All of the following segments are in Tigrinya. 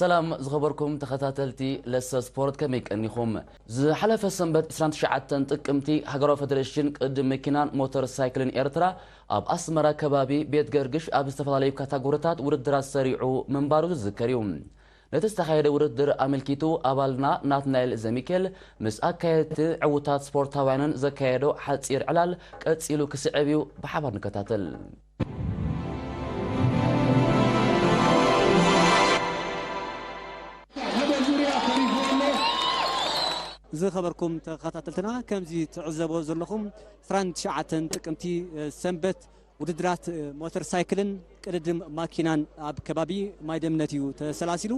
ሰላም ዝኸበርኩም ተኸታተልቲ ለሰ ስፖርት፣ ከመይ ቀኒኹም? ዝሓለፈ ሰንበት ዕስራን ትሽዓተን ጥቅምቲ፣ ሃገራዊ ፈደረሽን ቅድድም መኪናን ሞተር ሳይክልን ኤርትራ ኣብ ኣስመራ ከባቢ ቤት ገርግሽ ኣብ ዝተፈላለዩ ካታጎሪታት ውድድራት ሰሪዑ ምንባሩ ዝዝከር እዩ። ነቲ ዝተኻየደ ውድድር ኣመልኪቱ ኣባልና ናትናኤል ዘሚኬል ምስ ኣካየድቲ ዕዉታት ስፖርታውያንን ዘካየዶ ሓጺር ዕላል ቀጺሉ ክስዕብ እዩ። ብሓባር ንከታተል። ዝኸበርኩም ተኸታተልትና፣ ከምዚ ትዕዘቦ ዘለኹም ዕስራን ትሽዓተን ጥቅምቲ፣ እ፣ ሰንበት ውድድራት፣ እ፣ ሞተር ሳይክልን ቅድድም ማኪናን ኣብ ከባቢ ማይ ደምነት እዩ ተሰላሲሉ።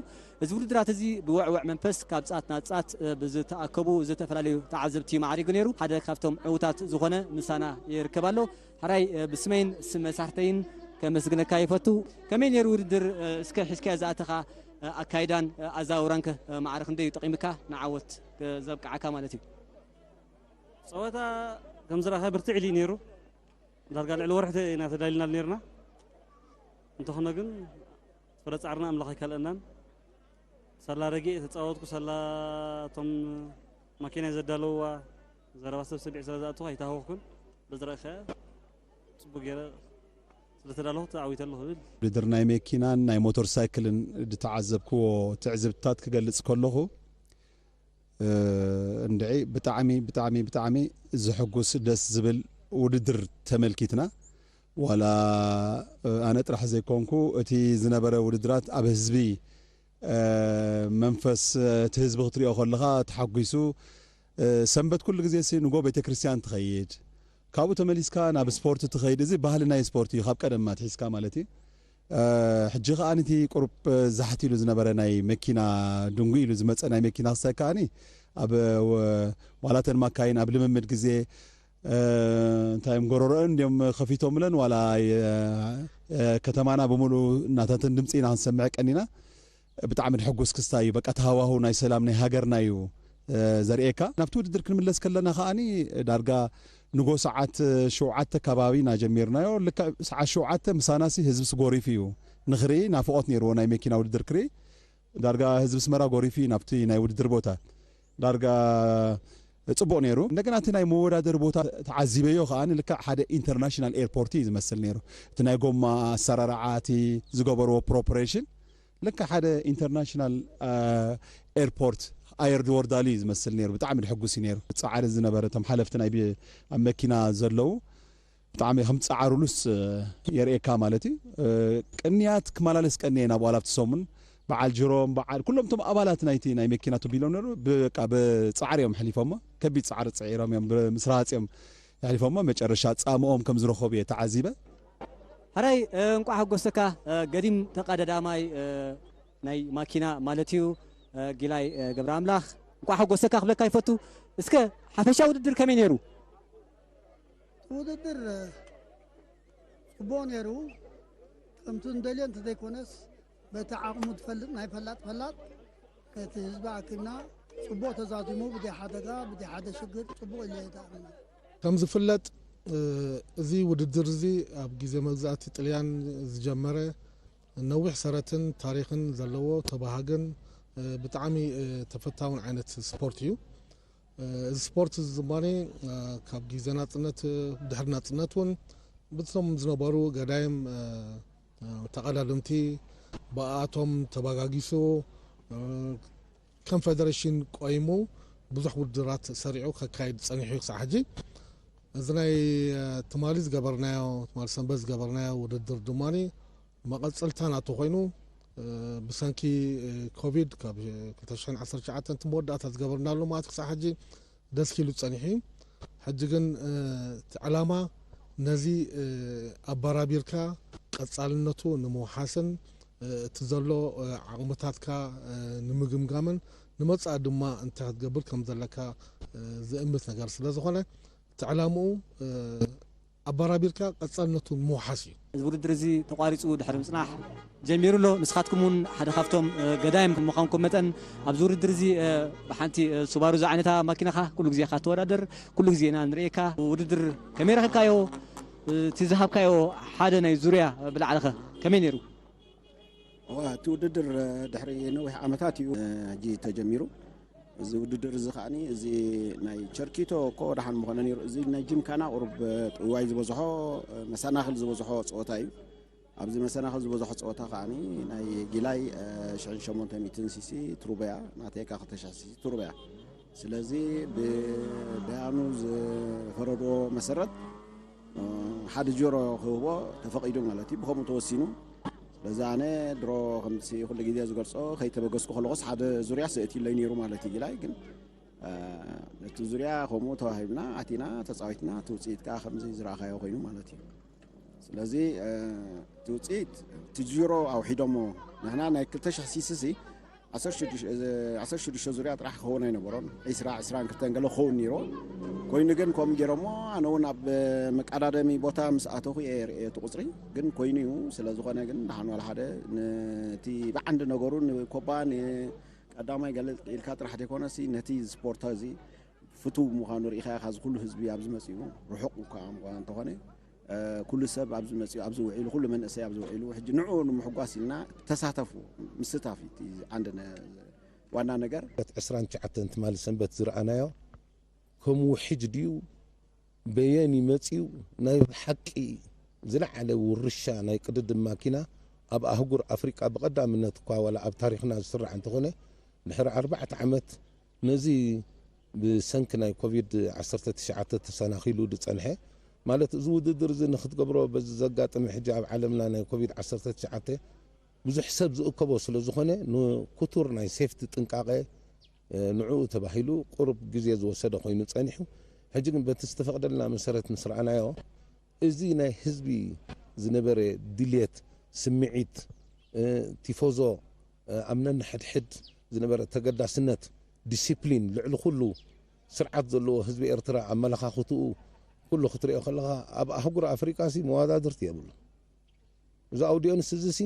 እዚ ውድድራት እዚ ብውዕውዕ መንፈስ ካብ ጻት ናብ ጻት፣ እ፣ ብዝተኣከቡ ዝተፈላለዩ ተዓዘብቲ ማዕሪጉ ነይሩ። ሓደ ካብቶም ዕዉታት ዝኾነ ምሳና ይርከብ ኣሎ። ሕራይ፣ እ፣ ብስመይን ስም መሳርሕተይን ከመስግነካ ይፈቱ። ከመይ ነይሩ ውድድር? እ፣ እስከ ሒዝካዮ ዝኣተኻ፣ እ፣ ኣካይዳን፣ እ፣ ኣዘዋውራንከ፣ እ፣ ማዕረ ክንደይ እዩ ጠቒምካ ንዓወት፣ እ፣ ዘብቅዓካ ማለት እዩ? ጸወታ ከም ዝረኣኻ ብርትዕ ኢሉ እዩ ነይሩ። ዳርጋ ልዕሊ ወርሒ ተ-፣ ኢና ተዳሊናሉ ነይርና። እንተኾነ ግን ፍረ ጻዕርና ኣምላኽ ኣይከልአናን። ሳላ ረጊእ ተጻወትኩ፣ ሳላ እቶም ማኪና ዘዳለውዋ ዘረባ ሰብ ሰሚዕ ስለ ዝኣተኹ ኣይተሃወኽኩን። በዚ ረእኸ ጽቡቅ ገይረ ስለ ተዳለኹ ተዓዊተ ኣለኹ እብል። ውድድር ናይ መኪናን ናይ ሞተር ሳይክልን ዝተዓዘብክዎ ትዕዝብትታት ክገልጽ ከለኹ፣ እ፣ እንድዒ ብጣዕሚ፣ ብጣዕሚ፣ ብጣዕሚ ዘሐጉስ ደስ ዝብል ውድድር ተመልኪትና። ዋላ፣ እ፣ ኣነ ጥራሕ ዘይኮንኩ፣ እቲ ዝነበረ ውድድራት ኣብ ህዝቢ፣ እ፣ መንፈስ፣ እ፣ እቲ ህዝቢ ክትሪኦ ከለኻ ተሓጒሱ፣ እ፣ ሰንበት ኩሉ ግዜ ሲ ንጎ ቤተክርስትያን ትኸይድ፣ ካብኡ ተመሊስካ ናብ ስፖርት ትኸይድ። እዚ ባህሊ ናይ ስፖርት እዩ፣ ካብ ቀደም ኣትሒዝካ ማለት እዩ። እ፣ ሕጂ ከኣ ነቲ ቁሩብ ዛሕት ኢሉ ዝነበረ ናይ መኪና፣ ድንጉ ኢሉ ዝመጸ ናይ መኪና ክሳይ ከኣኒ ኣብ፣ ወ-፣ ዋላ ተን ማካይን ኣብ ልምምድ ግዜ፣ እ፣ እንታይ እዮም፣ ጎረሮአን እንዲዮም ከፊቶምለን፣ ዋላ የ-፣ እ፣ ከተማና ብምሉኡ ናታተን ድምጺ ኢና ክንሰምዕ ቀኒና። ብጣዕሚ ድሕጉስ ክስታይ እዩ። በቃ፣ እቲ ሃዋህው ናይ ሰላም ናይ ሃገርና እዩ፣ እ፣ ዘርእየካ። ናብቲ ውድድር ክንምለስ ከለና ከኣኒ፣ ዳርጋ ንጎ ሰዓት ሸውዓተ ከባቢ ኢና ጀሚርናዮ። ልክዕ ሰዓት ሸውዓተ ምሳናሲ ህዝብስ ጎሪፉ እዩ ንኽርኢ፣ ናፍቖት ነይርዎ ናይ መኪና ውድድር ክርኢ። ዳርጋ ህዝቢ ኣስመራ ጎሪፉ እዩ ናብቲ ናይ ውድድር ቦታ። ዳርጋ ጽቡቕ ነይሩ። እንደገና እቲ ናይ መወዳደሪ ቦታ ተዓዚበዮ ከኣ ልክዕ ሓደ ኢንተርናሽናል ኤርፖርት እዩ ዝመስል ነይሩ። እቲ ናይ ጎማ ኣሰራርዓ፣ እቲ ዝገበርዎ ፕሮፖሬሽን ልክዕ ሓደ ኢንተርናሽናል፣ አ፣ ኤርፖርት ኣየር ዝወርዳሉ እዩ ዝመስል ነይሩ። ብጣዕሚ ድሕጉስ እዩ ነይሩ። ጻዕሪ ዝነበረ እቶም ሓለፍቲ ናይ ቢ-፣ ኣብ መኪና ዘለዉ ብጣዕሚ ከም ጸዓሩሉስ፣ እ፣ የርእየካ ማለት እዩ። እ፣ ቅንያት ክመላለስ ቀንየ ናብኡ ኣብቲ ሰሙን። በዓል ጅሮም፣ በዓል ኩሎም እቶም ኣባላት ናይቲ ናይ መኪና ቱቢሎም ነሩ፣ ብ-፣ በቃ ብጻዕሪ እዮም ኣሕሊፎሞ። ከቢድ ጻዕሪ ጽዒሮም እዮም፣ ብምስራጽ እዮም ኣሕሊፎሞ። መጨረሻ ጻምኦም ከም ዝረኸቡ እየ ተዓዚበ። ሕራይ፣ እ፣ እንቋዕ ሓጎሰካ፣ እ፣ ገዲም ተቐዳዳማይ፣ እ፣ ናይ ማኪና ማለት እዩ፣ እ፣ ጊላይ፣ እ፣ ገብረ ኣምላኽ። እንቋዕ ሓጎሰካ ክብለካ ይፈቱ። እስከ ሓፈሻ ውድድር ከመይ ነይሩ? ውድድር፣ እ፣ ጽቡቕ ነይሩ። ከምቲ እንደልዮ እንተዘይኮነስ፣ በቲ ዓቕሙ ዝፈልጥ ናይ ፈላጥ ፈላጥ፣ ነቲ ህዝቢ ኣኪብና፣ ጽቡቕ ተዛዚሙ፣ ብዘይ ሓደጋ፣ ብዘይ ሓደ ሽግር፣ ጽቡቕ ኢሉ እዩ ተኣሪምና። ከም ዝፍለጥ፣ እ፣ እዚ ውድድር እዚ ኣብ ግዜ መግዛእቲ ጥልያን ዝጀመረ፣ ነዊሕ ሰረትን ታሪኽን ዘለዎ፣ ተባሃግን፣ እ፣ ብጣዕሚ፣ እ፣ ተፈታውን ዓይነት ስፖርት እዩ። እ፣ እዚ ስፖርት እዚ ድማ፣ እ፣ ካብ ግዜ ናጽነት፣ እ፣ ድሕሪ ናጽነት እውን ብቶም ዝነበሩ ገዳይም፣ እ፣ እ፣ ተቐዳደምቲ ብኣቶም ተባጋጊሱ፣ እ፣ ከም ፌደሬሽን ቆይሙ ብዙሕ ውድድራት ሰሪዑ ከካይድ ጸኒሑ እዩ ክሳዕ ሕጂ። እዚ ናይ፣ እ፣ ትማሊ ዝገበርናዮ፣ ትማሊ ሰንበት ዝገበርናዮ ውድድር ድማ መቐጸልታ ናቱ ኮይኑ፣ እ፣ ብሰንኪ፣ እ፣ ኮቪድ ካብ ክልተ ሽሕን ዓሰርተ ትሽዓተን እቲ መወዳእታ ዝገበርናሉ ማለት ክሳዕ ሕጂ ደስ ኢሉ ጸኒሑ እዩ። ሕጂ ግን፣ እ፣ እቲ ዕላማ ነዚ፣ እ፣ ኣበራቢርካ ቀጻልነቱ ንምውሓስን፣ እ፣ እቲ ዘሎ፣ እ፣ ዓቕምታትካ፣ እ፣ ንምግምጋምን ንመጻኢ ድማ እንታይ ክትገብር ከም ዘለካ፣ እ፣ ዝእምት ነገር ስለ ዝኾነ፣ እቲ ዕላምኡ፣ እ፣ ኣበራቢርካ ቀጻልነቱ ምውሓስ እዩ። እዚ ውድድር እዚ ተቋሪጹ ድሕሪ ምጽናሕ ጀሚሩ ኣሎ። ንስኻትኩም እውን ሓደ ካብቶም፣ እ፣ ገዳይም ምዃንኩም መጠን፣ ኣብዚ ውድድር እዚ፣ እ፣ ብሓንቲ፣ እ፣ ሱባሩ ዝዓይነታ ማኪናኻ ኩሉ ግዜ ኢኻ ትወዳደር፣ ኩሉ ግዜ ኢና ንርእየካ። ውድድር ከመይ ረኺብካዮ? እቲ ዝሃብካዮ ሓደ ናይ ዙርያ ብላዕሊ ኸ ከመይ ነይሩ? እዋ፣ እቲ ውድድር ድሕሪ ነዊሕ ዓመታት እዩ ሕጂ ተጀሚሩ። እዚ ውድድር እዚ ከዓኒ፣ እዚ ናይ ቸርኪቶ እኮ ደሓን ምኾነ ነይሩ። እዚ ናይ ጂምካና ቁሩብ ጥውዋይ ዝበዝሖ፣ መሰናኽል ዝበዝሖ ፀወታ እዩ። ኣብዚ መሰናኽል ዝበዝሖ ፀወታ ከዓኒ ናይ ጊላይ ሽሕን ሸሞንተ ሚእትን ሲሲ ትሩበያ፣ ናተይካ ክልተ ሽሕ ሲሲ ትሩበያ። ስለዚ ብዳያኑ ዝፈረድዎ መሰረት ሓደ ዜሮ ክህቦ ተፈቒዱ ማለት እዩ። ብኸምኡ ተወሲኑ። ስለዚ ኣነ ድሮ ከምዚ ኩሉ ግዜ ዝገልጾ፣ ከይተበገስኩ ከለኹስ ሓደ ዙርያ ስእት ኢለይ ነይሩ ማለት እዩ። ጊላይ ግን ነቲ ዙርያ ከምኡ ተዋሂብና፣ ኣቲና፣ ተጻዊትና፣ እቲ ውጽኢት ከኣ ከምዚ ዝረኣኻዮ ኮይኑ ማለት እዩ። ስለዚ እቲ ውጽኢት እቲ ዜሮ ኣውሒዶሞ፣ ንሕና ናይ ክልተ ሽሕ ሲስሲ ዓሰርተ ሽዱሽተ ዙርያ ጥራሕ ክኸውን ኣይነበሮን። ዒስራ፣ ዒስራን ክልተን ገለ ክኸውን ነይርዎ። ኮይኑ ግን ከምኡ ገይሮሞ፣ ኣነ እውን ኣብ መቀዳደሚ ቦታ ምስ ኣተኹ እየ ርእየ እቲ ቁጽሪ። ግን ኮይኑ እዩ። ስለ ዝኾነ ግን ደሓን ዋላ ሓደ ነቲ ብዓንዲ ነገሩ ንኮባ ንቀዳማይ ገለ ኢልካ ጥራሕ ዘይኮነሲ ነቲ ስፖርት እዚ ፍቱው ምዃኑ ርኢኻ ኢኻ። እዚ ኩሉ ህዝቢ ኣብዚ መጺኡ ርሑቕ እኳ እንተኾነ ኩሉ ሰብ ኣብዚ መፂኡ ኣብዚ ውዒሉ ኩሉ መንእሰይ ኣብዚ ውዒሉ ሕጂ ንዑ ንምሕጓስ ኢልና ተሳተፉ ምስታፍ እዩ እቲ ዓንዲ ዋና ነገር። ዕስራን ትሽዓተን ትማሊ ሰንበት ዝረኣናዮ ከም ውሕጅ ድዩ በየን ይመፅዩ ናይ ብሓቂ ዝለዓለ ውርሻ ናይ ቅድድም ማኪና ኣብ ኣህጉር ኣፍሪቃ ብቐዳምነት እኳ ዋላ ኣብ ታሪክና ዝስራዕ እንተኾነ ድሕሪ ኣርባዕተ ዓመት ነዚ ብሰንኪ ናይ ኮቪድ ዓሰርተ ትሽዓተ ተሰናኺሉ ዝጸንሐ ማለት እዚ ውድድር እዚ ንክትገብሮ በዚ ዘጋጠመ ሕጂ ኣብ ዓለምና ናይ ኮቪድ ዓሰርተ ትሽዓተ ብዙሕ ሰብ ዝእከቦ ስለ ዝኾነ ንክቱር ናይ ሴፍቲ ጥንቃቐ ንዕኡ ተባሂሉ ቁሩብ ግዜ ዝወሰደ ኮይኑ ጸኒሑ ሕጂ ግን በቲ ዝተፈቕደልና መሰረት ምስ ረኣናዮ እዚ ናይ ህዝቢ ዝነበረ ድልየት ስምዒት ቲፎዞ ኣብ ነንሕድሕድ ዝነበረ ተገዳስነት ዲሲፕሊን ልዕሊ ኩሉ ስርዓት ዘለዎ ህዝቢ ኤርትራ ኣመለኻኽትኡ ኩሉ ክትሪኦ ከለኻ ኣብ ኣህጉር ኣፍሪቃ ሲ መወዳድርቲ የብሉ። እዚ ኣውዲዮንስ እዚ ሲ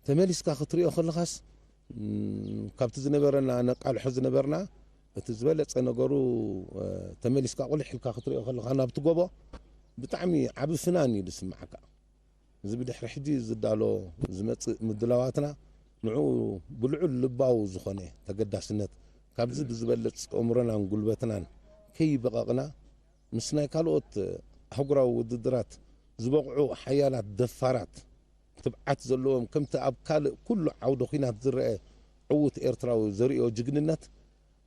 ተመሊስካ ክትሪኦ ከለኻስ ካብቲ ዝነበረና ነቃልሖ ዝነበርና እቲ ዝበለጸ ነገሩ ተመሊስካ ቁልሕ ኢልካ ክትሪኦ ከለኻ ናብቲ ጎቦ ብጣዕሚ ዓቢ ፍናን እዩ ዝስምዓካ። እዚ ብድሕሪ ሕጂ ዝዳሎ ዝመጽእ ምድላዋትና ንዕኡ ብልዑል ልባዊ ዝኾነ ተገዳስነት ካብዚ ብዝበልጽ ኣእምሮናን ጉልበትናን ከይበቐቕና ምስ ናይ ካልኦት ኣህጉራዊ ውድድራት ዝበቕዑ ሓያላት ደፋራት ትብዓት ዘለዎም ከምቲ ኣብ ካልእ ኩሉ ዓውደ ኲናት ዝረአ ዕዉት ኤርትራዊ ዘርእዮ ጅግንነት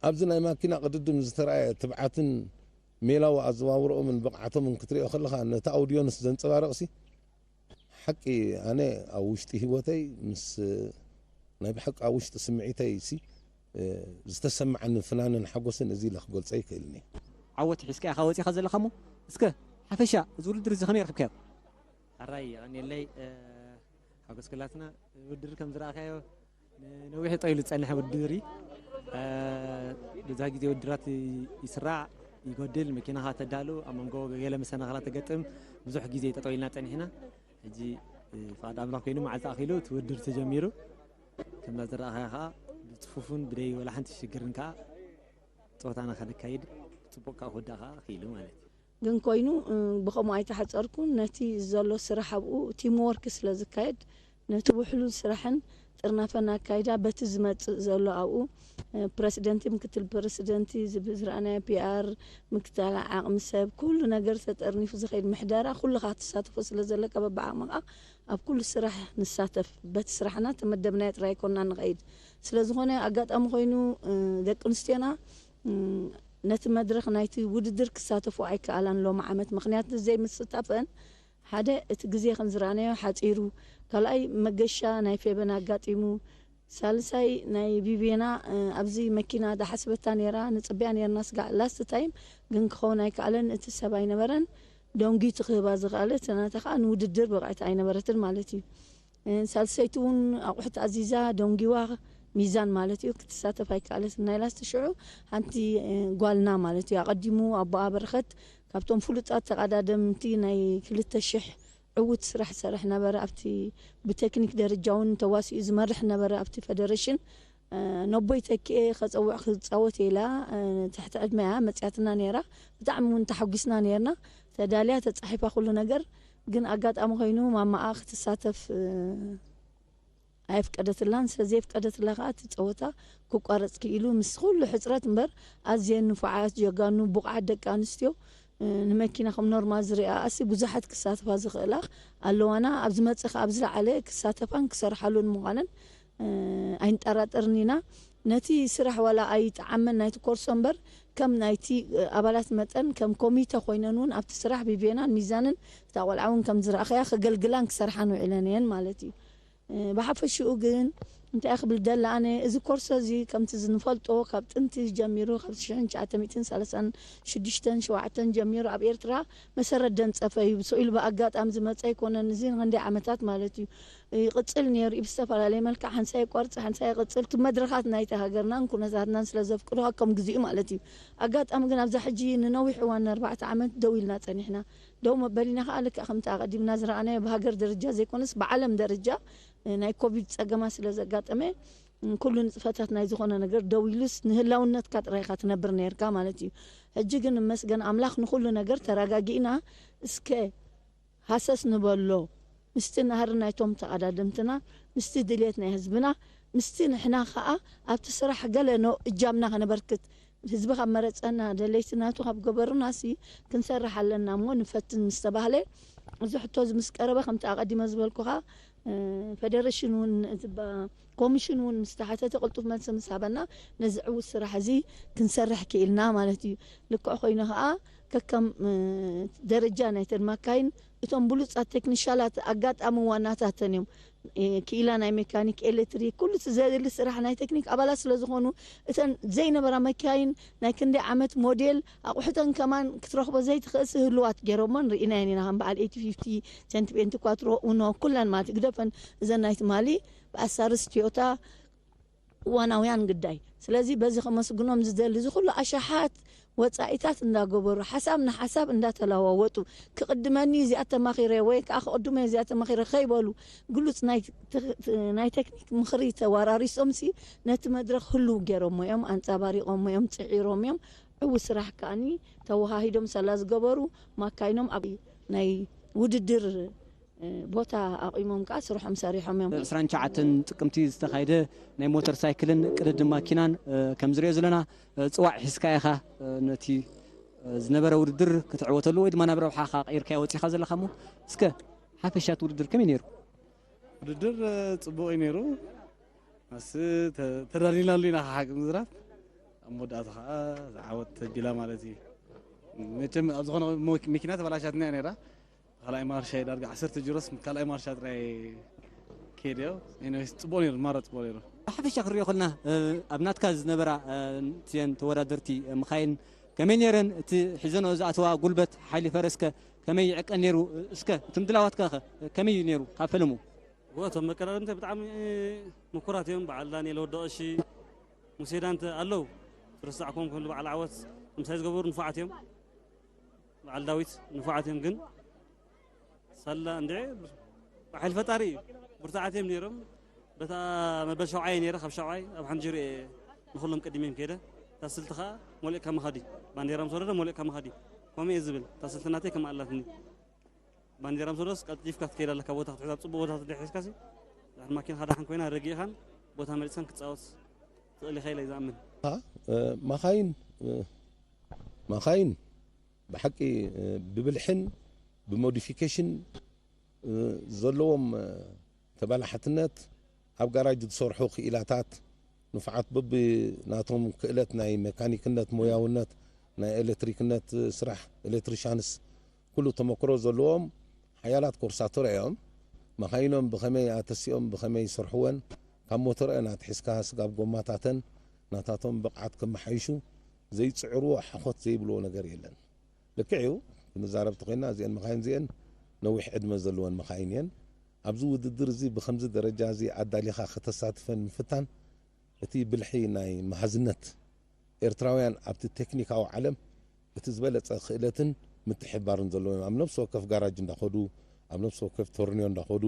ኣብዚ ናይ ማኪና ቅድድም ዝተረኣየ ትብዓትን ሜላዊ ኣዘዋውረኦምን ብቕዓቶምን ክትሪኦ ከለኻ ነቲ ኣውድዮንስ ዘንጸባርቕሲ ሓቂ ኣነ ኣብ ውሽጢ ህይወተይ ምስ ናይ ብሓቂ ኣብ ውሽጢ ስምዒተይ ሲ ዝተሰማዓኒ ፍናንን ሓጎስን እዚ ኢለ ክገልጾ ይክእልኒ። ዓወት ሒዝካ ኢኻ ወጺኻ ዘለኻ እሞ እስከ ሓፈሻ እዚ ውድድር እዚ ከመይ ረኺብካዮ? ኣራይ የቐንየለይ ሓጎስ ክላትና ውድድር ከም ዝረኣኻዮ ንነዊሕ ጠይሉ ዝጸንሐ ውድድር እዩ። ብዙሕ ግዜ ውድድራት ይስራዕ ይጎድል፣ መኪናኻ ተዳሉ ኣብ መንጎ ገለ መሰናኽላት ተገጥም ብዙሕ ግዜ ጠጠው ኢልና ጸኒሕና። ሕጂ ፍቓድ ኣምላኽ ኮይኑ መዓልቲ ኣኺሉ እቲ ውድድር ተጀሚሩ። ከምዛ ዝረኣኻዮ ከዓ ብፅፉፍን ብደይ ወላ ሓንቲ ሽግርን ከዓ ፀወታና ከነካይድ ፅቡቅ ከዓ ክወዳእ ከዓ ክኢሉ ማለት እዩ። ግን ኮይኑ ብኸምኡ ኣይተሓፀርኩን። ነቲ ዘሎ ስራሕ ኣብኡ ቲም ወርክ ስለ ዝካየድ ነቲ ውሕሉል ስራሕን ጥርናፈን ኣካይዳ በቲ ዝመፅእ ዘሎ ኣብኡ ፕረሲደንቲ፣ ምክትል ፕረሲደንቲ ዝረኣናዮ ፒኣር፣ ምክታል ዓቕሚ ሰብ፣ ኩሉ ነገር ተጠርኒፉ ዝኸይድ ምሕደራ ኩልኻ ትሳተፎ ስለ ዘለካ በብዓቕምኻ ኣብ ኩሉ ስራሕ ንሳተፍ። በቲ ስራሕና ተመደብናዮ ጥራይ ኮና ንኸይድ። ስለ ዝኾነ ኣጋጣሚ ኮይኑ ደቂ ኣንስትዮና ነቲ መድረኽ ናይቲ ውድድር ክሳተፉ ኣይከኣላን ሎሚ ዓመት። ምኽንያት ዘይምስታፈን ሓደ እቲ ግዜ ከም ዝረኣናዮ ሓፂሩ፣ ካልኣይ መገሻ ናይ ፌበን ኣጋጢሙ፣ ሳልሳይ ናይ ቪቬና ኣብዚ መኪና ዳሓስበታ ነይራ ንፅብያ ነይርና ስጋዕ ላስት ታይም ግን ክኸውን ኣይከኣለን። እቲ ሰብ ኣይነበረን ደንጊ ትክህባ ዝኽኣለት ናታ ከዓ ንውድድር ብቕዕቲ ኣይነበረትን ማለት እዩ። ሳልሰይቲ እውን ኣቑሑት ኣዚዛ ደንጊዋ ሚዛን ማለት እዩ ክትሳተፍ ኣይከኣለትን። ናይ ላስት ሽዑ ሓንቲ ጓልና ማለት እዩ ኣቐዲሙ ኣቦኣ በረኸት ካብቶም ፍሉጣት ተቐዳደምቲ ናይ ክልተ ሽሕ ዕዉት ስራሕ ዝሰርሕ ነበረ። ኣብቲ ብቴክኒክ ደረጃ እውን ተዋሲኡ ዝመርሕ ነበረ ኣብቲ ፈደረሽን። ነቦይ ተኪኤ ከፀውዕ ክፃወት ኢላ ትሕቲ ዕድመያ መፅያትና ነይራ። ብጣዕሚ እውን ተሓጒስና ነይርና። ተዳልያ ተፃሒፋ ኩሉ ነገር ግን ኣጋጣሚ ኮይኑ ማማኣ ክትሳተፍ ኣየፍቀደትላን። ስለ ዘየፍቀደትላ ከዓ እቲ ፀወታ ክቋረፅ ክኢሉ ምስ ኩሉ ሕፅረት እምበር ኣዝየን ንፉዓት ጀጋኑ ብቑዓት ደቂ ኣንስትዮ ንመኪና ከም ኖርማል ዝሪኣ ኣሲ ብዙሓት ክሳተፋ ዝኽእላ ኣለዋና። ኣብ ዝመፅእ ከዓ ኣብ ዝለዓለ ክሳተፋን ክሰርሓሉን ምዃነን ኣይንጠራጠርን ኢና። ነቲ ስራሕ ዋላ ኣይጠዓመን ናይቲ ኮርሶ እምበር ከም ናይቲ ኣባላት መጠን ከም ኮሚተ ኮይነን እውን ኣብቲ ስራሕ ብቤናን ሚዛንን እታ ቆልዓ እውን ከም ዝረኣኸያ ከገልግላን ክሰርሓን ውዒለን እየን ማለት እዩ። ብሓፈሽኡ ግን እንታይ ክብል ደላ ኣነ፣ እዚ ኮርሶ እዚ ከምቲ ዝንፈልጦ ካብ ጥንቲ ጀሚሩ ካብ ሽሕን ትሽዓተ ሚእትን ሰላሳን ሽዱሽተን ሸውዓተን ጀሚሩ ኣብ ኤርትራ መሰረት ደንጸፈ እዩ። ብስኡ ኢሉ ብኣጋጣሚ ዝመጸ ኣይኮነን። እዚ ንክንደይ ዓመታት ማለት እዩ ይቕጽል ነይሩ እዩ። ብዝተፈላለየ መልክዕ ሓንሳይ ይቋርጽ ሓንሳይ ይቕጽል። እቲ መድረኻት ናይቲ ሃገርናን ኩነታትናን ስለ ዘፍቅዶ ከም ግዚኡ ማለት እዩ። ኣጋጣሚ ግን ኣብዛ ሕጂ ንነዊሕ እዋን ንኣርባዕተ ዓመት ደው ኢልና ጸኒሕና። ደው መበሊና ከዓ ልክዕ ከምቲ ኣቐዲምና ዝረኣናዮ ብሃገር ደረጃ ዘይኮነስ ብዓለም ደረጃ ናይ ኮቪድ ጸገማት ስለ ዘጋጠመ ኩሉ ንጥፈታት ናይ ዝኾነ ነገር ደው ኢሉስ ንህላውነትካ ጥራይ ኢኻ ትነብር ነርካ ማለት እዩ። ሕጂ ግን እመስገን ኣምላኽ ንኹሉ ነገር ተረጋጊእና እስከ ሃሰስ ንበሎ ምስቲ ናህሪ ናይቶም ተቐዳደምትና ምስቲ ድልየት ናይ ህዝብና ምስቲ ንሕና ከዓ ኣብቲ ስራሕ ገለ ኖ እጃምና ከነበርክት ህዝቢ ካብ መረፀና ደለይቲ ናቱ ካብ ገበሩና ሲ ክንሰርሕ ኣለና እሞ ንፈትን ምስ ተባህለ እዚ ሕቶ እዚ ምስ ቀረበ ከምቲ ኣቐዲመ ዝበልኩኻ ፈደሬሽን እውን ኮሚሽን እውን ምስ ተሓተተ ቅልጡፍ መልሲ ምስ ሃበና ነዚ ዕዉት ስራሕ እዚ ክንሰርሕ ክኢልና ማለት እዩ። ልክዕ ኮይኑ ከዓ ከከም ደረጃ ናይተን ማካይን እቶም ብሉፃት ቴክኒሻላት ኣጋጣሚ ዋናታተን እዮም። ክኢላ ናይ ሜካኒክ ኤሌክትሪክ ኩሉ እቲ ዘድሊ ስራሕ ናይ ቴክኒክ ኣባላት ስለ ዝኾኑ እተን ዘይነበራ መካይን ናይ ክንደይ ዓመት ሞዴል ኣቑሑተን ከማን ክትረኽቦ ዘይትኽእልሲ ህልዋት ገይሮሞን ርኢናየን ኢና ከም በዓል ኤቲ ፊፍቲ ሴንቲ ፔንቲ ኳትሮ ኡኖ ኩለን ማለት ግደፈን እዘን ናይ ትማሊ ብኣሳርስ ቶዮታ እዋናውያን ግዳይ ስለዚ በዚ ከመስግኖም ዝደሊ እዚ ኩሉ ኣሽሓት ወፃኢታት እንዳገበሩ ሓሳብ ንሓሳብ እንዳተለዋወጡ ክቕድመኒ እዚኣ ተማኺረ ወይ ከዓ ክቕድሞ እዚኣ ተማኺረ ከይበሉ ግሉፅ ናይ ቴክኒክ ምኽሪ ተዋራሪሶም ሲ ነቲ መድረኽ ህልው ገይሮሞ እዮም ኣንፃባሪቆሞ እዮም ፅዒሮም እዮም ዕው ስራሕ ከዓኒ ተወሃሂዶም ሰላ ዝገበሩ ማካይኖም ኣብ ናይ ውድድር ቦታ ኣቑሞም ከዓ ስርሖም ሰሪሖም እዮም። ዕስራን ትሽዓተን ጥቅምቲ ዝተኻየደ ናይ ሞተር ሳይክልን ቅድድም ማኪናን ከም ዝሪኦ ዘለና ፅዋዕ ሒዝካ ኢኻ ነቲ ዝነበረ ውድድር ክትዕወተሉ ወይ ድማ ናብ ረብሓኻ ቀይርካዮ ወፂኻ ዘለኻ እሞ እስከ ሓፈሻት ውድድር ከመይ ነይሩ? ውድድር ፅቡቕ እዩ ነይሩ። ኣስ ተዳሊናሉ ኢና ሓቂ ምዝራብ ኣብ መወዳእታ ከዓ ዝዓወት ተቢላ ማለት እዩ። መቸም ኣብ ዝኾነ መኪና ተበላሻትና እያ ነይራ። ካልኣይ ማርሻ ዳርጋ ዓሰርተ ጅሮስ ካልኣይ ማርሻ ጥራይ ከይደዮ ኤኒዌይስ ፅቡቅ ነይሩ ማራ ፅቡቅ ነይሩ። ብሓፈሻ ክሪኦ ከልና ኣብ ናትካ ዝነበራ እቲየን ተወዳደርቲ ምኻይን ከመይ ነይረን እቲ ሒዘንኦ ዝኣተዋ ጉልበት ሓይሊ ፈረስከ ከመይ ይዕቀን ነይሩ እስከ እቲ ምድላዋትካ ከ ከመይ እዩ ነይሩ ካብ ፈለሙ? እቶም መቀዳደምቲ ብጣዕሚ ምኩራት እዮም በዓል ዳንኤል ወደቀሺ ሙሴ ዳንተ ኣለዉ ትርስዕ ኮም ክህሉ በዓል ዓወት ምሳይ ዝገበሩ ንፉዓት እዮም በዓል ዳዊት ንፉዓት እዮም ግን ሳላ እንድዒ ብሓይሊ ፈጣሪ እዩ ብርቱዓት እዮም ነይሮም በታ መበል ሸውዓይ ነይረ ካብ ሸውዓይ ኣብ ሓንቲ ጅሪ ንኩሎም ቅድሚም ከይደ ታስልቲ ከዓ ሞሊእካ መኻዲ ባንዴራ ምስ ወረደ ሞሊእካ መኻዲ ከምኡ እየ ዝብል ታስልቲ ናተይ ከም ኣላትኒ ባንዴራ ምስ ወረደስ ቀልጢፍካ ትከይድ ኣለካ ቦታ ክትሕዛ ፅቡቅ ቦታ ትደሒዝካ ሲ ማኪና ካዳሓን ኮይና ረጊእኻን ቦታ መሪፅካን ክትፃወት ትኽእል ኢኻ ኢለ ዝኣምን ማኻይን ማኻይን ብሓቂ ብብልሕን ብሞዲፊኬሽን ዘለዎም ተበላሓትነት ኣብ ጋራጅ ዝሰርሑ ክኢላታት ንፉዓት በቢ ናቶም ክእለት ናይ ሜካኒክነት ሞያውነት ናይ ኤሌክትሪክነት ስራሕ ኤሌክትሪሻንስ ኩሉ ተመክሮ ዘለዎም ሓያላት ኮርሳቶር እዮም። መኻይኖም ብኸመይ ኣተሲኦም ብኸመይ ይሰርሕወን ካብ ሞተርአን ኣትሒዝካ ስጋብ ጎማታተን ናታቶም ብቕዓት ከመሓይሹ ዘይፅዕርዎ ሓኾት ዘይብልዎ ነገር የለን። ልክዕ እዩ ክንዛረብ ተኮይና እዚአን መኻይን እዚአን ነዊሕ ዕድመ ዘለወን መኻይን እየን። ኣብዚ ውድድር እዚ ብከምዚ ደረጃ እዚ ኣዳሊኻ ከተሳትፈን ምፍታን እቲ ብልሒ ናይ መሃዝነት ኤርትራውያን ኣብቲ ቴክኒካዊ ዓለም እቲ ዝበለጸ ክእለትን ምትሕብባርን ዘለዎም እዮም። ኣብ ነፍሲ ወከፍ ጋራጅ እንዳኸዱ፣ ኣብ ነፍሲ ወከፍ ቶርንዮ እንዳኸዱ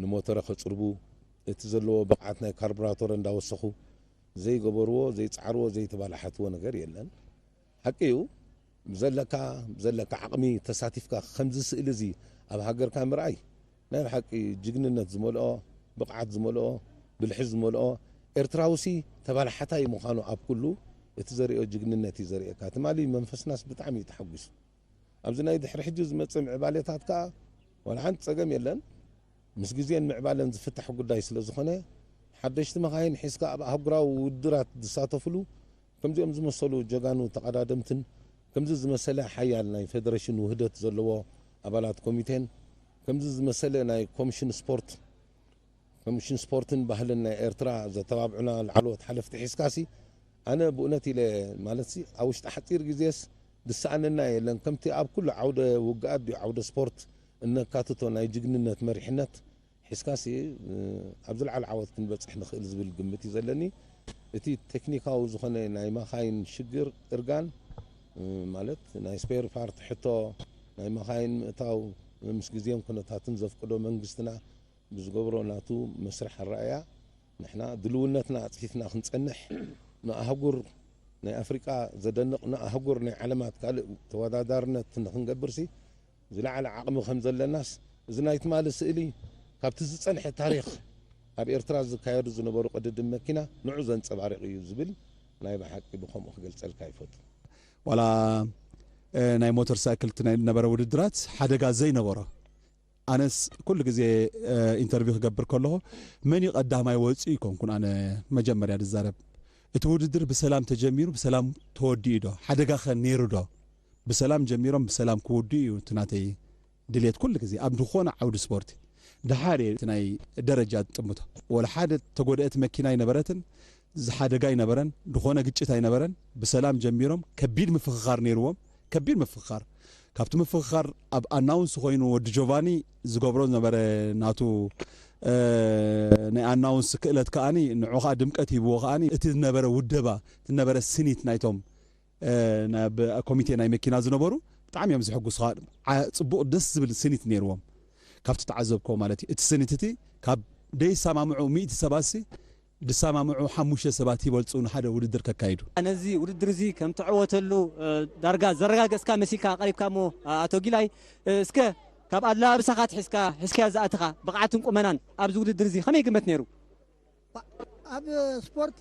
ንሞተረ ከጽርቡ፣ እቲ ዘለዎ ብቕዓት ናይ ካርቡራቶረ እንዳወሰኹ ዘይገበርዎ፣ ዘይጸዓርዎ፣ ዘይተባላሓትዎ ነገር የለን። ሓቂ እዩ፣ ብዘለካ ብዘለካ ዓቕሚ ተሳቲፍካ ከምዚ ስእሊ እዚ ኣብ ሃገርካ ምርኣይ ናይ ብሓቂ ጅግንነት ዝመልኦ ብቕዓት ዝመልኦ፣ ብልሒ ዝመልኦ፣ ኤርትራውሲ ተባላሓታይ ምዃኑ ኣብ ኩሉ እቲ ዘርእዮ ጅግንነት እዩ ዘርእየካ። ትማሊ መንፈስናስ ብጣዕሚ እዩ ተሓጒሱ። ኣብዚ ናይ ድሕሪ ሕጂ ዝመጽእ ምዕባሌታት ከኣ ዋላ ሓንቲ ጸገም የለን። ምስ ግዜን ምዕባለን ዝፍታሕ ጉዳይ ስለ ዝኾነ፣ ሓደሽቲ መኻይን ሒዝካ ኣብ ኣህጉራዊ ውድድራት ዝሳተፍሉ፣ ከምዚኦም ዝመሰሉ ጀጋኑ ተቐዳደምትን፣ ከምዚ ዝመሰለ ሓያል ናይ ፌደሬሽን ውህደት ዘለዎ ኣባላት ኮሚቴን፣ ከምዚ ዝመሰለ ናይ ኮሚሽን ስፖርት፣ ኮሚሽን ስፖርትን ባህልን ናይ ኤርትራ ዘተባብዑና ላዕለዎት ሓለፍቲ ሒዝካሲ፣ ኣነ ብእውነት ኢለ፣ ማለትሲ፣ ኣብ ውሽጢ ሓጺር ግዜስ ዝሰኣነና የለን። ከምቲ ኣብ ኩሉ ዓውደ ውግኣት ድዩ ዓውደ ስፖርት እነካትቶ ናይ ጅግንነት መሪሕነት ሒዝካሲ፣ እ፣ ኣብ ዝለዓለ ዓወት ክንበጽሕ ንኽእል ዝብል ግምት እዩ ዘለኒ። እቲ ቴክኒካዊ ዝኾነ ናይ መኻይን ሽግር እርጋን፣ እ፣ ማለት ናይ ስፔር ፓርት ሕቶ፣ ናይ መኻይን ምእታው ምስ ግዜን ኩነታትን ዘፍቅዶ መንግስትና ብዝገብሮ ናቱ መስርሕ ኣረኣእያ ንሕና ድልውነትና ኣጽፊፍና ክንጸንሕ፣ ንኣህጉር ናይ ኣፍሪቃ ዘደንቕ፣ ንኣህጉር ናይ ዓለማት ካልእ ተወዳዳርነት ንኽንገብርሲ ዝለዓለ ዓቕሚ ከም ዘለናስ፣ እዚ ናይ ትማሊ ስእሊ ካብቲ ዝጸንሐ ታሪኽ ኣብ ኤርትራ ዝካየዱ ዝነበሩ ቅድድም መኪና ንዑ ዘንጸባርቕ እዩ ዝብል ናይ ብሓቂ ብኸምኡ ክገልጸልካ ይፈቱ። ዋላ፣ እ፣ ናይ ሞተር ሳይክል እቲ ናይ ነበረ ውድድራት ሓደጋ ዘይነበሮ። ኣነስ ኩሉ ግዜ፣ እ፣ ኢንተርቪው ክገብር ከለኹ፣ መን እዩ ቀዳማይ ወፂኡ ይኮንኩን ኣነ መጀመርያ ዝዛረብ። እቲ ውድድር ብሰላም ተጀሚሩ ብሰላም ተወዲኡ ዶ? ሓደጋ ኸ ነይሩ ዶ? ብሰላም ጀሚሮም ብሰላም ክውድኡ እዩ እቲ ናተይ ድሌት ኩሉ ግዜ ኣብ ዝኾነ ዓውዲ ስፖርቲ። ደሓር እየ እቲ ናይ ደረጃ ጥምቶ። ወላ ሓደ ተጎድአት መኪና ኣይነበረትን፣ ዝሓደጋ ኣይነበረን፣ ዝኾነ ግጭት ኣይነበረን። ብሰላም ጀሚሮም፣ ከቢድ ምፍኽኻር ነይርዎም፣ ከቢድ ምፍኽኻር። ካብቲ ምፍኽኻር ኣብ ኣናውንስ ኮይኑ ወዲ ጆቫኒ ዝገብሮ ዝነበረ ናቱ፣ እ፣ ናይ ኣናውንስ ክእለት ከኣኒ ንዑ ከኣ ድምቀት ሂብዎ ከኣኒ እቲ ዝነበረ ውደባ፣ እቲ ዝነበረ ስኒት ናይቶም፣ እ፣ ናብ ኮሚቴ ናይ መኪና ዝነበሩ ብጣዕሚ እዮም ዝሕጉሱ። ዓ-፣ ጽቡቕ ደስ ዝብል ስኒት ነይርዎም። ካብቲ ተዓዘብኮ ማለት እዩ። እቲ ስኒት እቲ ካብ ደይሰማምዑ ሚእቲ ሰባትሲ ዝሰማምዑ ሓሙሽተ ሰባት ይበልጹ ንሓደ ውድድር ከካይዱ። ነዚ ውድድር እዚ ከም ትዕወተሉ፣ እ፣ ዳርጋ ዘረጋገጽካ መሲልካ ቀሪብካ እሞ፣ እ፣ ኣቶ ጊላይ፣ እ፣ እስከ ካብ ኣለባብሳኻ ኣትሒዝካ ሒዝካዮ ዝኣተኻ ብቕዓትን ቁመናን ኣብዚ ውድድር እዚ ከመይ ግመት ነይሩ? ኣብ ስፖርቲ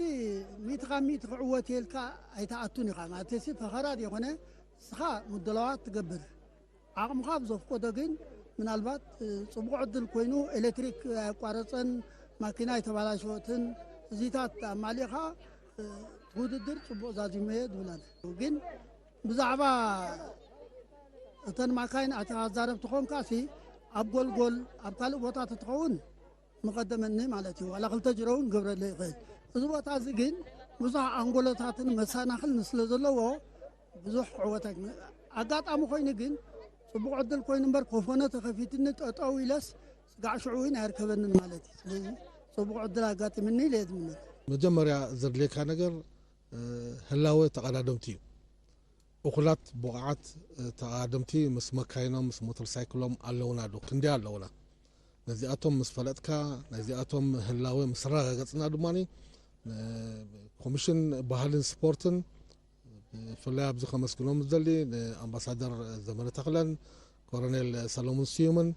ሚእቲ ካብ ሚእቲ ክዕወት እየ ኢልካ ኣይትኣቱን ኢኻ። ማለት እዚ ፈኸራ ዘይኮነ፣ ንስኻ ምድላዋት ትገብር። ዓቕምኻ ኣብ ዘፍቀዶ ግን፣ ምናልባት፣ እ፣ ጽቡቕ ዕድል ኮይኑ፣ ኤሌክትሪክ ኣየቋረጸን፣ ማኪና ኣይተባላሸወትን፣ እዚታት ኣማሊእኻ፣ እ፣ ውድድር ጽቡቕ ዛዚመዮ ዝብል ኣነ። ግን ብዛዕባ እተን ማካይን ኣቲኻ ትዛረብ ተኾንካሲ፣ ኣብ ጎልጎል፣ ኣብ ካልእ ቦታ ተትኸውን፣ ምቐደመኒ ማለት እዩ። ዋላ ክልተ ጅሮ እውን ክገብረለይ ይኽእል። እዚ ቦታ እዚ ግን ብዙሕ ኣንጎሎታትን መሰናኽልን ስለ ዘለዎ ብዙሕ ዕወት ኣይክ-፣ ኣጋጣሚ ኮይኑ ግን ጽቡቕ ዕድል ኮይኑ እምበር፣ ኮፈኖ ተኸፊትኒ ጠጠው ኢለስ ስጋዕ ሽዑ እውን ኣይርከበንን ማለት እዩ። ስለዚ ጽቡቕ ዕድል ኣጋጢምኒ ኢለ እየ ዝምነ። መጀመርያ ዘድልየካ ነገር፣ እ፣ ህላወ ተቐዳደምቲ እዩ። እኹላት ብቑዓት፣ እ፣ ተቐዳደምቲ ምስ መካይኖም፣ ምስ ሞተር ሳይክሎም ኣለውና ዶ? ክንደይ ኣለውና? ነዚኣቶም ምስ ፈለጥካ፣ ነዚኣቶም ህላወ ምስ ኣረጋገጽና ድማ፣ እ፣ ኮሚሽን ባህልን ስፖርትን ብፍላይ ኣብዚ ከመስግኖም ዝደሊ ንኣምባሳደር ዘመነ ተኽለን ኮሎኔል ሰለሙን ስዩምን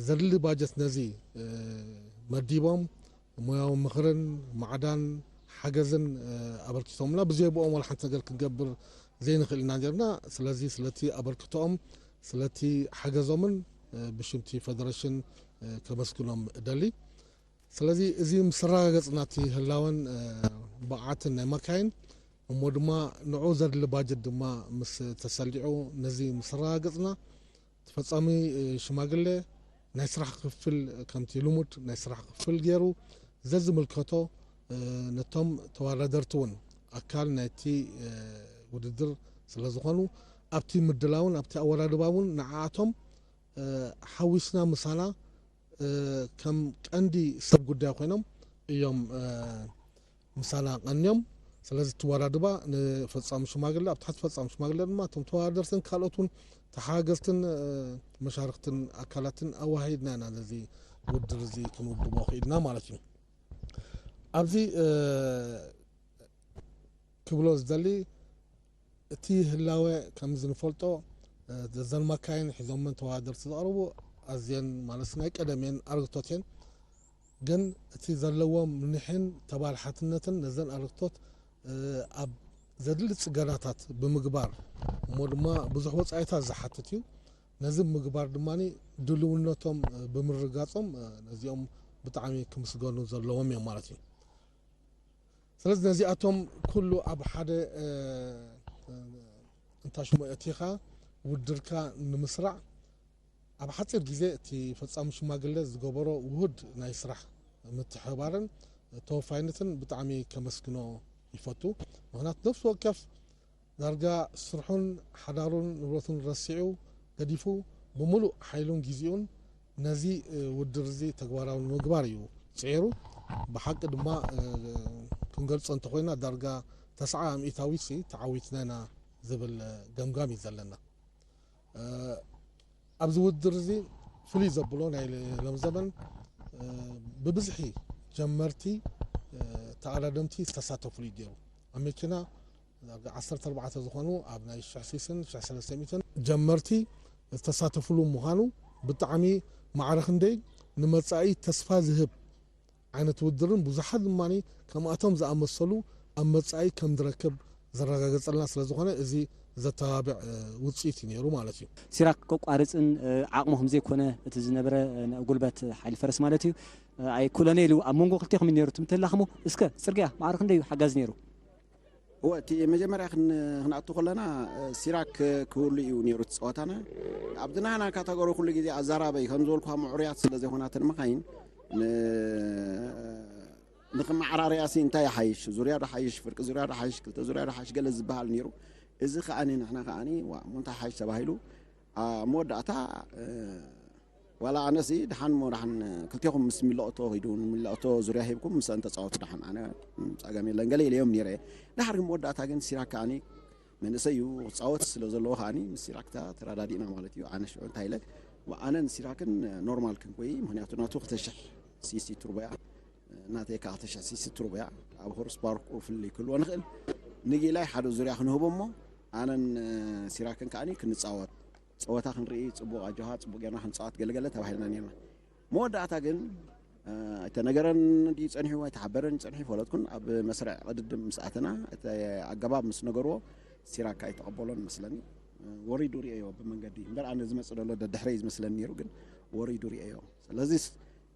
ዘድሊ ባጀት ነዚ፣ እ፣ መዲቦም ሞያዊ ምኽርን ማዕዳን ሓገዝን፣ እ፣ ኣበርኪቶምና። ብዘይብኦም ዋላ ሓንቲ ነገር ክንገብር ዘይንኽእል ኢና ነርና። ስለዚ ስለቲ ኣበርክቶኦም፣ ስለቲ ሓገዞምን፣ እ፣ ብሽምቲ ፌደሬሽን፣ እ፣ ከመስግኖም እደሊ። ስለዚ እዚ ምስ ኣረጋገጽና እቲ ህላወን፣ እ፣ ብቕዓትን ናይ መካይን፣ እሞ ድማ ንዑ ዘድሊ ባጀት ድማ ምስ ተሰሊዑ፣ ነዚ ምስ ኣረጋገጽና፣ ተፈጻሚ፣ እ፣ ሽማግለ ናይ ስራሕ ክፍል፣ ከምቲ ልሙድ ናይ ስራሕ ክፍል ገይሩ ዘዝምልከቶ፣ እ፣ ነቶም ተወዳደርቲ እውን ኣካል ናይቲ፣ እ፣ ውድድር ስለ ዝኾኑ፣ ኣብቲ ምድላውን ኣብቲ ኣወዳድባ እውን ንዓኣቶም፣ እ፣ ሓዊስና ምሳና፣ እ፣ ከም ቀንዲ ሰብ ጉዳይ ኮይኖም እዮም፣ እ፣ ምሳና ቀንዮም። ስለዚ እቲ ኣወዳድባ ንፈጻሚ ሽማግለ፣ ኣብ ትሕቲ ፈጻሚ ሽማግለ ድማ እቶም ተወዳደርትን ካልኦት እውን ተሓጋገዝትን፣ እ፣ መሻርክትን ኣካላትን ኣወሃሂድና ኢና ነዚ ውድድር እዚ ክንውድቦ ክኢልና ማለት እዩ። ኣብዚ፣ እ፣ ክብሎ ዝደሊ፣ እቲ ህላወ ከምዚ ንፈልጦ፣ እ፣ ዘዘን ማካይን ሒዞመን ተወዳደርቲ ዝቐርቡ ኣዝየን ማለት ናይ ቀደም እየን፣ ኣረግቶት እየን። ግን እቲ ዘለዎም ኒሕን ተባላሓትነትን ነዘን ኣረግቶት ኣብ ዘድሊ ጽገናታት ብምግባር፣ እሞ ድማ ብዙሕ ወጻኢታት ዝሓትት እዩ። ነዚ ምግባር ድማ ድልውነቶም ብምርጋጾም ነዚኦም ብጣዕሚ ክምስገኑ ዘለዎም እዮም ማለት እዩ። ስለዚ ነዚኣቶም ኩሉ ኣብ ሓደ እንታሽሞ እቲኻ ውድርካ ንምስራዕ ኣብ ሓፂር ግዜ እቲ ፈፃሚ ሽማግለ ዝገበሮ ውሁድ ናይ ስራሕ ምትሕባርን ተወፋይነትን ብጣዕሚ ከመስግኖ ይፈቱ። ምክንያቱ ነፍሲ ወከፍ ዳርጋ ስርሑን ሓዳሩን ንብረቱን ረሲዑ ገዲፉ ብምሉእ ሓይሉን ግዜኡን ነዚ ውድር እዚ ተግባራዊ ንምግባር እዩ ፅዒሩ። ብሓቂ ድማ ክንገልፆ እንተኮይና ዳርጋ ተስዓ ሚእታዊት ተዓዊትና ኢና ዝብል ገምጋም እዩ ዘለና። ኣብዚ ውድድር እዚ ፍሉይ ዘብሎ ናይ ሎም ዘመን ብብዝሒ ጀመርቲ ተቐዳደምቲ ዝተሳተፉሉ እዩ ገይሩ። ኣብ መኪና ዳርጋ ዓሰርተ ኣርባዕተ ዝኾኑ ኣብ ናይ ሽሕ ሲስን ሽሕ ሰለስተ ሚእትን ጀመርቲ ዝተሳተፉሉ ምዃኑ ብጣዕሚ ማዕረ ክንደይ ንመጻኢ ተስፋ ዝህብ ዓይነት ውድድርን ብዙሓት ድማ ከምኣቶም ዝኣመሰሉ ኣብ መጻኢ ከም ዝረክብ ዘረጋገጸልና ስለ ዝኾነ እዚ ዘተባብዕ ውፅኢት እዩ ነይሩ ማለት እዩ። ሲራክ ከቋርፅን ዓቕሙ ከም ዘይኮነ እቲ ዝነበረ ጉልበት ሓይሊ ፈረስ ማለት እዩ ኣይኩለነ ኢሉ ኣብ መንጎ ክልቴኹም እዩ ነይሩ ትምትላኽሞ እስከ ፅርግያ ማዕረ ክንደይ እዩ ሓጋዚ ነይሩ? እወ እቲ መጀመርያ ክን- ክንኣቱ ከለና ሲራክ ክህሉ እዩ ነይሩ እቲ ፀወታና። ኣብቲ ናህና ካታጎሪ ኩሉ ግዜ ኣዛራባይ ከም ዝበልኩካ ምዕሩያት ስለ ዘይኮናተን መኻይን ን- ንኽመዓራርያ ሲ እንታይ ይሓይሽ ዙርያ ዶ ሓይሽ ፍርቂ ዙርያ ዶ ሓይሽ ክልተ ዙርያ ዶ ሓይሽ ገለ ዝበሃል ነይሩ። እዚ ከኣኒ ንሕና ከኣኒ ዋ እሞ እንታይ ሓይሽ ተባሂሉ ኣብ መወዳእታ ዋላ ኣነሲ ደሓን ሞ ደሓን ክልቴኹም ምስ ሚለኦቶ ኺዱ ንሚለኦቶ ዙርያ ሂብኩም ምስ እንተጻወቱ ደሓን ኣነ ጸገም የለን ገለ ኢለዮም ነይረ። ደሓር ግን መወዳእታ ግን ሲራክ ከኣኒ መንእሰይ እዩ ክጻወት ስለ ዘለዎ ከኣኒ ምስ ሲራክታ ተረዳዲእና ማለት እዩ። ኣነ ሽዑ እንታይ ኢለ ኣነን ሲራክን ኖርማል ክንኮይ ምክንያቱ ናቱ ክልተ ሽሕ ሲሲ ቱርቦያ ናተይ ከዓ ክልተ ሽሕ ሲሲ ቱርቦያ ኣብ ሆርስ ፓወር ክፍልይ ክህልዎ ንኽእል ንጊላይ ሓደ ዙርያ ክንህቦ እሞ ኣነን ሲራክን ከኣኒ ክንጻወት ጸወታ ክንርኢ ጽቡቕ ኣጆኻ ጽቡቕ ጌርና ክንጻወት ገለገለ ተባሂልና ኔርና። መወዳእታ ግን ኣይተነገረን ድዩ ጸኒሑ ኣይተሓበረን ጸኒሑ ፈለጥኩን ኣብ መስርዕ ቅድድም ምስ ኣተና እቲ ኣገባብ ምስ ነገርዎ ሲራክ ኣይተቐበሎን መስለኒ። ወሪዱ ርእየዮ ብመንገዲ እምበር ኣነ ዝመጽእ ዘሎ ደድሕረይ ዝመስለኒ ነይሩ ግን ወሪዱ ርእየዮ። ስለዚ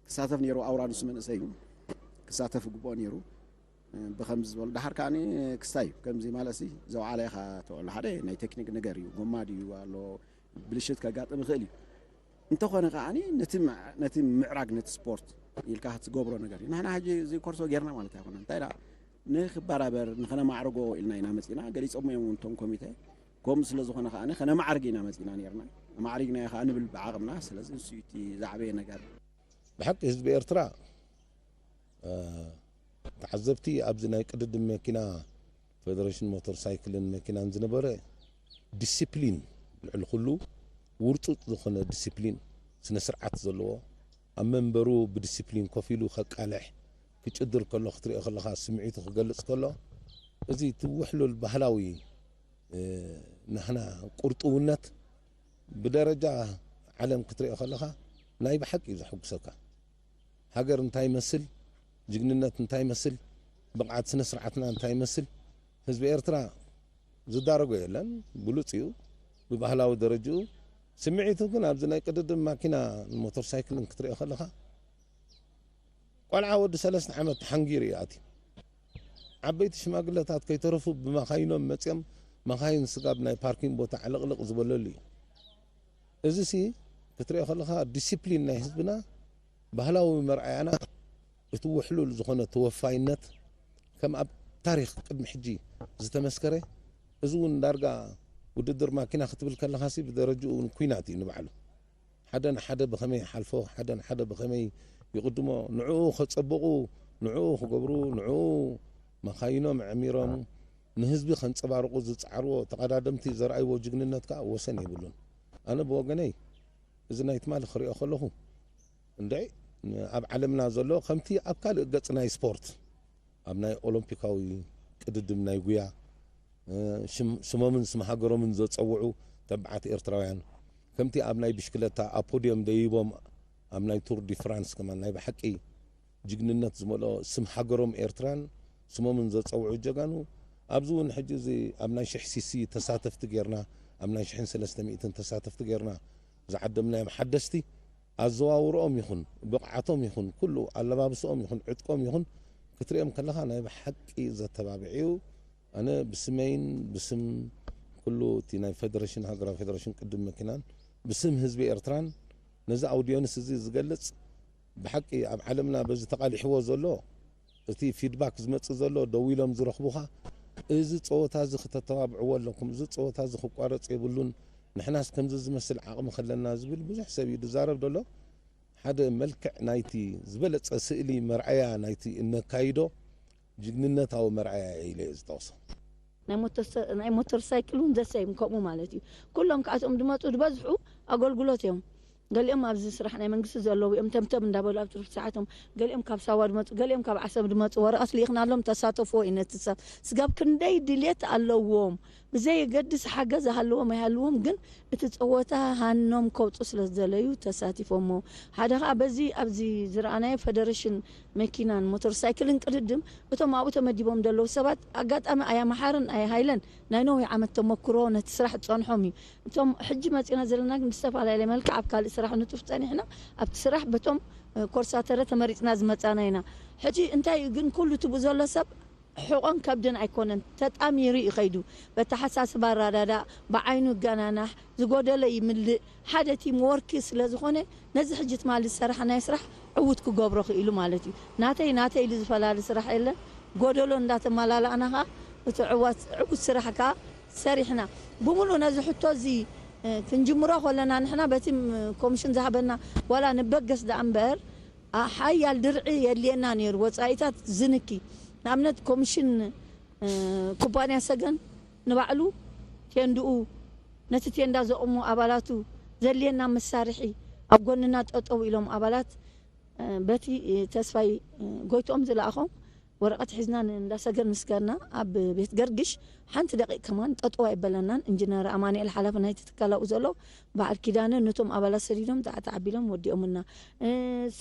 ክሳተፍ ነይሩ ኣውራ ንሱ መንእሰይ እዩ ክሳተፍ ይግብኦ ነይሩ። ብከምዚ ዝበሉ ደሓር ከዓኒ ክስታይ እዩ ከምዚ ማለት ሲ ዘውዓለ ኢኻ ተውዕሎ ሓደ ናይ ቴክኒክ ነገር እዩ ጎማ ድዩ ኣሎ ብልሽት ከጋጥም ይኽእል እዩ እንተኾነ ከዓኒ ነቲ ምዕ- ነቲ ምዕራግ ነቲ ስፖርት ኢልካ ክትገብሮ ነገር እዩ ንሕና ሕጂ እዚ ኮርሶ ጌርና ማለት ኣይኮነ እንታይ ደኣ ንክበራበር ንኸነማዕርጎ ኢልና ኢና መፂና ገሊፆሞ እዮም እውን እቶም ኮሚተ ከምኡ ስለ ዝኾነ ከዓኒ ከነማዕርግ ኢና መፂና ኔርና ኣማዕሪግናዮ ከዓ ንብል ብዓቕምና ስለዚ ንሱ እዩ እቲ ዝዓበየ ነገር ብሓቂ ህዝቢ ኤርትራ ተዓዘብቲ ኣብዚ ናይ ቅድድም መኪና ፈደረሽን ሞተር ሳይክልን መኪናን ዝነበረ ዲሲፕሊን ልዕሊ ኩሉ ውርጡጥ ዝኾነ ዲሲፕሊን ስነ ስርዓት ዘለዎ ኣብ መንበሩ ብዲሲፕሊን ኮፍ ኢሉ ከቃልሕ ክጭድር ከሎ ክትሪኦ ከለኻ ስምዒቱ ክገልፅ ከሎ እዚ እቲ ውሕሉል ባህላዊ ናህና ቁርጥውነት ብደረጃ ዓለም ክትሪኦ ከለኻ ናይ ብሓቂ እዩ ዘሐጉሰካ። ሃገር እንታይ ይመስል፣ ጅግንነት እንታይ ይመስል፣ ብቕዓት ስነ ስርዓትና እንታይ ይመስል፣ ህዝቢ ኤርትራ ዝዳረጎ የለን፣ ብሉጽ እዩ ብባህላዊ ደረጅኡ። ስምዒቱ ግን ኣብዚ ናይ ቅድድም ማኪና ንሞተር ሳይክልን ክትሪኦ ከለኻ ቆልዓ ወዲ ሰለስተ ዓመት ተሓንጊሩ እዩ ኣትዩ። ዓበይቲ ሽማግለታት ከይተረፉ ብመኻይኖም መፅዮም መኻይን ስጋብ ናይ ፓርኪን ቦታ ዕልቕልቕ ዝበለሉ እዩ። እዚ ሲ ክትሪኦ ከለኻ ዲሲፕሊን ናይ ህዝብና ባህላዊ መርኣያና እቲ ውሕሉል ዝኾነ ተወፋይነት ከም ኣብ ታሪኽ ቅድሚ ሕጂ ዝተመስከረ እዚ እውን ዳርጋ ውድድር ማኪና ክትብል ከለኻሲ ብደረጅኡ እውን ኩናት እዩ ንባዕሉ ሓደ ንሓደ ብኸመይ ይሓልፎ ሓደ ንሓደ ብኸመይ ይቕድሞ ንዕኡ ከጸብቑ ንዕኡ ክገብሩ ንዕኡ መኻይኖም ዕሚሮም ንህዝቢ ከንጸባርቑ ዝጸዓርዎ ተቐዳደምቲ ዘርኣይዎ ጅግንነት ከኣ ወሰን የብሉን ኣነ ብወገነይ እዚ ናይ ትማሊ ክሪኦ ከለኹ እንድዒ ኣብ ዓለምና ዘሎ ከምቲ ኣብ ካልእ ገጽ ናይ ስፖርት ኣብ ናይ ኦሎምፒካዊ ቅድድም ናይ ጉያ ስሞምን ስም ሃገሮምን ዘጸውዑ ተባዓት ኤርትራውያን ከምቲ ኣብ ናይ ብሽክለታ ኣብ ፖድዮም ደይቦም ኣብ ናይ ቱር ዲ ፍራንስ ከማን ናይ ብሓቂ ጅግንነት ዝመልኦ ስም ሃገሮም ኤርትራን ስሞምን ዘጸውዑ ጀጋኑ፣ ኣብዚ እውን ሕጂ እዚ ኣብ ናይ ሽሕ ሲሲ ተሳተፍቲ ጌርና፣ ኣብ ናይ ሽሕን ሰለስተ ሚእትን ተሳተፍቲ ጌርና ዝዓደምናዮም ሓደስቲ፣ ኣዘዋውርኦም ይኹን ብቕዓቶም ይኹን ኩሉ ኣለባብስኦም ይኹን ዕጥቆም ይኹን ክትሪኦም ከለኻ ናይ ብሓቂ ዘተባብዕ እዩ። ኣነ ብስመይን ብስም ኩሉ እቲ ናይ ፌደሬሽን፣ ሃገራዊ ፌደሬሽን ቅድም መኪናን ብስም ህዝቢ ኤርትራን ነዚ ኣውዲዮንስ እዚ ዝገልጽ፣ ብሓቂ ኣብ ዓለምና በዚ ተቓሊሕዎ ዘሎ፣ እቲ ፊድባክ ዝመጽእ ዘሎ፣ ደው ኢሎም ዝረኽቡኻ፣ እዚ ጸወታ እዚ ክተተባብዕዎ ኣለኩም፣ እዚ ጸወታ እዚ ክቋረጽ የብሉን፣ ንሕናስ ከምዚ ዝመስል ዓቕሚ ከለና ዝብል ብዙሕ ሰብ እዩ ዝዛረብ ዘሎ። ሓደ መልክዕ ናይቲ ዝበለጸ ስእሊ መርኣያ ናይቲ እነካይዶ ጅግንነታዊ መርኣያ ኢለ እየ ዝጠቕሶ። ናይ ሞተር ሰ-፣ ናይ ሞተር ሳይክል እውን ዘሰይም ከምኡ ማለት እዩ። ኩሎም ከኣቶም ድመፁ ድበዝሑ ኣገልግሎት እዮም። ገሊኦም ኣብዚ ስራሕ ናይ መንግስቲ ዘለዉ እዮም፣ ተምተም እንዳበሉ ኣብ ትርፊ ሰዓቶም። ገሊኦም ካብ ሳዋ ድመፁ፣ ገሊኦም ካብ ዓሰብ ድመፁ። ወረቐት ልኢኽናሎም፣ ተሳተፍዎ እዩ ነቲ ሰብ። ስጋብ ክንደይ ድልየት ኣለዎም፣ ብዘየገድስ ሓገዝ ሃለዎም ኣይሃለዎም፣ ግን እቲ ጸወታ ሃኖም ከውፁ ስለ ዝደለዩ ተሳቲፎሞ። ሓደ ኸኣ በዚ ኣብዚ ዝረኣናዮ ፌደሬሽን መኪናን ሞተር ሳይክልን ቅድድም፣ እቶም ኣብኡ ተመዲቦም ዘለዉ ሰባት ኣጋጣሚ ኣያ መሓርን ኣያ ሃይለን ናይ ነዊሕ ዓመት ተመክሮ ነቲ ስራሕ ዝጸንሖም እዩ። እቶም ሕጂ መጺና ዘለና ግን ብዝተፈላለየ መልክዕ ኣብ ካልእ ስራሕ ንጡፍ ጸኒሕና፣ ኣብቲ ስራሕ በቶም፣ እ፣ ኮርሳተረ ተመሪጽና ዝመጻና ኢና። ሕጂ እንታይ እዩ ግን ኩሉ ትብኡ ዘሎ ሰብ ሕቖን ከብድን ኣይኮነን፣ ተጣሚሩ እዩ ከይዱ። በተሓሳስባ ኣረዳዳእ፣ ብዓይኑ ይገናናሕ፣ ዝጎደሎ ይምልእ፣ ሓደ ቲም ወርክ ስለ ዝኾነ፣ ነዚ ሕጂ ትማሊ ዝሰራሕናዮ ስራሕ ዕዉት ክገብሮ ክኢሉ ማለት እዩ። ናተይ፣ ናተይ ኢሉ ዝፈላሊ ስራሕ የለን። ጎደሎ እንዳተመላላእና ኸኣ፣ እቲ ዕዋት-፣ ዕዉት ስራሕ ከኣ ሰሪሕና። ብምሉእ ነዚ ሕቶ እዚ፣ እ፣ ክንጅምሮ ከለና፣ ንሕና በቲ፣ ም-፣ ኮሚሽን ዝሃበና ዋላ ንበገስ ደኣ እምበር፣ ኣ-፣ ሓያል ድርዒ የድልየና ነይሩ፣ ወጻኢታት ዝንኪ። ንኣብነት ኮሚሽን፣ እ፣ ኩባንያ ሰገን ንባዕሉ ቴንድኡ፣ ነቲ ቴንዳ ዘቑሙ ኣባላቱ፣ ዘድልየና መሳርሒ ኣብ ጎንና ጠጠው ኢሎም ኣባላት፣ እ፣ በቲ፣ እ፣ ተስፋይ፣ እ፣ ጎይትኦም ዝለኣኾም ወረቐት ሒዝና ንእንዳ ሰገን ምስ ከድና፣ ኣብ ቤት ገርግሽ ሓንቲ ደቂቕ ከማን ጠጠው ኣይበለናን። ኢንጂነር ኣማኑኤል ሓላፊ ናይቲ ትካል ኣብኡ ዘሎ፣ በዓል ኪዳነ ነቶም ኣባላት ሰዲዶም ጣዕጣዕ ኣቢሎም ወዲኦምና። እ፣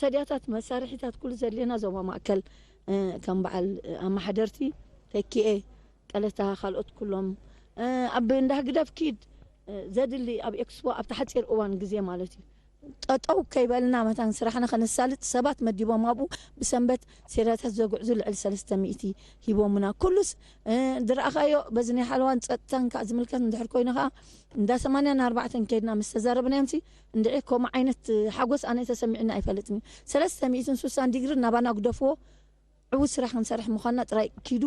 ሰድያታት፣ መሳርሒታት፣ ኩሉ ዘድልየና ዞባ ማእከል፣ እ፣ ከም በዓል፣ እ፣ ኣመሓደርቲ፣ ተኪኤ፣ ቀለታ፣ ካልኦት ኩሎም፣ እ፣ ኣብ እንዳ ህግደፍ ኪድ፣ እ፣ ዘድሊ ኣብ ኤክስፖ ኣብቲ ሓጺር እዋን ግዜ ማለት እዩ። ጠጠው ከይበልና መታን ስራሕና ከነሳልጥ ሰባት መዲቦም ኣብኡ ብሰንበት ሴዳታት ዘጉዕዙ ልዕሊ ሰለስተ ሚእቲ ሂቦምና። ኩሉስ፣ እ፣ ዝረኣኻዮ በዚ ናይ ሓለዋን ጸጥታን ከኣ ዝምልከት እንድሕር ኮይኑ ከኣ እንዳ ሰማንያን ኣርባዕተን ከይድና ምስ ተዛረብናዮምሲ እንድዒ ከምኡ ዓይነት ሓጎስ ኣነ ተሰሚዑና ኣይፈልጥን እዩ። ሰለስተ ሚእትን ሱሳን ዲግሪ ናባና ግደፍዎ። ዕዉት ስራሕ ክንሰርሕ ምዃንና ጥራይ ኪዱ፣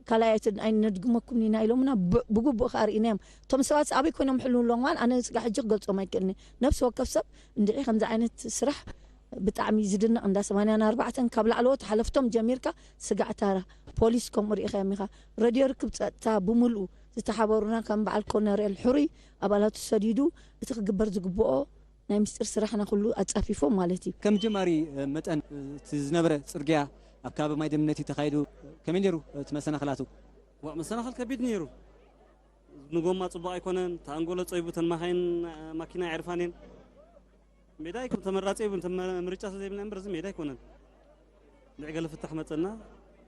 ካልኣይ ኣይት-፣ ኣይነድግመኩምን ኢና ኢሎምና። ብ-፣ ብግቡእ ከኣ ርኢናዮም። እቶም ሰባት ኣበይ ኮይኖም ሕልው ኣለዎም? ኣነ ስጋዕ ሕጂ ክገልጾም ኣይክእልን እየ። ነፍሲ ወከፍ ሰብ እንድዒ ከምዚ ዓይነት ስራሕ ብጣዕሚ ዝድነቕ፣ እንዳ ሰማንያን ኣርባዕተን ካብ ላዕለዎት ሓለፍቶም ጀሚርካ ስጋዕ ታራ፣ ፖሊስ ከምኡ ርኢኻዮም ኢኻ። ረድዮ ርክብ ጸጥታ ብምልኡ ዝተሓበሩና ከም በዓል ኮነሬል ሕሩይ ኣባላቱ ሰዲዱ እቲ ክግበር ዝግብኦ ናይ ምስጢር ስራሕና ኩሉ ኣጻፊፎም ማለት እዩ። ከም ጀማሪ፣ እ፣ መጠን፣ እ፣ እቲ ዝነበረ ጽርግያ ኣብ ከባቢ ማይ ደምነት እዩ ተኻይዱ። ከመይ ነይሩ እቲ መሰናኽላቱ? ዋ፣ መሰናኽል ከቢድ ነይሩ። ንጎማ ጽቡቕ ኣይኮነን። ተኣንጎሎ ጸይቡ፣ ተን ማኻይን፣ እ፣ ማኪና የዕርፋን እየን። ሜዳ ኣይኮን ተመራጺ ይብን፣ ተመ-፣ ምርጫ ስለ ዘይብልና እምበር፣ እዚ ሜዳ ኣይኮነን። ልዕገለ ፍታሕ መጸና፣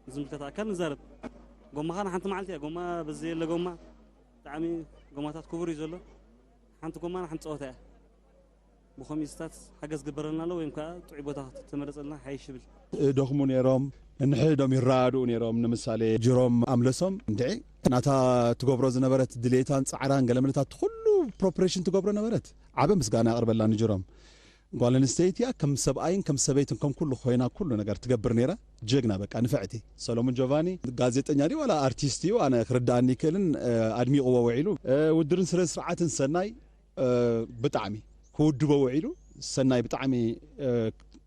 ዝምልከት ኣካል ንዛረብ። ጎማኻ ንሓንቲ መዓልቲ እያ፣ ጎማ በዚ የለ ጎማ። ብጣዕሚ ጎማታት ክቡር እዩ ዘሎ። ሓንቲ ጎማ ንሓንቲ ጸወታ እያ። ብኸምኡ ስታት ሓገዝ ግበረልና ኣሎ፣ ወይም ከኣ ጥዑይ ቦታ ተመረጸልና ሓይሽ ይብል። ደኽሙ ነይሮም፣ ንሕዶም ይረዳድኡ ነይሮም። ንምሳሌ ጅሮም ኣምለሶም እንድዒ ናታ ትገብሮ ዝነበረት ድሌታን ጻዕራን ገለመለታት ኩሉ ፕሮፕሬሽን ትገብሮ ነበረት። ዓቢ ምስጋና ኣቕርበላ ንጅሮም። ጓል ኣንስተይቲ እያ፣ ከም ሰብኣይን ከም ሰበይትን ከም ኩሉ ኮይና ኩሉ ነገር ትገብር ነይራ። ጀግና በቃ ንፍዕቲ። ሰሎሞን ጆቫኒ ጋዜጠኛ ድዩ ዋላ ኣርቲስት እዩ ኣነ ክርዳኣኒ ይክእልን፣ እ፣ ኣድሚቕዎ ውዒሉ። እ፣ ውድድርን ስነ ስርዓትን ሰናይ፣ እ፣ ብጣዕሚ ክውድቦ ውዒሉ። ሰናይ ብጣዕሚ፣ እ፣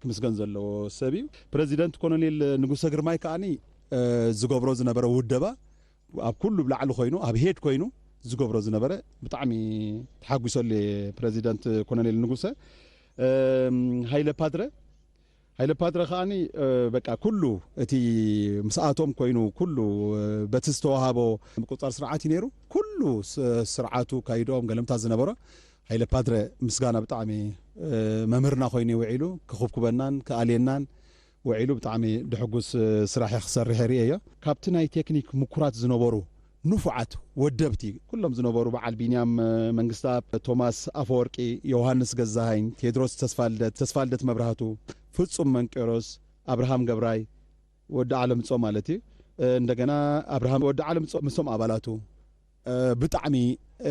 ክምስገን ዘለዎ ሰብ እዩ። ፕረዚደንት ኮሎኔል ንጉሰ ግርማይ ከኣኒ፣ እ፣ ዝገብሮ ዝነበረ ውደባ ኣብ ኩሉ ብላዕሊ ኮይኑ ኣብ ሄድ ኮይኑ ዝገብሮ ዝነበረ ብጣዕሚ ተሓጒሰሉ እየ ፕረዚደንት ኮሎኔል ንጉሰ። እም፣ ሃይለ ፓድረ፣ ሃይለ ፓድረ ከኣኒ፣ እ፣ በቃ ኩሉ እቲ ምስኣቶም ኮይኑ ኩሉ፣ እ፣ በቲ ዝተዋሃቦ ምቁጽጻር ስርዓት እዩ ነይሩ። ኩሉ ስ-፣ ስርዓቱ ካይድኦም ገለምታት ዝነበሮ ሃይለ ፓድረ ምስጋና ብጣዕሚ፣ እ፣ መምህርና ኮይኑ ውዒሉ ክኹብኩበናን ክኣልየናን ውዒሉ ብጣዕሚ ድሕጉስ ስራሕ ክሰርሕ ርእየዮ። ካብቲ ናይ ቴክኒክ ምኩራት ዝነበሩ ንፉዓት ወደብቲ ኩሎም ዝነበሩ በዓል ቢንያም መንግስታኣብ፣ ቶማስ ኣፈወርቂ፣ ዮሃንስ ገዛሃኝ፣ ቴድሮስ ተስፋልደት፣ ተስፋልደት መብራህቱ፣ ፍጹም መንቄሮስ፣ ኣብርሃም ገብራይ፣ ወዲ ዓለምጾ ማለት እዩ። እንደገና ኣብርሃም ወዲ ዓለምጾ ምስቶም ኣባላቱ ብጣዕሚ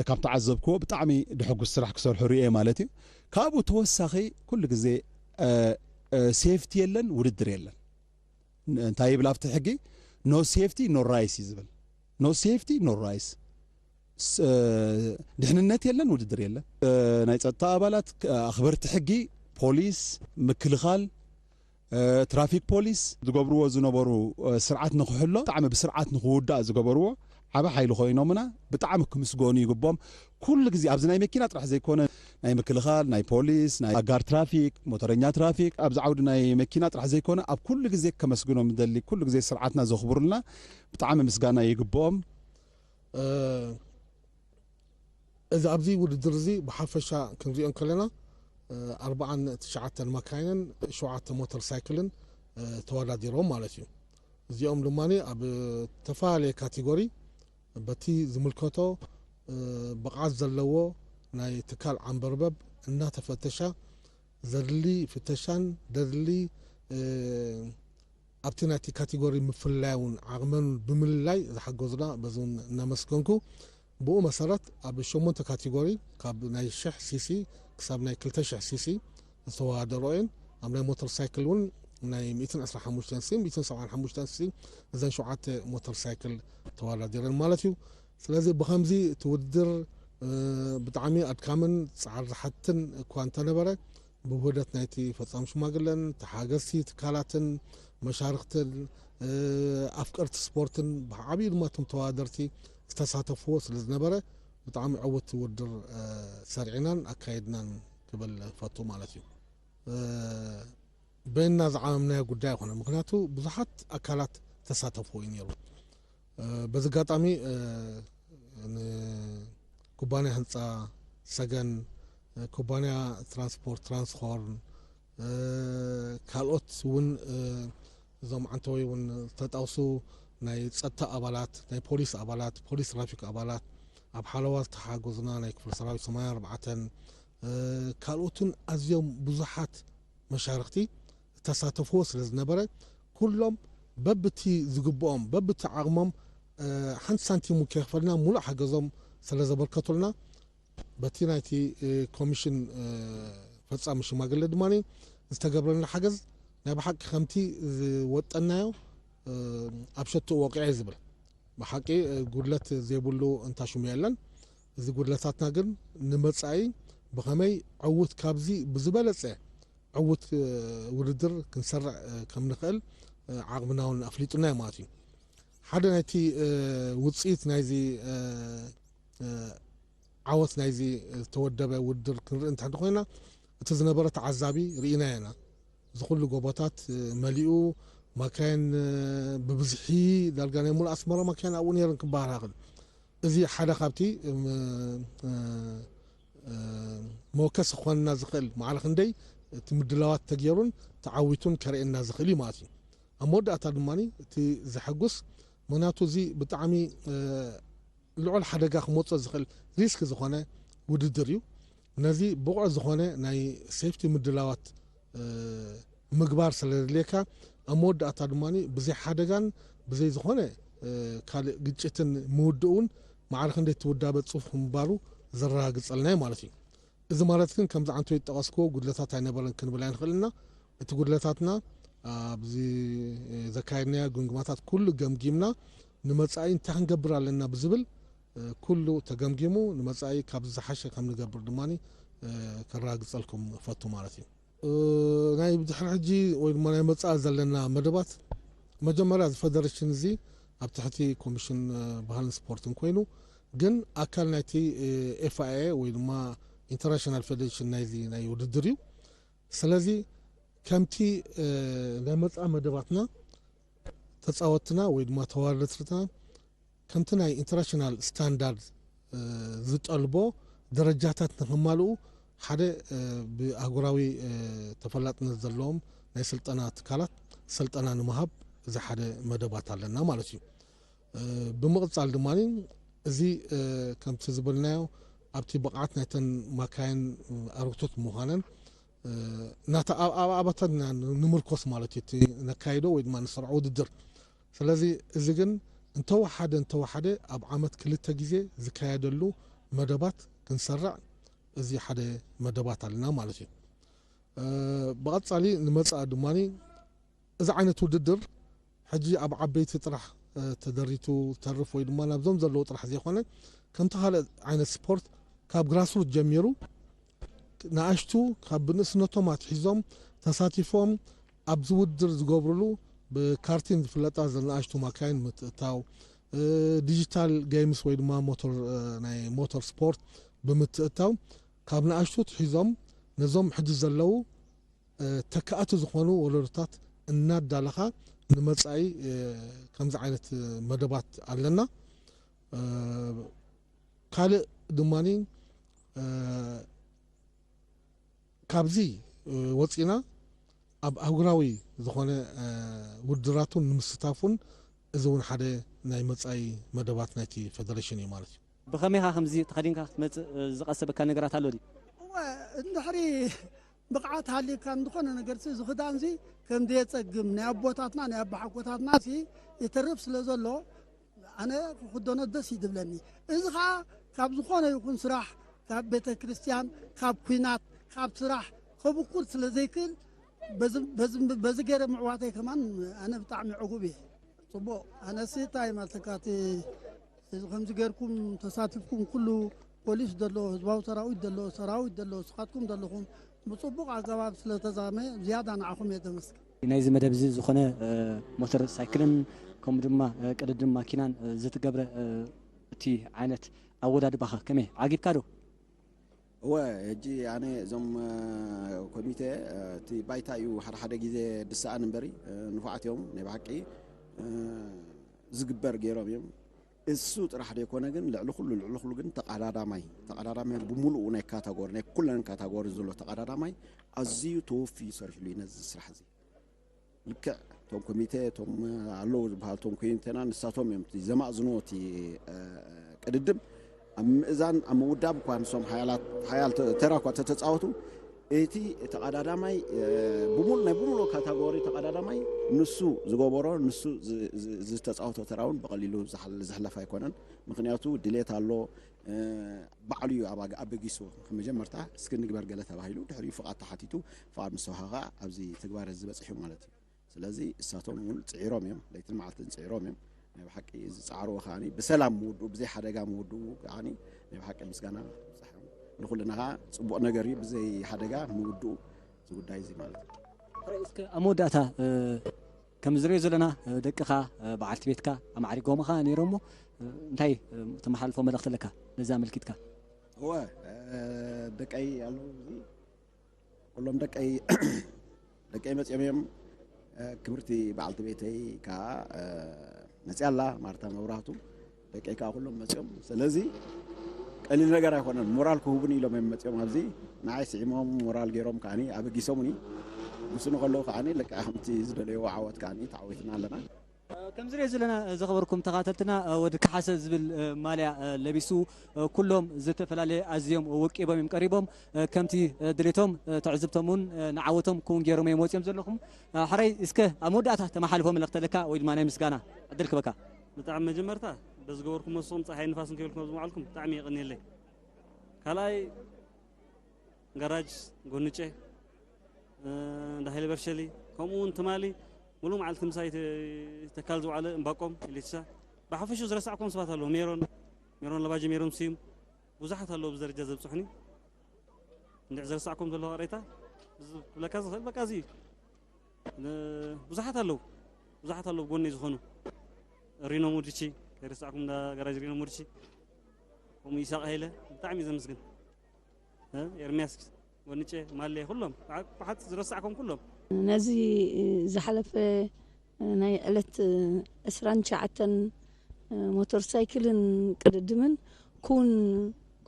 ካብ ተዓዘብክዎ ብጣዕሚ ድሕጉስ ስራሕ ክሰርሑ ርእየ ማለት እዩ። ካብኡ ተወሳኺ ኩሉ ግዜ ሴፍቲ የለን ውድድር የለን። እንታይ ይብል ኣብቲ ሕጊ? No safety no race እዩ ዝብል። No safety no race። ድሕንነት የለን ውድድር የለን። ናይ ጸጥታ ኣባላት፣ ኣኽበርቲ ሕጊ፣ ፖሊስ፣ ምክልኻል፣ ትራፊክ ፖሊስ ዝገብርዎ ዝነበሩ ስርዓት ንክሕሎ ብጣዕሚ ብስርዓት ንክውዳእ ዝገበርዎ ዓቢ ሓይሊ ኮይኖምና ብጣዕሚ ክምስገኑ ይግቦም። ኩሉ ግዜ ኣብዚ ናይ መኪና ጥራሕ ዘይኮነ ናይ ምክልኻል፣ ናይ ፖሊስ፣ ናይ ኣጋር ትራፊክ፣ ሞተረኛ ትራፊክ ኣብዚ ዓውዲ ናይ መኪና ጥራሕ ዘይኮነ ኣብ ኩሉ ግዜ ከመስግኖም ደሊ ኩሉ ግዜ ስርዓትና ዘኽብሩልና ብጣዕሚ ምስጋና ይግብኦም። እዚ ኣብዚ ውድድር እዚ ብሓፈሻ ክንሪኦ እንከለና ኣርባዓን ትሽዓተን ማካይንን ሸውዓተ ሞተር ሳይክልን ተወዳዲሮም ማለት እዩ። እዚኦም ድማ ኣብ ተፈላለየ ካቴጎሪ በቲ ዝምልከቶ ብቕዓት ዘለዎ ናይ ትካል ዓንበርበብ እናተፈተሻ ዘድሊ ፍተሻን ዘድሊ ኣብቲ ናይቲ ካቴጎሪ ምፍልላይ እውን ዓቕመን ብምልላይ ዝሓገዙና በዚ እውን እናመስገንኩ ብኡ መሰረት ኣብ ሸሞንተ ካቴጎሪ ካብ ናይ ሽሕ ሲሲ ክሳብ ናይ ክልተ ሽሕ ሲሲ ዝተወዳደሮ እየን። ኣብ ናይ ሞተር ሳይክል እውን ናይ ሚእትን ዕስራን ሓሙሽተን ሲ ሚእትን ሰብዓን ሓሙሽተን ሲ እዘን ሸውዓተ ሞተር ሳይክል ተወዳዲረን ማለት እዩ። ስለዚ ብኸምዚ እቲ ውድድር ብጣዕሚ ኣድካምን ፃዕሪ ዝሓትን እኳ እንተነበረ ብውህደት ናይቲ ፈፃሚ ሽማግለን ተሓገዝቲ ትካላትን መሻርክትን ኣፍቀርቲ ስፖርትን ብዓብዩ ድማ እቶም ተወዳደርቲ ዝተሳተፍዎ ስለ ዝነበረ ብጣዕሚ ዕውት ውድድር ሰሪዕናን ኣካይድናን ክብል ፈቱ ማለት እዩ። በይንና ዝዓመምናዮ ጉዳይ ኣይኮነ፣ ምክንያቱ ብዙሓት ኣካላት ተሳተፍዎ እዩ ነይሩ። በዚ ኣጋጣሚ ንኩባንያ ህንፃ ሰገን፣ ኩባንያ ትራንስፖርት ትራንስሆርን፣ ካልኦት እውን እዞም ዓንተወይ እውን ዝተጣውሱ ናይ ፀጥታ ኣባላት፣ ናይ ፖሊስ ኣባላት፣ ፖሊስ ትራፊክ ኣባላት፣ ኣብ ሓለዋ ዝተሓገዙና ናይ ክፍለ ሰራዊት ሰማንያ ኣርባዕተን ካልኦትን ኣዝዮም ብዙሓት መሻርክቲ ዝተሳተፍዎ ስለ ዝነበረ ኩሎም በብቲ ዝግብኦም በብቲ ዓቕሞም ሓንቲ ሳንቲም ከይኽፈልና ሙሉእ ሓገዞም ስለ ዘበርከቱልና በቲ ናይቲ ኮሚሽን ፈፃሚ ሽማግለ ድማ ዝተገብረልና ሓገዝ ናይ ብሓቂ ከምቲ ዝወጠናዮ ኣብ ሸትኡ ወቂዐ ዝብል ብሓቂ ጉድለት ዘይብሉ እንታሹም የለን። እዚ ጉድለታትና ግን ንመፃኢ ብኸመይ ዕውት ካብዚ ብዝበለፀ ዕውት ውድድር ክንሰርዕ ከም ንኽእል ዓቕምና እውን ኣፍሊጡና እዩ ማለት እዩ። ሓደ ናይቲ ውፅኢት ናይዚ ዓወት ናይዚ ዝተወደበ ውድድር ክንርኢ እንተ ኮይና እቲ ዝነበረ ተዓዛቢ ርኢና ኢና። እዚ ኩሉ ጎቦታት መሊኡ ማካይን ብብዝሒ ዳርጋ ናይ ሙሉእ ኣስመራ ማካይን ኣብኡ ነይረን ክበሃል ይኽእል። እዚ ሓደ ካብቲ መወከሲ ክኾንና ዝኽእል ማዕረ ክንደይ እቲ ምድላዋት ተገይሩን ተዓዊቱን ከርእየና ዝኽእል እዩ ማለት እዩ። ኣብ መወዳእታ ድማ እቲ ዘሐጉስ ምክንያቱ እዚ ብጣዕሚ ልዑል ሓደጋ ክመፅኦ ዝኽእል ሪስክ ዝኾነ ውድድር እዩ። ነዚ ብቑዕ ዝኾነ ናይ ሴፍቲ ምድላዋት ምግባር ስለ ዘድልየካ ኣብ መወዳእታ ድማ ብዘይ ሓደጋን ብዘይ ዝኾነ ካልእ ግጭትን ምውድኡ እውን ማዕረ ክንደይ እቲ ውዳበ ፅፉፍ ምንባሩ ዘረጋግፀልና እዩ ማለት እዩ። እዚ ማለት ግን ከምዚ ዓንቶ ይጠቐስክዎ ጉድለታት ኣይነበረን ክንብል ኣይንኽእል ኢና። እቲ ጉድለታትና ኣብዚ ዘካየድናዮ ግምግማታት ኩሉ ገምጊምና ንመፃኢ እንታይ ክንገብር ኣለና ብዝብል ኩሉ ተገምጊሙ ንመፃኢ ካብ ዝሓሸ ከም ንገብር ድማ ከረጋግፀልኩም እፈቱ ማለት እዩ። ናይ ብድሕሪ ሕጂ ወይ ድማ ናይ መፃኢ ዘለና መደባት መጀመርያ እዚ ፈደሬሽን እዚ ኣብ ትሕቲ ኮሚሽን ባህልን ስፖርትን ኮይኑ ግን ኣካል ናይቲ ኤፍኣይኤ ወይ ድማ ኢንተርናሽናል ፌደሬሽን ናይዚ ናይ ውድድር እዩ። ስለዚ ከምቲ ናይ መፃኢ መደባትና ተፃወትና ወይ ድማ ተወዳደርትና ከምቲ ናይ ኢንተርናሽናል ስታንዳርድ ዝጠልቦ ደረጃታት ንክማልኡ ሓደ ብኣህጉራዊ ተፈላጥነት ዘለዎም ናይ ስልጠና ትካላት ስልጠና ንምሃብ እዚ ሓደ መደባት ኣለና ማለት እዩ። እ፣ ብምቕጻል ድማ እዚ፣ እ፣ ከምቲ ዝበልናዮ ኣብቲ ብቕዓት ናይተን ማካይን፣ እ፣ ኣረግቶት ምዃነን፣ እ፣ ናታ ኣብ ኣብ ኣባተን ኢና ንምርኮስ ማለት እዩ፣ እቲ ነካይዶ ወይ ድማ ንሰርዖ ውድድር። ስለዚ እዚ ግን እንተወሓደ እንተወሓደ ኣብ ዓመት ክልተ ግዜ ዝካየደሉ መደባት ክንሰርዕ እዚ ሓደ መደባት ኣለና ማለት እዩ። እ፣ ብቐጻሊ ንመጻኢ ድማ እዚ ዓይነት ውድድር ሕጂ ኣብ ዓበይቲ ጥራሕ፣ እ፣ ተደሪቱ ተርፍ ወይ ድማ ናብዞም ዘለዉ ጥራሕ ዘይኮነ፣ ከምቲ ካልእ ዓይነት ስፖርት ካብ ግራስሩት ጀሚሩ ንኣሽቱ ካብ ብንእስነቶም ኣትሒዞም ተሳቲፎም ኣብዚ ውድድር ዝገብርሉ ብካርቲን ዝፍለጣ ዘን ንኣሽቱ ማካይን ምትእታው፣ እ፣ ዲጂታል ጌምስ ወይ ድማ ሞተር፣ እ፣ ናይ ሞተር ስፖርት ብምትእታው ካብ ንኣሽቱ ትሒዞም ነዞም ሕጂ ዘለዉ፣ እ፣ ተካእቲ ዝኾኑ ወለዶታት እናዳለኻ ንመጻኢ፣ እ፣ ከምዚ ዓይነት መደባት ኣለና። እ፣ ካልእ ድማኒ፣ እ፣ ካብዚ፣ እ፣ ወጺና ኣብ ኣህጉራዊ ዝኾነ፣ እ፣ ውድድራቱን ንምስታፉን እዚ እውን ሓደ ናይ መጻኢ መደባት ናይቲ ፌደሬሽን እዩ ማለት እዩ። ብኸመይ ኢኻ ከምዚ ተኸዲንካ ክትመጽእ፣ እ፣ ዝቐሰበካ ነገራት ኣሎ ድዩ? እወ፣ እንድሕሪ ብቕዓት ሃልዩካ ዝኾነ ነገርሲ፣ እዚ ክዳንሲ ከም ዘየጸግም ናይ ኣቦታትና ናይ ኣቦሓጎታትናሲ ይተርፍ ስለ ዘሎ፣ ኣነ ክኽደኖ ደስ እዩ ዝብለኒ። እዚ ኸዓ ካብ ዝኾነ ይኹን ስራሕ፣ ካብ ቤተ ክርስቲያን፣ ካብ ኲናት፣ ካብ ስራሕ ከብኩር ስለ ዘይክእል፣ በዚ፣ በዚ፣ በዚ ገይረ ምዕዋተይ ከማን ኣነ ብጣዕሚ ዕጉብ እየ። ጽቡቕ። ኣነሲ እንታይ ይመስለካ፣ እቲ እዚ ከምዚ ጌርኩም ተሳቲፍኩም፣ ኩሉ ፖሊስ ዘሎ፣ ህዝባዊ ሰራዊት ዘሎ፣ ሰራዊት ዘሎ፣ ንስኻትኩም ዘለኹም ብጽቡቕ ኣገባብ ስለ ተዛመየ ዝያዳ ንዓኹም እየ ዘመስግን። ናይዚ መደብ እዚ ዝኾነ፣ እ፣ ሞተር ሳይክልን ከምኡ ድማ፣ እ፣ ቅድድም ማኪናን፣ እ፣ ዝትገብረ፣ እ፣ እቲ ዓይነት ኣወዳድባኸ ከመይ ዓጊብካ ዶ? እወ፣ ሕጂ ኣነ እዞም፣ እ፣ ኮሚቴ፣ እ፣ እቲ ባይታ እዩ ሓደ ሓደ ግዜ ድሰኣን እምበሪ፣ እ፣ ንፉዓት እዮም ናይ ብሓቂ፣ እ፣ ዝግበር ገይሮም እዮም። እሱ ጥራሕ ዘይኮነ ግን ልዕሊ ኩሉ፣ ልዕሊ ኩሉ ግን ተቐዳዳማይ፣ ተቐዳዳማይ ብምሉኡ ናይ ካታጎሪ፣ ናይ ኩለን ካታጎሪ ዘሎ ተቐዳዳማይ ኣዝዩ ተወፊዩ ሰሪሕሉ እዩ ነዚ ስራሕ እዚ። ልክዕ እቶም ኮሚቴ፣ እቶም ኣለዉ ዝበሃሉ እቶም ኮሚቴና ንሳቶም እዮም እቲ ዘማእዝንዎ እቲ፣ እ፣ ቅድድም። ኣብ ምእዛን፣ ኣብ ምውዳብ እኳ ንሶም ሓያላት፣ ሓያል ተ-፣ ተራ እኳ ተተጻወቱ፣ እቲ ተቐዳዳማይ፣ እ፣ ብሙሉ-፣ ናይ ብሙሉ ካታጎሪ ተቐዳዳማይ ንሱ ዝገበሮ፣ ንሱ ዝ-፣ ዝ-፣ ዝተጻወቶ ተራ እውን ብቐሊሉ ዝሓል-፣ ዝሕለፍ ኣይኮነን። ምኽንያቱ ድሌት ኣሎ፣ እ፣ ባዕሉ እዩ ኣብ ኣበጊሱ። ከም መጀመርታ እስኪ ንግበር ገለ ተባሂሉ፣ ድሕሪኡ ፍቓድ ተሓቲቱ፣ ፍቓድ ምስ ተዋሃበ ኣብዚ ተግባር እዚ በጺሑ ማለት እዩ። ስለዚ እሳቶም እውን ጽዒሮም እዮም፣ ለይትን መዓልትን ጽዒሮም እዮም። ናይ ብሓቂ ዝጸዓርዎ ከዓኒ ብሰላም ምውድኡ፣ ብዘይ ሓደጋ ምውድኡ ከዓኒ ናይ ብሓቂ ምስጋና ይብጻሕዮም። ንኹልና ከኣ ጽቡቕ ነገር እዩ፣ ብዘይ ሓደጋ ምውድኡ እዚ ጉዳይ እዚ ማለት እዩ። ሕራይ፣ እስከ ኣብ መወዳእታ፣ እ፣ ከም ዝሪኦ ዘለና፣ እ፣ ደቅኻ፣ እ፣ በዓልቲ ቤትካ ኣማዕሪጎምኻ ነይሮም እሞ፣ እ፣ እንታይ፣ እ፣ ተመሓላልፎ መልእኽቲ ኣለካ ነዚ ኣመልኪትካ? እወ፣ እ፣ ደቀይ ኣለዉ፣ እዚ ኩሎም ደቀይ፣ ደቀይ መጺኦም እዮም። እ፣ ክብርቲ በዓልቲ ቤተይ ከኣ፣ እ፣ መጺኣ ኣላ፣ ማርታ መብራህቱ። ደቀይ ከኣ ኩሎም መጺኦም። ስለዚ ቀሊል ነገር ኣይኮነን። ሞራል ክህቡኒ ኢሎም እዮም መጺኦም ኣብዚ። ንዓይ ስዒሞም፣ ሞራል ገይሮም ከኣኒ ኣበጊሶምኒ። ምስኡ ከለዉ ከኣኒ ልክዕ ከምቲ ዝደለይዎ ዓወት ከኣኒ ተዓዊትና ኣለና። ከም ዝሪኦ ዘለና፣ ዝኸበርኩም ተኻተልትና፣ ወዲ ካሓሰ ዝብል ማልያ ለቢሱ፣ ኩሎም ዝተፈላለየ ኣዝዮም ወቂቦም እዮም ቀሪቦም። ከምቲ ድሌቶም፣ ትዕዝብቶም እውን ንዓወቶም ክውን ገይሮም እዮም ወፂኦም ዘለኹም። ሕራይ፣ እስከ ኣብ መወዳእታ ተመሓልፎ መልእኽቲ ኣለካ ወይ ድማ ናይ ምስጋና ዕድል ክበካ? ብጣዕሚ መጀመርታ በዚ ገበርኩሞ ንስኹም ፀሓይ ንፋስን ከይበልኩም ኣብዚ ምውዓልኩም ብጣዕሚ የቐንየለይ። ካልኣይ ጋራጅ ጎንጨ፣ እ፣ እንዳ ሃይለ በርሸሊ፣ ከምኡ እውን ትማሊ ሙሉእ መዓልቲ ምሳይ ተ-፣ ተካል ዝውዓለ እምባቆም ኢሌትሻ። ብሓፈሽኡ ዝረሳዕኩም ሰባት ኣለዉ። ሜሮን፣ ሜሮን ለባጀ፣ ሜሮን ስዩም፣ ብዙሓት ኣለዉ ብደረጃ ዘብጽሑኒ። እንድዕ ዝረሳዕኩም ዘለኹ ቅሬታ፣ ብዝ-፣ ክብለካ ዝኽእል በቃ እዚ እዩ። እ፣ ብዙሓት ኣለዉ፣ ብዙሓት ኣለዉ ብጎነይ ዝኾኑ። ሪኖ ሙድቺ፣ ከይረሳዕኩም እንዳ ጋራጅ ሪኖ ሙድቺ፣ ከምኡ ይሳቕ ሃይለ፣ ብጣዕሚ እዩ ዘመስግን። እ፣ ኤርምያስ፣ ጎንጨ፣ ማሌ፣ ኩሎም፣ ብሓ-፣ ብሓት ዝረሳዕኩም ኩሎም። ነዚ ዝሓለፈ ናይ ዕለት ዕስራን ትሽዓተን ሞተር ሳይክልን ቅድድምን ኩን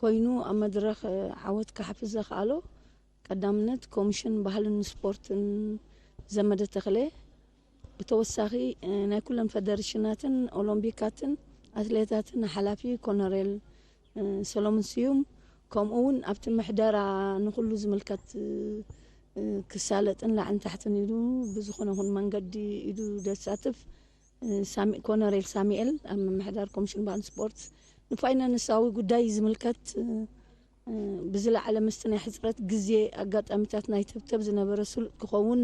ኮይኑ ኣብ መድረኽ ዓወት ክሓፍዝ ዘኽኣሎ ቀዳምነት ኮሚሽን ባህልን ስፖርትን ዘመደ ተኽለ፣ ብተወሳኺ፣ እ፣ ናይ ኩለን ፈደረሽናትን ኦሎምፒካትን ኣትሌታትን ሓላፊ ኮነሬል፣ እ፣ ሰሎሞን ስዩም፣ ከምኡ እውን ኣብቲ ምሕደራ ንኹሉ ዝምልከት፣ እ፣ እ፣ ክሳለጥን ላዕልን ታሕትን ኢሉ ብዝኾነ ይኹን መንገዲ ኢሉ ዘሳትፍ፣ እ፣ ሳሚ-፣ ኮነሬል ሳሙኤል ኣብ ምምሕዳር ኮሚሽን ባህልን ስፖርት ንፋይናንሳዊ ጉዳይ ዝምልከት፣ እ፣ እ፣ ብዝለዓለ ምስቲ ናይ ሕጽረት ግዜ ኣጋጣሚታት ናይ ተብተብ ዝነበረ ስሉጥ ክኸውን፣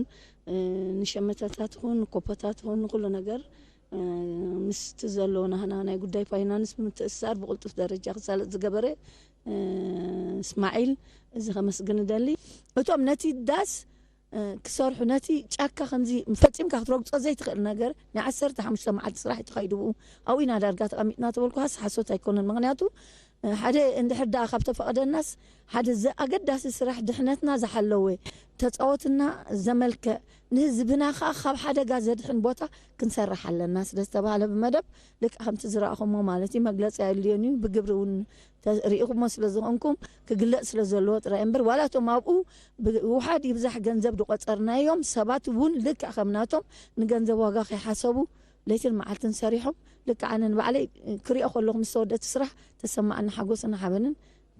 እ፣ ንሸመታታት ይኹን ንኮፖታት ይኹን ንኹሉ ነገር፣ እ፣ ምስቲ ዘሎ ናህና ናይ ጉዳይ ፋይናንስ ብምትእስሳር ብቕልጡፍ ደረጃ ክሳለጥ ዝገበረ፣ እ፣ እስማዒል፣ እዚ ከመስግን እደሊ። እቶም ነቲ ዳስ፣ እ፣ ክሰርሑ፣ ነቲ ጫካ ከምዚ ፈጺምካ ክትረግጾ ዘይትኽእል ነገር፣ ናይ ዓሰርተ ሓሙሽተ መዓልቲ ስራሕ እዩ ተኻይዱ ብኡ። ኣብኡ ኢና ዳርጋ ተቐሚጥና ተበልኩ፣ ሃስ ሓሶት ኣይኮነን። ምኽንያቱ፣ እ፣ ሓደ እንድሕር ደኣ ካብ ተፈቐደናስ፣ ሓደ ዘ-፣ ኣገዳሲ ስራሕ ድሕነትና ዝሓለወ፣ ተጻወትና ዘመልክዕ፣ ንህዝብና ኸኣ ካብ ሓደጋ ዘድሕን ቦታ ክንሰርሕ ኣለና ስለ ዝተባህለ ብመደብ፣ ልክዕ ከምቲ ዝረኣኹሞ ማለት እዩ፣ መግለጺ ኣየድልዮን እዩ። ብግብሪ እውን ተ-፣ ርኢኹሞ ስለ ዝኾንኩም ክግለጽ ስለ ዘለዎ ጥራይ እምበር፣ ዋላ እቶም ኣብኡ ብውሓድ ይብዛሕ ገንዘብ ዝቖጸርናዮም ሰባት እውን ልክዕ ከም ናቶም ንገንዘብ ዋጋ ከይሓሰቡ ለይትን መዓልትን ሰሪሖም፣ ልክዕ ኣነ ንባዕለይ ክሪኦ ከለኹ ምስ ተወደእቲ ስራሕ ተሰማዓኒ ሓጎስን ሓበንን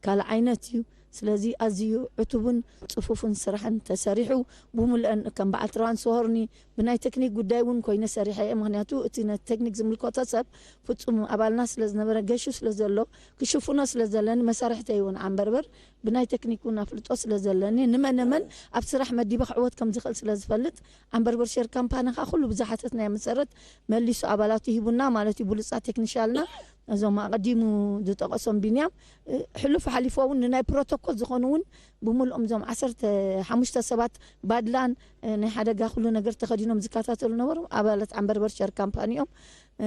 ካልእ ዓይነት እዩ። ስለዚ ኣዝዩ ዕቱብን ጽፉፍን ስራሕን ተሰሪሑ፣ ብምሉአን ከም በዓል ትራንስሆርኒ ብናይ ቴክኒክ ጉዳይ እውን ኮይነ ሰሪሐ እየ። ምኽንያቱ እቲ ነቲ ቴክኒክ ዝምልከቶ ሰብ ፍጹም ኣባልና ስለ ዝነበረ፣ ገሹ ስለ ዘሎ፣ ክሽፍኖ ስለ ዘለኒ፣ መሳርሕተይ እውን ዓንበርበር ብናይ ቴክኒክ እውን ኣፍልጦ ስለ ዘለኒ፣ ንመነመን ኣብ ስራሕ መዲበ ክዕወት ከም ዝኽእል ስለ ዝፈልጥ፣ ዓንበርበር ሼር ካምፓኒ ኸኣ ኩሉ ብዝሓተትናዮ መሰረት መሊሱ ኣባላቱ ሂቡና ማለት እዩ። ብሉጻት ቴክኒሻልና፣ እዞም ኣቐዲሙ ዝጠቐሶም ቢንያም፣ እ፣ ሕሉፍ ሓሊፎ እውን ንናይ ፕሮቶኮል ዝኾኑ እውን ብምልኦም እዞም ዓሰርተ ሓሙሽተ ሰባት ባድላን፣ እ፣ ናይ ሓደጋ ኩሉ ነገር ተኸዲኖም ዝከታተሉ ነበሩ። ኣባላት ዓንበርበር ሸር ካምፓኒ እዮም። እ፣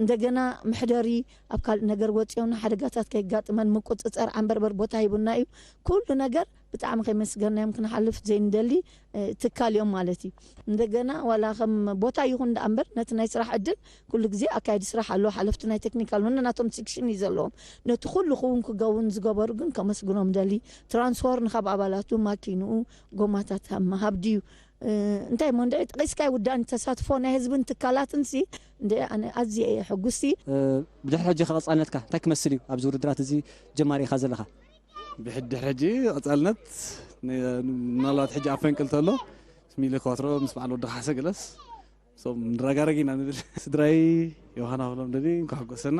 እንደገና መሕደሪ ኣብ ካልእ ነገር ወፂኦም ንሓደጋታት ከይጋጥመን ምቁፅፀር ዓንበርበር ቦታ ሂቡና እዩ። ኩሉ ነገር ብጣዕሚ ከመስገናዮም ክንሓልፍ ዘይንደሊ፣ እ፣ ትካል እዮም ማለት እዩ። እንደገና ዋላ ከም ቦታ ይኹን ደኣ እምበር ነቲ ናይ ስራሕ ዕድል ኩሉ ግዜ ኣካየዲ ስራሕ ኣሎ፣ ሓለፍቲ ናይ ቴክኒካል እውን ናቶም ሴክሽን እዩ ዘለዎም። ነቲ ኩሉ ክውን ክገውን ዝገበሩ ግን ከመስግኖም ደሊ። ትራንስፎር ንካብ ኣባላቱ ማኪንኡ ጎማታት ኣብ ምሃብ ድዩ፣ እ፣ እንታይ እሞ እንድዒ ጠቒስካ ይውዳእን ተሳትፎ ናይ ህዝብን ትካላትን ሲ እንደ ኣነ ኣዝየ እየ ሕጉስቲ። እ፣ ብድሕሪ ሕጂ ከቐጻልነትካ እንታይ ክመስል እዩ? ኣብዚ ውድድራት እዚ ጀማሪ ኢኻ ዘለኻ። ብሕድሕር ሕጂ ቀጻልነት ን-፣ ምናልባት ሕጂ ኣብ ፈንቅል ተሎ ሚሊ ኮትሮ ምስ በዓል ወዲ ካሕሰ ገለስ ሶም ንረጋረግ ኢና ንብል። ስድራይ ዮሃና ክብሎም ደሊ እንኳ ሓጎሰና።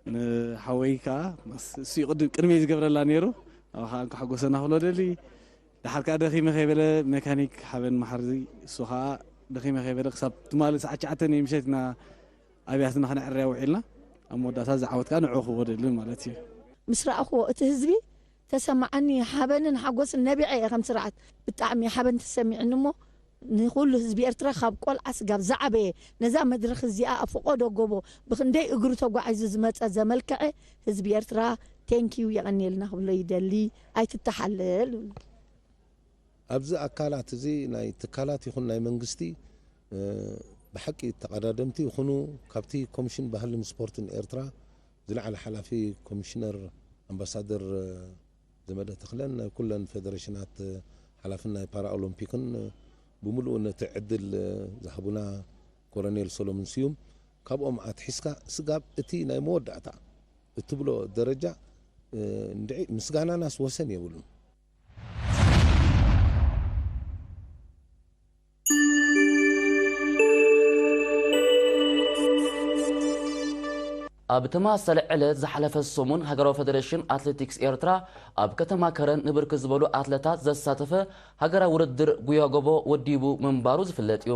ንሓወይ ከኣ መስ-፣ እሱ እዩ ቅድም-፣ ቅድመይ ዝገብረላ ነይሩ። ኣብ ከኣ እንኳ ሓጎሰና ክብሎ ደሊ። ደሓር ከኣ ደኺመ ከይበለ ሜካኒክ ሓበን መሓርዚ እሱ ከኣ ደኺመ ከይበለ ክሳብ ትማሊ ሰዓት ትሽዓተ ናይ ምሸት ኢና ኣብያትና ከነዕርያ ውዒልና። ኣብ መወዳእታ ዝዓወት ከኣ ንዕኡ ክወደልን ማለት እዩ። ምስ ረኣኽዎ እቲ ህዝቢ ተሰማዓኒ ሓበንን ሓጎስን ነቢዐ እየ። ከም ስርዓት ብጣዕሚ ሓበን ተሰሚዕኒ እሞ ንኹሉ ህዝቢ ኤርትራ ካብ ቆልዓ ስጋብ ዝዓበየ ነዛ መድረኽ እዚኣ ኣብ ፈቆዶ ጎቦ ብኽንደይ እግሩ ተጓዒዙ ዝመጸ ዘመልክዐ ህዝቢ ኤርትራ ቴንኪዩ የቐንየልና ክብሎ ይደሊ። ኣይትተሓለል። ኣብዚ ኣካላት እዚ ናይ ትካላት ይኹን ናይ መንግስቲ፣ እ፣ ብሓቂ ተቐዳደምቲ ይኹኑ። ካብቲ ኮሚሽን ባህልን ስፖርትን ኤርትራ ዝለዓለ ሓላፊ ኮሚሽነር ኣምባሳደር፣ እ፣ ዘመደ ተኽለን ናይ ኩለን ፌደሬሽናት፣ እ፣ ሓላፍን ናይ ፓራኦሎምፒክን፣ እ፣ ብምሉኡ ነቲ ዕድል፣ እ፣ ዝሃቡና ኮሎኔል ሰሎሞን ስዩም፣ ካብኦም ኣትሒዝካ ስጋብ እቲ ናይ መወዳእታ እትብሎ ደረጃ፣ እ፣ እንድዒ ምስጋናናስ ወሰን የብሉን። ኣብ ተመሳሳሊ ዕለት ዝሓለፈ ሰሙን ሃገራዊ ፈደሬሽን ኣትሌቲክስ ኤርትራ ኣብ ከተማ ከረን ንብርክት ዝበሉ ኣትለታት ዘሳተፈ ሃገራዊ ውድድር ጉያ ጎቦ ወዲቡ ምንባሩ ዝፍለጥ እዩ።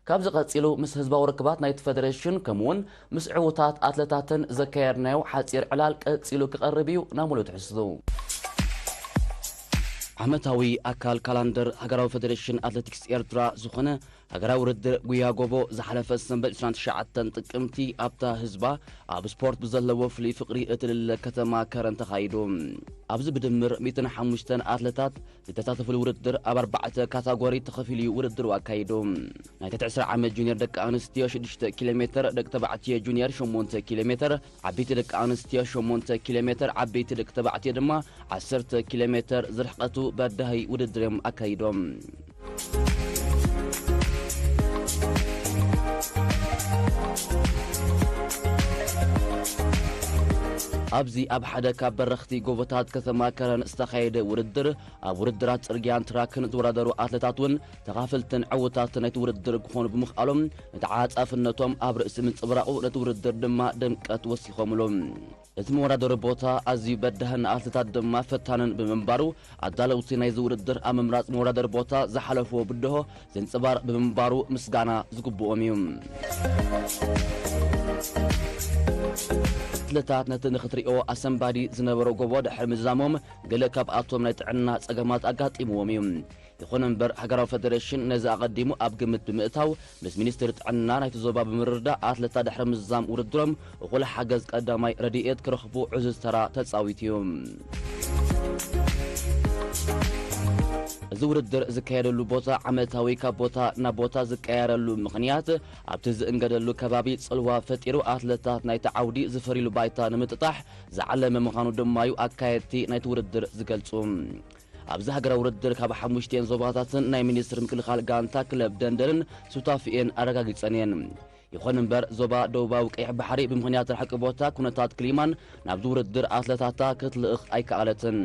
ካብዚ ቀጺሉ ምስ ህዝባዊ ርክባት ናይቲ ፈደሬሽን ከምኡውን ምስ ዕዉታት ኣትለታትን ዘካየድናዮ ሓጺር ዕላል ቀጺሉ ክቐርብ እዩ ናብ ሙሉእ ትሕዝትኡ። ዓመታዊ ኣካል ካላንደር ሃገራዊ ፈደሬሽን ኣትሌቲክስ ኤርትራ ዝኾነ ሃገራዊ ውድድር ጉያ ጎቦ ዝሓለፈ ሰንበት ዕስራን ትሽዓተን ጥቅምቲ ኣብታ ህዝባ ኣብ ስፖርት ብዘለዎ ፍሉይ ፍቕሪ እትልለ ከተማ ከረን ተኻይዱ። ኣብዚ ብድምር ሚእትን ሓሙሽተን ኣትለታት ዝተሳተፉሉ ውድድር ኣብ ኣርባዕተ ካታጎሪ ተኸፊሉ እዩ ውድድሩ ኣካይዱ። ናይ ትሕቲ ዕስራ ዓመት ጁኒየር ደቂ ኣንስትዮ ሽዱሽተ ኪሎ ሜትር፣ ደቂ ተባዕትዮ ጁኒየር ሸሞንተ ኪሎ ሜትር፣ ዓበይቲ ደቂ ኣንስትዮ ሸሞንተ ኪሎ ሜትር፣ ዓበይቲ ደቂ ተባዕትዮ ድማ ዓሰርተ ኪሎ ሜትር ዝርሕቀቱ በዳሂ ውድድር እዮም ኣካይዶም። ኣብዚ ኣብ ሓደ ካብ በረኽቲ ጎቦታት ከተማ ከረን ዝተኻየደ ውድድር፣ ኣብ ውድድራት ጽርግያን ትራክን ዝወዳደሩ ኣትለታት እውን ተኻፈልትን ዕውታትን ናይቲ ውድድር ክኾኑ ብምኽኣሎም፣ ንተዓጻፍነቶም ኣብ ርእሲ ምንጽብራቑ፣ ነቲ ውድድር ድማ ድምቀት ወሲኾምሉ። እቲ መወዳደሪ ቦታ ኣዝዩ በዳህን ንኣትለታት ድማ ፈታንን ብምንባሩ፣ ኣዳለውቲ ናይዚ ውድድር ኣብ ምምራጽ መወዳደሪ ቦታ ዝሓለፍዎ ብድሆ ዘንጸባርቕ ብምንባሩ ምስጋና ዝግብኦም እዩ። ኣትለታት ነቲ ንኽትሪኦ ኣሰንባዲ ዝነበሮ ጎቦ ድሕሪ ምዝዛሞም፣ ገለ ካብኣቶም ናይ ጥዕና ጸገማት ኣጋጢምዎም እዩ። ይኹን እምበር፣ ሃገራዊ ፈደረሽን ነዚ ኣቐዲሙ ኣብ ግምት ብምእታው፣ ምስ ሚኒስትሪ ጥዕና ናይቲ ዞባ ብምርድዳእ፣ ኣትለታት ድሕሪ ምዝዛም ውድድሮም እኹል ሓገዝ ቀዳማይ ረድኤት ክረኽቡ ዕዙዝ ተራ ተጻዊቱ እዩ። እዚ ውድድር ዝካየደሉ ቦታ ዓመታዊ ካብ ቦታ ናብ ቦታ ዝቀያየረሉ ምኽንያት፣ ኣብቲ ዝእንገደሉ ከባቢ ጽልዋ ፈጢሩ ኣትለታት ናይቲ ዓውዲ ዝፈርዩሉ ባይታ ንምጥጣሕ ዝዓለመ ምዃኑ ድማ እዩ ኣካየድቲ ናይቲ ውድድር ዝገልጹ። ኣብዚ ሃገራዊ ውድድር ካብ ሓሙሽቲኤን ዞባታትን ናይ ሚኒስትሪ ምክልኻል ጋንታ ክለብ ደንደንን ሱታፊኤን ኣረጋጊጸን እየን። ይኹን እምበር፣ ዞባ ደቡባዊ ቀይሕ ባሕሪ ብምኽንያት ርሕቂ ቦታ፣ ኩነታት ክሊማን ናብዚ ውድድር ኣትለታታ ክትልእኽ ኣይከኣለትን።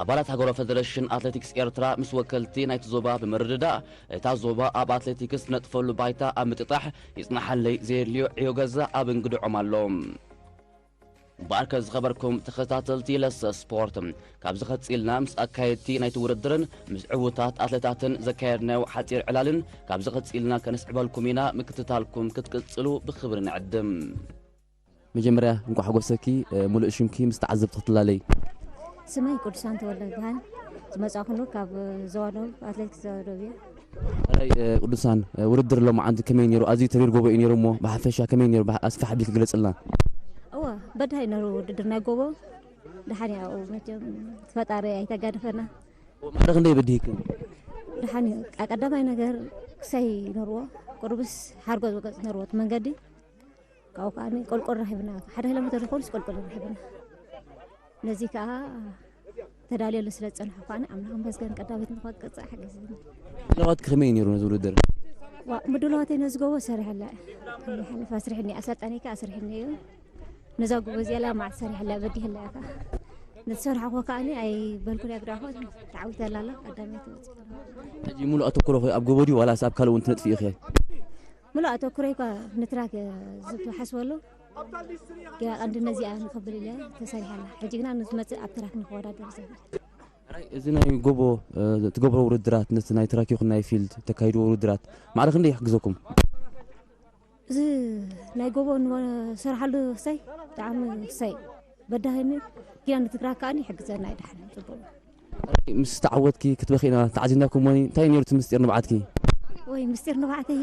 ኣባላት ሃገራዊ ፈደረሽን ኣትሌቲክስ ኤርትራ ምስ ወከልቲ ናይቲ ዞባ ብምርድዳእ፣ እታ ዞባ ኣብ ኣትሌቲክስ ትነጥፈሉ ባይታ ኣብ ምጥጣሕ ይጽናሓለይ ዘየድልዮ ዕዮ ገዛ ኣብ እንግድዖም ኣሎ። እምበኣርከ ዝኸበርኩም ተኸታተልቲ ለሰ ስፖርት፣ ካብዚ ቐጺልና ምስ ኣካየድቲ ናይቲ ውድድርን ምስ ዕዉታት ኣትሌታትን ዘካየድናዮ ሓጺር ዕላልን ካብዚ ቐጺልና ከነስዕበልኩም ኢና። ምክትታልኩም ክትቅጽሉ ብኽብሪ ንዕድም። መጀመርያ እንኳዕ ሓጎሰኪ፣ እ፣ ሙሉእ ሽምኪ ምስ ተዓዘብቲ ክትላለይ። ስመይ ቅዱሳን ተወልደ ይበሃል። ዝመጻኹሉ ካብ ዞባ ደቡብ፣ ኣትሌቲክስ ዞባ ደቡብ እየ። ሕራይ፣ እ፣ ቅዱሳን፣ እ፣ ውድድር ሎማዓንቲ ከመይ ነይሩ? ኣዝዩ ተሪር ጎቦ እዩ ነይሩ እሞ፣ ብሓፈሻ ከመይ ነይሩ? ብሓ-፣ ኣስፍሕ ኣቢልኪ ግለጽልና። እወ፣ በዳሂ ነይሩ ውድድር ናይ ጎቦ። ደሓን እዩ፣ ኣብኡ መቸም ፈጣሪ ኣይተጋድፈና። ማዕረ ክንደይ በዲህክን? ደሓን እዩ። ቃ-፣ ቀዳማይ ነገር ክሳይ ነርዎ፣ ቁርብስ ሓርጎ ዝወቀጽ ነርዎ እቲ መንገዲ። ካብኡ ከኣ ቆልቆል ረኺብና፣ ሓደ ኪሎ ሜተር ዝኾንስ ቆልቆል ረኺብና። ነዚ ከኣ ተዳልየሉ ስለ ዝጸንሑ ከኣ ኣምላኽ ይመስገን፣ ቀዳመይቲ ንኽወጽእ ሓጊዙኒ። ምድላዋትኪ ከመይ እዩ ነይሩ ነዚ ውድድር? ዋ፣ ምድላዋተይ ነዚ ጎቦ ሰሪሐላ። ይሓልፍ ኣስሪሕኒ፣ ኣሰልጣኒ ከኣ ኣስሪሕኒ እዩ። ነዛ ጎቦ እዚኣ ላ መዓት ሰሪሐላ፣ በዲህላ እያ ከኣ። ነቲ ዝሰርሓኹ ከኣ ኣይበልኩን፣ ኣግዳዕኹ፣ ተዓዊተላ ኣላ፣ ቀዳመይቲ ወጺኣ። ሕጂ ሙሉእ ኣተኩሮኺ ኣብ ጎቦ ድዩ ዋላስ ኣብ ካልእ እውን ትነጥፊ ኢኺ? ምሉእ ኣተኩሮይ እኳ ንትራክ ዝሓስበሉ፣ ግና ቀንዲ ነዚኣ ንኽብል ኢለ ተሰሪሓ ኣላ። ሕጂ ግና ንዝመጽእ ኣብ ትራክ ንኽወዳደር ዝብል። ሕራይ፣ እዚ ናይ ጎቦ፣ እ፣ ትገብሮ ውድድራት፣ ነቲ ናይ ትራክ ይኹን ናይ ፊልድ ተካይድዎ ውድድራት፣ ማዕረ ክንደይ ይሕግዘኩም? እዚ ናይ ጎቦ ንሰርሓሉ ክሳይ ብጣዕሚ ክሳይ በዳሂ እዩ። ግና ንትራክ ከኣ ይሕግዘና እዩ፣ ደሓን እዩ፣ ጽቡቕ። ምስ ተዓወትኪ ክትበኺ ኢና ተዓዚብናኩም፣ ወይ እንታይ ነይሩ እቲ ምስጢር ንብዓትኪ? ወይ ምስጢር ንብዓተይ፣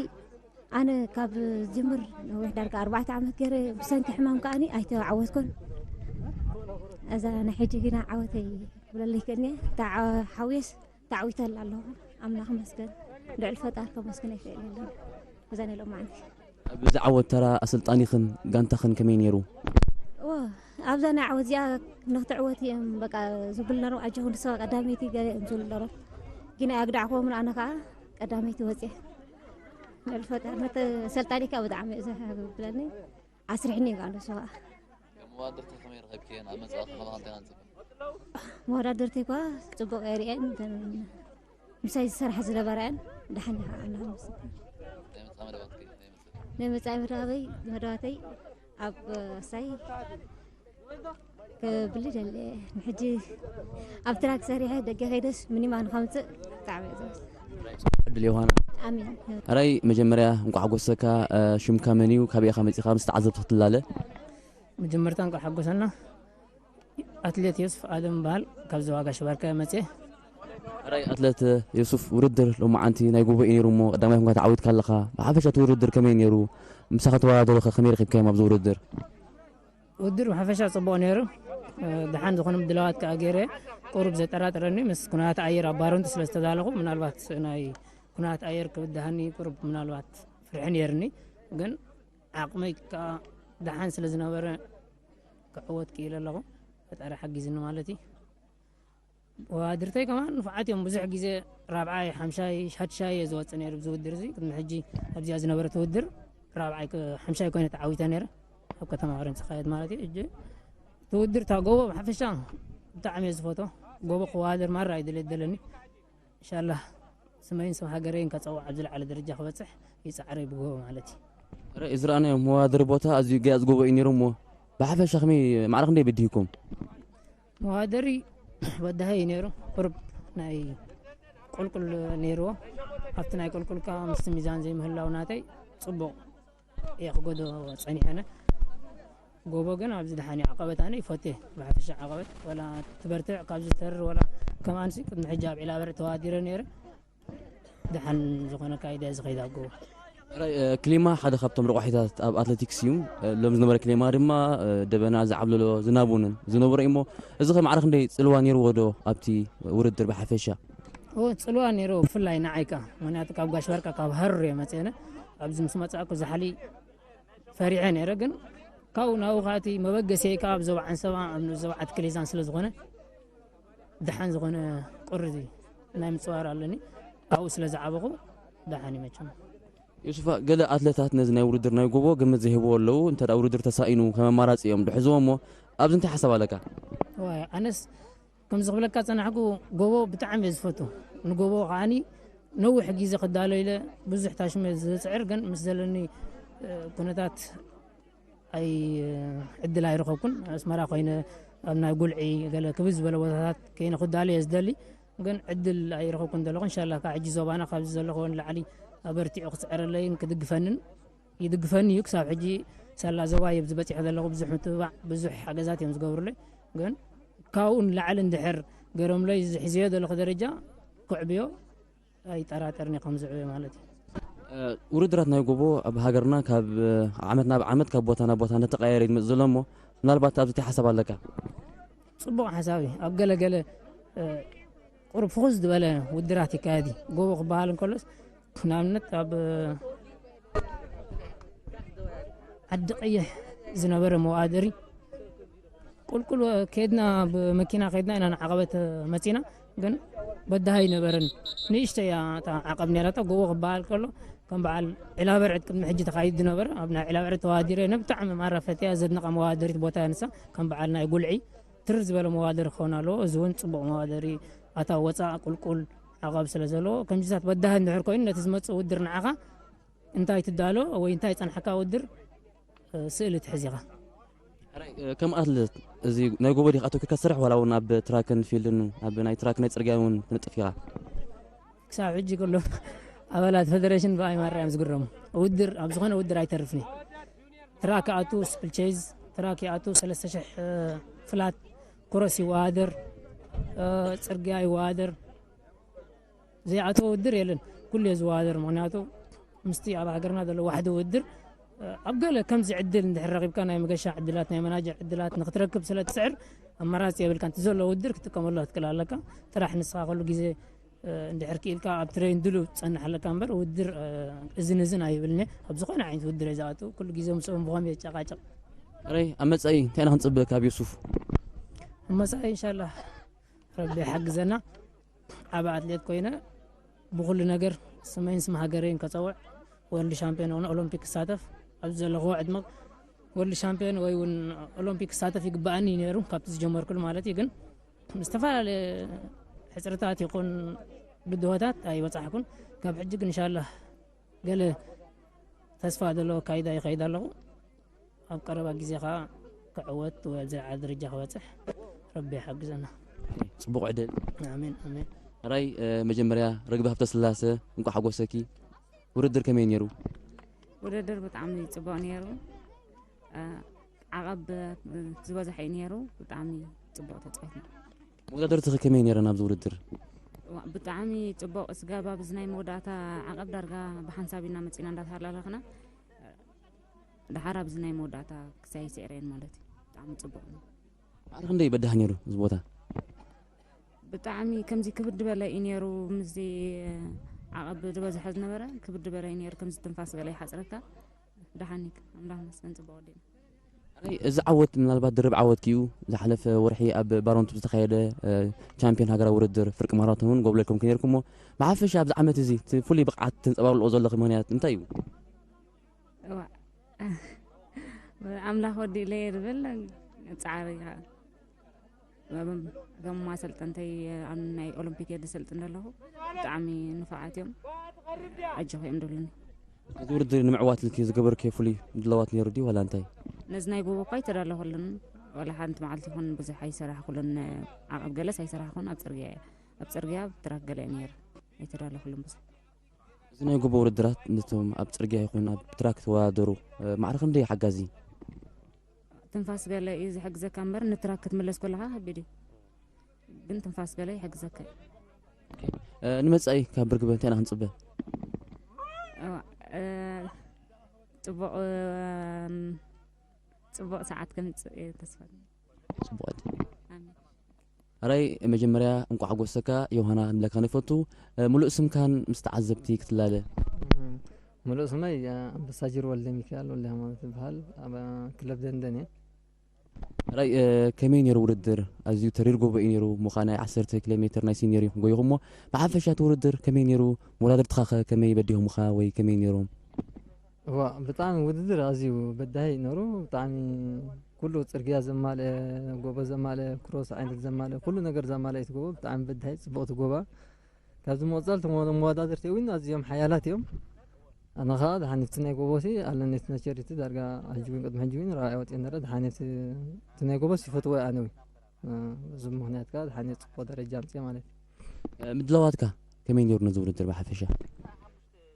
ኣነ ካብ ዝጅምር ነዊሕ ዳርጋ ኣርባዕተ ዓመት ገይረ ብሰንኪ ሕማም ከኣኒ ኣይተዓወትኩን። እዛ ናይ ሕጂ ግና ዓወተይ ክብለለይ ከኒ፣ ተዓ-፣ ሓውየስ ተዓዊተላ ኣለኹ። ኣምላኽ ይመስገን። ልዑል ፈጣር ከመስግን ኣይክእል የለን። እዛ ናይ ሎማዓንቲ። ኣብዚ ዓወት ተራ ኣሰልጣኒኽን ጋንታኽን ከመይ ነይሩ? እወ፣ ኣብዛ ናይ ዓወት እዚኣ ንኽትዕወት እዮም በቃ ዝብሉ ነሮም። ኣጆኹም ንስኻ ቀዳመይቲ ገለ እዮም ዝብሉ ነሮም። ግን ኣግዳዕክዎም፣ ኣነ ከኣ ቀዳመይቲ ወፅየ። ንልፈጣ ነተ ሰልጣኒካ ብጣዕሚ እዩ ዘሐብብለኒ። ኣስሪሕኒ እዩ ኣሎ ሰዋ። መዋድርቲ ከመይ ረኸብክየን? ኣብ መጻኢ ከማኻ እንታይ ንጽበ? መወዳድርቲ እኳ ጽቡቕ እየ ርእየን። ምሳይ ዝሰርሓ ዝነበራ እየን። ደሓን ኢኻ፣ ኣምላኽ ይመስገን። ናይ መጻኢ መደባትኪ እንታይ ይመስል? ናይ መጻኢ መደባበይ፣ መደባተይ ኣብ ሳይ ክብል ይደሊ። ንሕጂ ኣብ ትራክ ሰሪሐ ደገ ከይደስ ምኒማ ንኸምጽእ ብጣዕሚ እየ ዘመስግን። ዕድል ዮሃና። ኣሜን። ሕራይ መጀመርያ እንኳዕ ሓጎሰካ። እ፣ ሽምካ መን እዩ? ካበይ ኢኻ መጺኻ? ምስ ተዓዘብቲ ክትላለ። መጀመርታ እንኳዕ ሓጎሰና። ኣትሌት ዮሱፍ ኣለም በሃል፣ ካብ ዞባ ጋሽ ባርካ መጽየ። ሕራይ ኣትሌት ዮሱፍ፣ ውድድር ሎማዓንቲ ናይ ጎቦ እዩ ነይሩ እሞ ቀዳማይ ኮንካ ተዓዊትካ ኣለኻ። ብሓፈሻ እቲ ውድድር ከመይ ነይሩ? ምሳኻ ተወዳደሩኸ ከመይ ረኺብካዮም ኣብዚ ውድድር? ውድድር ብሓፈሻ ጽቡቕ ነይሩ። እ፣ ደሓን ዝኾነ ምድላዋት ከኣ ገይረ፣ ቁሩብ ዘጠራጥረኒ ምስ ኩነታት ኣየር ኣብ ባረንቱ ስለ ዝተዳለኹ፣ ምናልባት ናይ ኩነታት ኣየር ክብድሃኒ ቁሩብ ምናልባት ፍርሒ ነይርኒ። ግን ዓቕመይ ከኣ ደሓን ስለ ዝነበረ ክዕወት ክኢለ ኣለኹ። ፈጣሪ ሓጊዝኒ ማለት እዩ። ወዳድርተይ ከማን ንፉዓት እዮም። ብዙሕ ግዜ ራብዓይ፣ ሓምሻይ፣ ሻድሻይ እየ ዝወጽእ ነይሩ ኣብዚ ውድድር እዚ። ቅድሚ ሕጂ ኣብዚኣ ዝነበረት ውድድር ራብዓይ፣ ሓምሻይ ኮይነ ተዓዊተ ነይረ፣ ኣብ ከተማ ከረን ዝኻየድ ማለት እዩ። ሕጂ ትውድር እታ ጎቦ ብሓፈሻ ብጣዕሚ እየ ዝፈቶ። ጎቦ ክወዳደር ማራ እዩ ድሌት ዘለኒ። ኢንሻላህ ስመይን ስም ሃገረይን ከፀውዕ ኣብ ዝለዓለ ደረጃ ክበፅሕ ይፃዕረ ብጎቦ ማለት እዩ። እዚ ረኣናዮ መወዳደሪ ቦታ ኣዝዩ ገያፅ ጎቦ እዩ ነይሩ እሞ ብሓፈሻ ከመይ ማዕረ ክንደይ በዲህኩም? መወዳደሪ በዳሂ እዩ ነይሩ። ቁርብ ናይ ቁልቁል ነይርዎ። ኣብቲ ናይ ቁልቁልካ ምስቲ ሚዛን ዘይምህላው ናተይ ፅቡቕ እየ ክጎዶ ፀኒሐነ። ጎቦ ግን ኣብዚ ደሓን እዩ። ዓቐበት ኣነ ይፈትየ ብሓፈሻ ዓቐበት ወላ ትበርትዕ ካብ ዝተርር ወላ ከም ኣንሲ ቅድሚ ሕጂ ኣብ ዒላበርዕ ተዋዲረ ነይረ። ደሓን ዝኾነ ካይዳ ዝኸይድ ኣብ ጎቦ። ክሊማ ሓደ ካብቶም ረቋሒታት ኣብ ኣትሌቲክስ እዩ። ሎም ዝነበረ ክሊማ ድማ ደበና ዝዓብለሎ ዝናብ እውን ዝነበረ እሞ እዚ ከ ማዕረ ክንደይ ፅልዋ ነይርዎ ዶ ኣብቲ ውድድር ብሓፈሻ? ኦ ፅልዋ ነይርዎ ብፍላይ ንዓይ ከዓ ምክንያቱ ካብ ጋሽ ባርካ ካብ ሃሩር እየ መፅአነ ኣብዚ ምስ መፃእኩ ዛሓሊ ፈሪዐ ነይረ ግን ካብኡ ናብኡ ከዓ እቲ መበገሲይ ከዓ ኣብ ዞባ ዓንሰባ ኣብ ንኡስ ዞባ ዓትክሊዛን ስለ ዝኾነ ደሓን ዝኾነ ቁሪ ናይ ምፅዋር ኣለኒ ኣብኡ ስለ ዝዓበኹ ደሓን ይመቸም። ዮሱፋ ገለ ኣትለታት ነዚ ናይ ውድድር ናይ ጎቦ ግምት ዘይህብዎ ኣለዉ እንተ ውድድር ተሳኢኑ ከም ኣማራፂ እዮም ድሕዝዎ እሞ ኣብዚ እንታይ ሓሳብ ኣለካ? ዋይ ኣነስ ከምዚ ክብለካ ፀናሕኩ ጎቦ ብጣዕሚ እየ ዝፈቱ ንጎቦ ከዓኒ ነዊሕ ግዜ ክዳሎ ኢለ ብዙሕ ታሽመ ዝፅዕር ግን ምስ ዘለኒ ኩነታት ኣይ ዕድል ኣይረኸብኩን ኣስመራ ኮይነ ኣብ ናይ ጉልዒ ገለ ክብዝ ዝበለ ቦታታት ከይነ ክዳሎ እየ ዝደሊ ግን ዕድል ኣይረኸብኩን ዘለኹ እንሻላ ካብ ሕጂ ዞባና ካብዚ ዘለኹ ንላዕሊ ኣበርቲዑ ክፅዕረለይን ክድግፈንን ይድግፈኒ እዩ ክሳብ ሕጂ ሳላ ዞባ እየ ዝበፂሐ ዘለኹ ብዙሕ ምትብባዕ ብዙሕ ሓገዛት እዮም ዝገብሩለይ ግን ካብኡ ንላዕሊ እንድሕር ገይሮምለይ ዝሕዝዮ ዘለኹ ደረጃ ክዕብዮ ኣይጠራጠርን እየ ከም ዝዕብዮ ማለት እዩ። ውድድራት ናይ ጎቦ ኣብ ሃገርና ካብ ዓመት ናብ ዓመት ካብ ቦታ ናብ ቦታ እንዳተቀያየረ እዩ ዝመፅእ ዘሎ እሞ ምናልባት ኣብዚ እንታይ ሓሳብ ኣለካ? ፅቡቅ ሓሳብ እዩ ኣብ ገለገለ ቁሩብ ፍኹስ ዝበለ ውድራት ይካየድ እዩ ጎቦ ክበሃል እንከሎስ ንኣብነት ኣብ ዓዲ ቀይሕ ዝነበረ መዋደሪ ቁልቁል ከድና ብመኪና ከድና ኢና ንዓቐበት መፂና ግን በዳሃ ይነበረን ንእሽተ እያ እታ ዓቐብ ነራታ ጎቦ ክበሃል ከሎ ከም በዓል ዒላበርዕድ ቅድሚ ሕጂ ተኻይድ ዝነበረ ኣብ ናይ ዒላበርዕድ ተዋዲረ ነ ብጣዕሚ ማራ ፈትያ ዘድንቃ መዋደሪት ቦታ እያ ንሳ ከም በዓል ናይ ጉልዒ ትርር ዝበለ መዋደሪ ክኸውን ኣለዎ እዚ እውን ፅቡቕ መዋደሪ ኣታ ወፃእ ቁልቁል ዓቐብ ስለ ዘለዎ ከምዚታት በዳሃ እንድሕር ኮይኑ ነቲ ዝመፅእ ውድር ንዓኻ እንታይ ትዳሎ ወይ እንታይ ጸንሓካ ውድር ስእሊ ትሕዝ ኢኻ። ከም ኣትለት እዚ ናይ ጎቦ ዲኻ ኣተኪርካ ትሰርሕ ዋላ እውን ኣብ ትራክን ፊልድን ኣብ ናይ ትራክ ናይ ፅርግያ እውን ትነጥፍ ኢኻ? ክሳብ ሕጂ ኩሎም ኣባላት ፌደሬሽን ብኣይ ማራ እዮም ዝግረሙ። ውድር ኣብ ዝኾነ ውድር ኣይተርፍኒ። ትራክ ይኣቱ ስፕል ቼዝ ትራክ ይኣቱ ሰለስተ ሽሕ ፍላት ክሮስ ይወዳደር ፅርግያ ይወዳደር ዘይኣተወ ውድር የለን ኩሉ እየ ዝወዳደር ምክንያቱ ምስቲ ኣብ ሃገርና ዘሎ ዋሕዲ ውድር ኣብ ገለ ከምዚ ዕድል እንድሕር ረኺብካ ናይ መገሻ ዕድላት ናይ መናጀር ዕድላት ንክትረክብ ስለ ትስዕር ኣማራፂ የብልካ እቲ ዘሎ ውድር ክትጥቀመሉ ክትክእል ኣለካ ጥራሕ ንስኻ ኩሉ ግዜ እንድሕር ክኢልካ ኣብ ትሬን ድሉ ትፀንሕ ኣለካ እምበር ውድር እዝን እዝን ኣይብልኒ ኣብ ዝኾነ ዓይነት ውድር እየ ዝኣቱ ኩሉ ግዜ ምስኦም ብኸም የጨቃጨቅ ረይ ኣብ መፃኢ እንታይ ኢና ክንፅበ ካብ ዮሱፍ ኣብ መፃኢ እንሻላ ረቢ ይሓግዘና ዓብ ኣትሌት ኮይነ ብኩሉ ነገር ስመይን ስም ሃገረይን ከፀውዕ ወርልድ ሻምፒዮን ን ኦሎምፒክ ክሳተፍ ኣብዚ ዘለኹዎ ዕድመ ወርልድ ሻምፒዮን ወይ እውን ኦሎምፒክ ክሳተፍ ይግባኣኒ እዩ ነይሩ ካብቲ ዝጀመርኩሉ ማለት እዩ ግን ዝተፈላለየ ሕፅርታት ይኹን ብድሆታት ኣይበፃሕኩን ካብ ሕጂ ግን እንሻላ ገለ ተስፋ ዘለዎ ካይዳ ይኸይድ ኣለኹ ኣብ ቀረባ ግዜ ከዓ ክዕወት ወይ ኣብ ዝለዓለ ደረጃ ክበፅሕ ረቢ ይሓግዘና። ፅቡቕ ዕድል። ኣሜን ኣሜን። ራይ መጀመርያ ርግቢ ሃብተ ስላሰ እንኳዕ ሓጎሰኪ። ውድድር ከመይ ነይሩ? ውድድር ብጣዕሚ ፅቡቕ ነይሩ። ዓቐብ ዝበዝሐ እዩ ነይሩ። ብጣዕሚ ፅቡቕ ተፃዊትና። መወዳደርትኺ ከመይ ነይረን ኣብዚ ውድድር? ብጣዕሚ ፅቡቕ እስጋብ ኣብዚ ናይ መወዳእታ ዓቐብ ዳርጋ ብሓንሳብ ኢና መፂና እንዳተሃላለኽና። ደሓር ኣብዚ ናይ መወዳእታ ክሳይ ስዕረን ማለት እዩ ብጣዕሚ ፅቡቅ እዩ። ማዕረ ክንደይ ይበድህ ነይሩ እዚ ቦታ? ብጣዕሚ ከምዚ ክብድ በለ እዩ ነይሩ ምስዚ ዓቐብ ዝበዝሐ ዝነበረ ክብድ በለ እዩ ነይሩ ከምዚ ትንፋስ ገለ ይሓፅረካ። ደሓን እዩ ኣምላኽ መስገን ፅቡቅ ወዲእና። እዚ ዓወት ምናልባት ድርብ ዓወት ክዩ ዝሓለፈ ወርሒ ኣብ ባሮንቱ ዝተኻየደ ቻምፒዮን ሃገራዊ ውድድር ፍርቂ ማራቶን እውን ጎብለልኩም ክነርኩሞ ብሓፈሻ ኣብዚ ዓመት እዚ ፍሉይ ብቕዓት ተንፀባርልኦ ዘለኹ ምክንያት እንታይ እዩ? ኣምላኽ ወዲእለየ ዝብል ጻዕሪ ኢኻ። ከም ኣሰልጠንተይ ኣብ ናይ ኦሎምፒክ እየ ዝሰልጥን ዘለኹ። ብጣዕሚ ንፉዓት እዮም። ኣጆኹ እዮም ዝብሉኒ። ነዚ ውድድር ንምዕዋት ኢልኪ ዝገበርክዮ ፍሉይ ምድላዋት ነይሩ ድዩ ዋላ እንታይ? ነዚ ናይ ጎቦ እኳ ኣይተዳለኹሉን። ዋላ ሓንቲ መዓልቲ ይኹን ብዙሕ ኣይሰራሕኩሉን። ኣብ ገለስ ኣይሰራሕኩን። ኣብ ጽርግያ እየ። ኣብ ጽርግያ ኣብ ትራክ ገለ እየ ነይረ። ኣይተዳለኹሉን ብዙሕ። እዚ ናይ ጎቦ ውድድራት ነቶም ኣብ ጽርግያ ይኹን ኣብ ትራክ ተወዳደሩ፣ እ፣ ማዕረ ክንደይ ሓጋዚ? ትንፋስ ገለ እዩ ዝሕግዘካ እምበር ንትራክ ክትምለስ ከለኻ ከቢድ እዩ። ግን ትንፋስ ገለ ይሕግዘካ እዩ። እ፣ ንመጻኢ ካብ ብርግበ እንታይ ኢና ክንጽበ? እዋ፣ እ፣ ጽቡቕ፣ እ፣ ጽቡቕ ሰዓት ከምጽእ እየ ተስፋ። ጽቡቕ። ኣሜን። ኣራይ መጀመርያ እንቋዕ ሓጎሰካ ዮሃና ንብለካ ንፈቱ። እ፣ ምሉእ ስምካን ምስ ተዓዘብቲ ክትላለ። እም፣ ምሉእ ስመይ፣ እ፣ ኣምባሳጀር ወልደ ሚካኤል ወልደ ሃይማኖት ይበሃል። ኣብ ክለብ ደንደን እየ። ኣራይ፣ እ፣ ከመይ ነይሩ ውድድር? ኣዝዩ ተሪር ጎቦ እዩ ነይሩ። እሞ ኸኣ ናይ ዓሰርተ ኪሎ ሜትር ናይ ሲኒየር እዩ ጎይኹሞ። ብሓፈሻ እቲ ውድድር ከመይ ነይሩ? መወዳድርትኻ ኸ ከመይ በዲሆምኻ ወይ ከመይ ነይሮም? እዋ፣ ብጣዕሚ ውድድር ኣዝዩ በዳሂ እዩ ነይሩ። ብጣዕሚ ኩሉ ጽርግያ ዘማልአ፣ ጎቦ ዘማልአ፣ ክሮስ ዓይነት ዘማልአ፣ ኩሉ ነገር ዘማልአ እቲ ጎቦ። ብጣዕሚ በዳሂ፣ ጽብቕቲ ጎባ። ካብዚ ምቕጻል እቶም መወዳድርቲ እውን ኣዝዮም ሓያላት እዮም። ኣነ ኸኣ ደሓን እቲ ናይ ጎቦሲ ኣለኒ እቲ ናይ ቸሪቲ ዳርጋ ሕጂ እውን ቅድሚ ሕጂ እውን ራብዓይ ወጺኤ ነረ። ደሓን እቲ እቲ ናይ ጎቦስ ይፈትዎ ኣነ እውን። እ፣ በዚ ምኽንያት ከኣ ደሓን ጽቡቕ ደረጃ ኣምጽኤ ማለት እዩ። እ፣ ምድላዋትካ ከመይ ነይሩ ነዚ ውድድር ብሓፈሻ?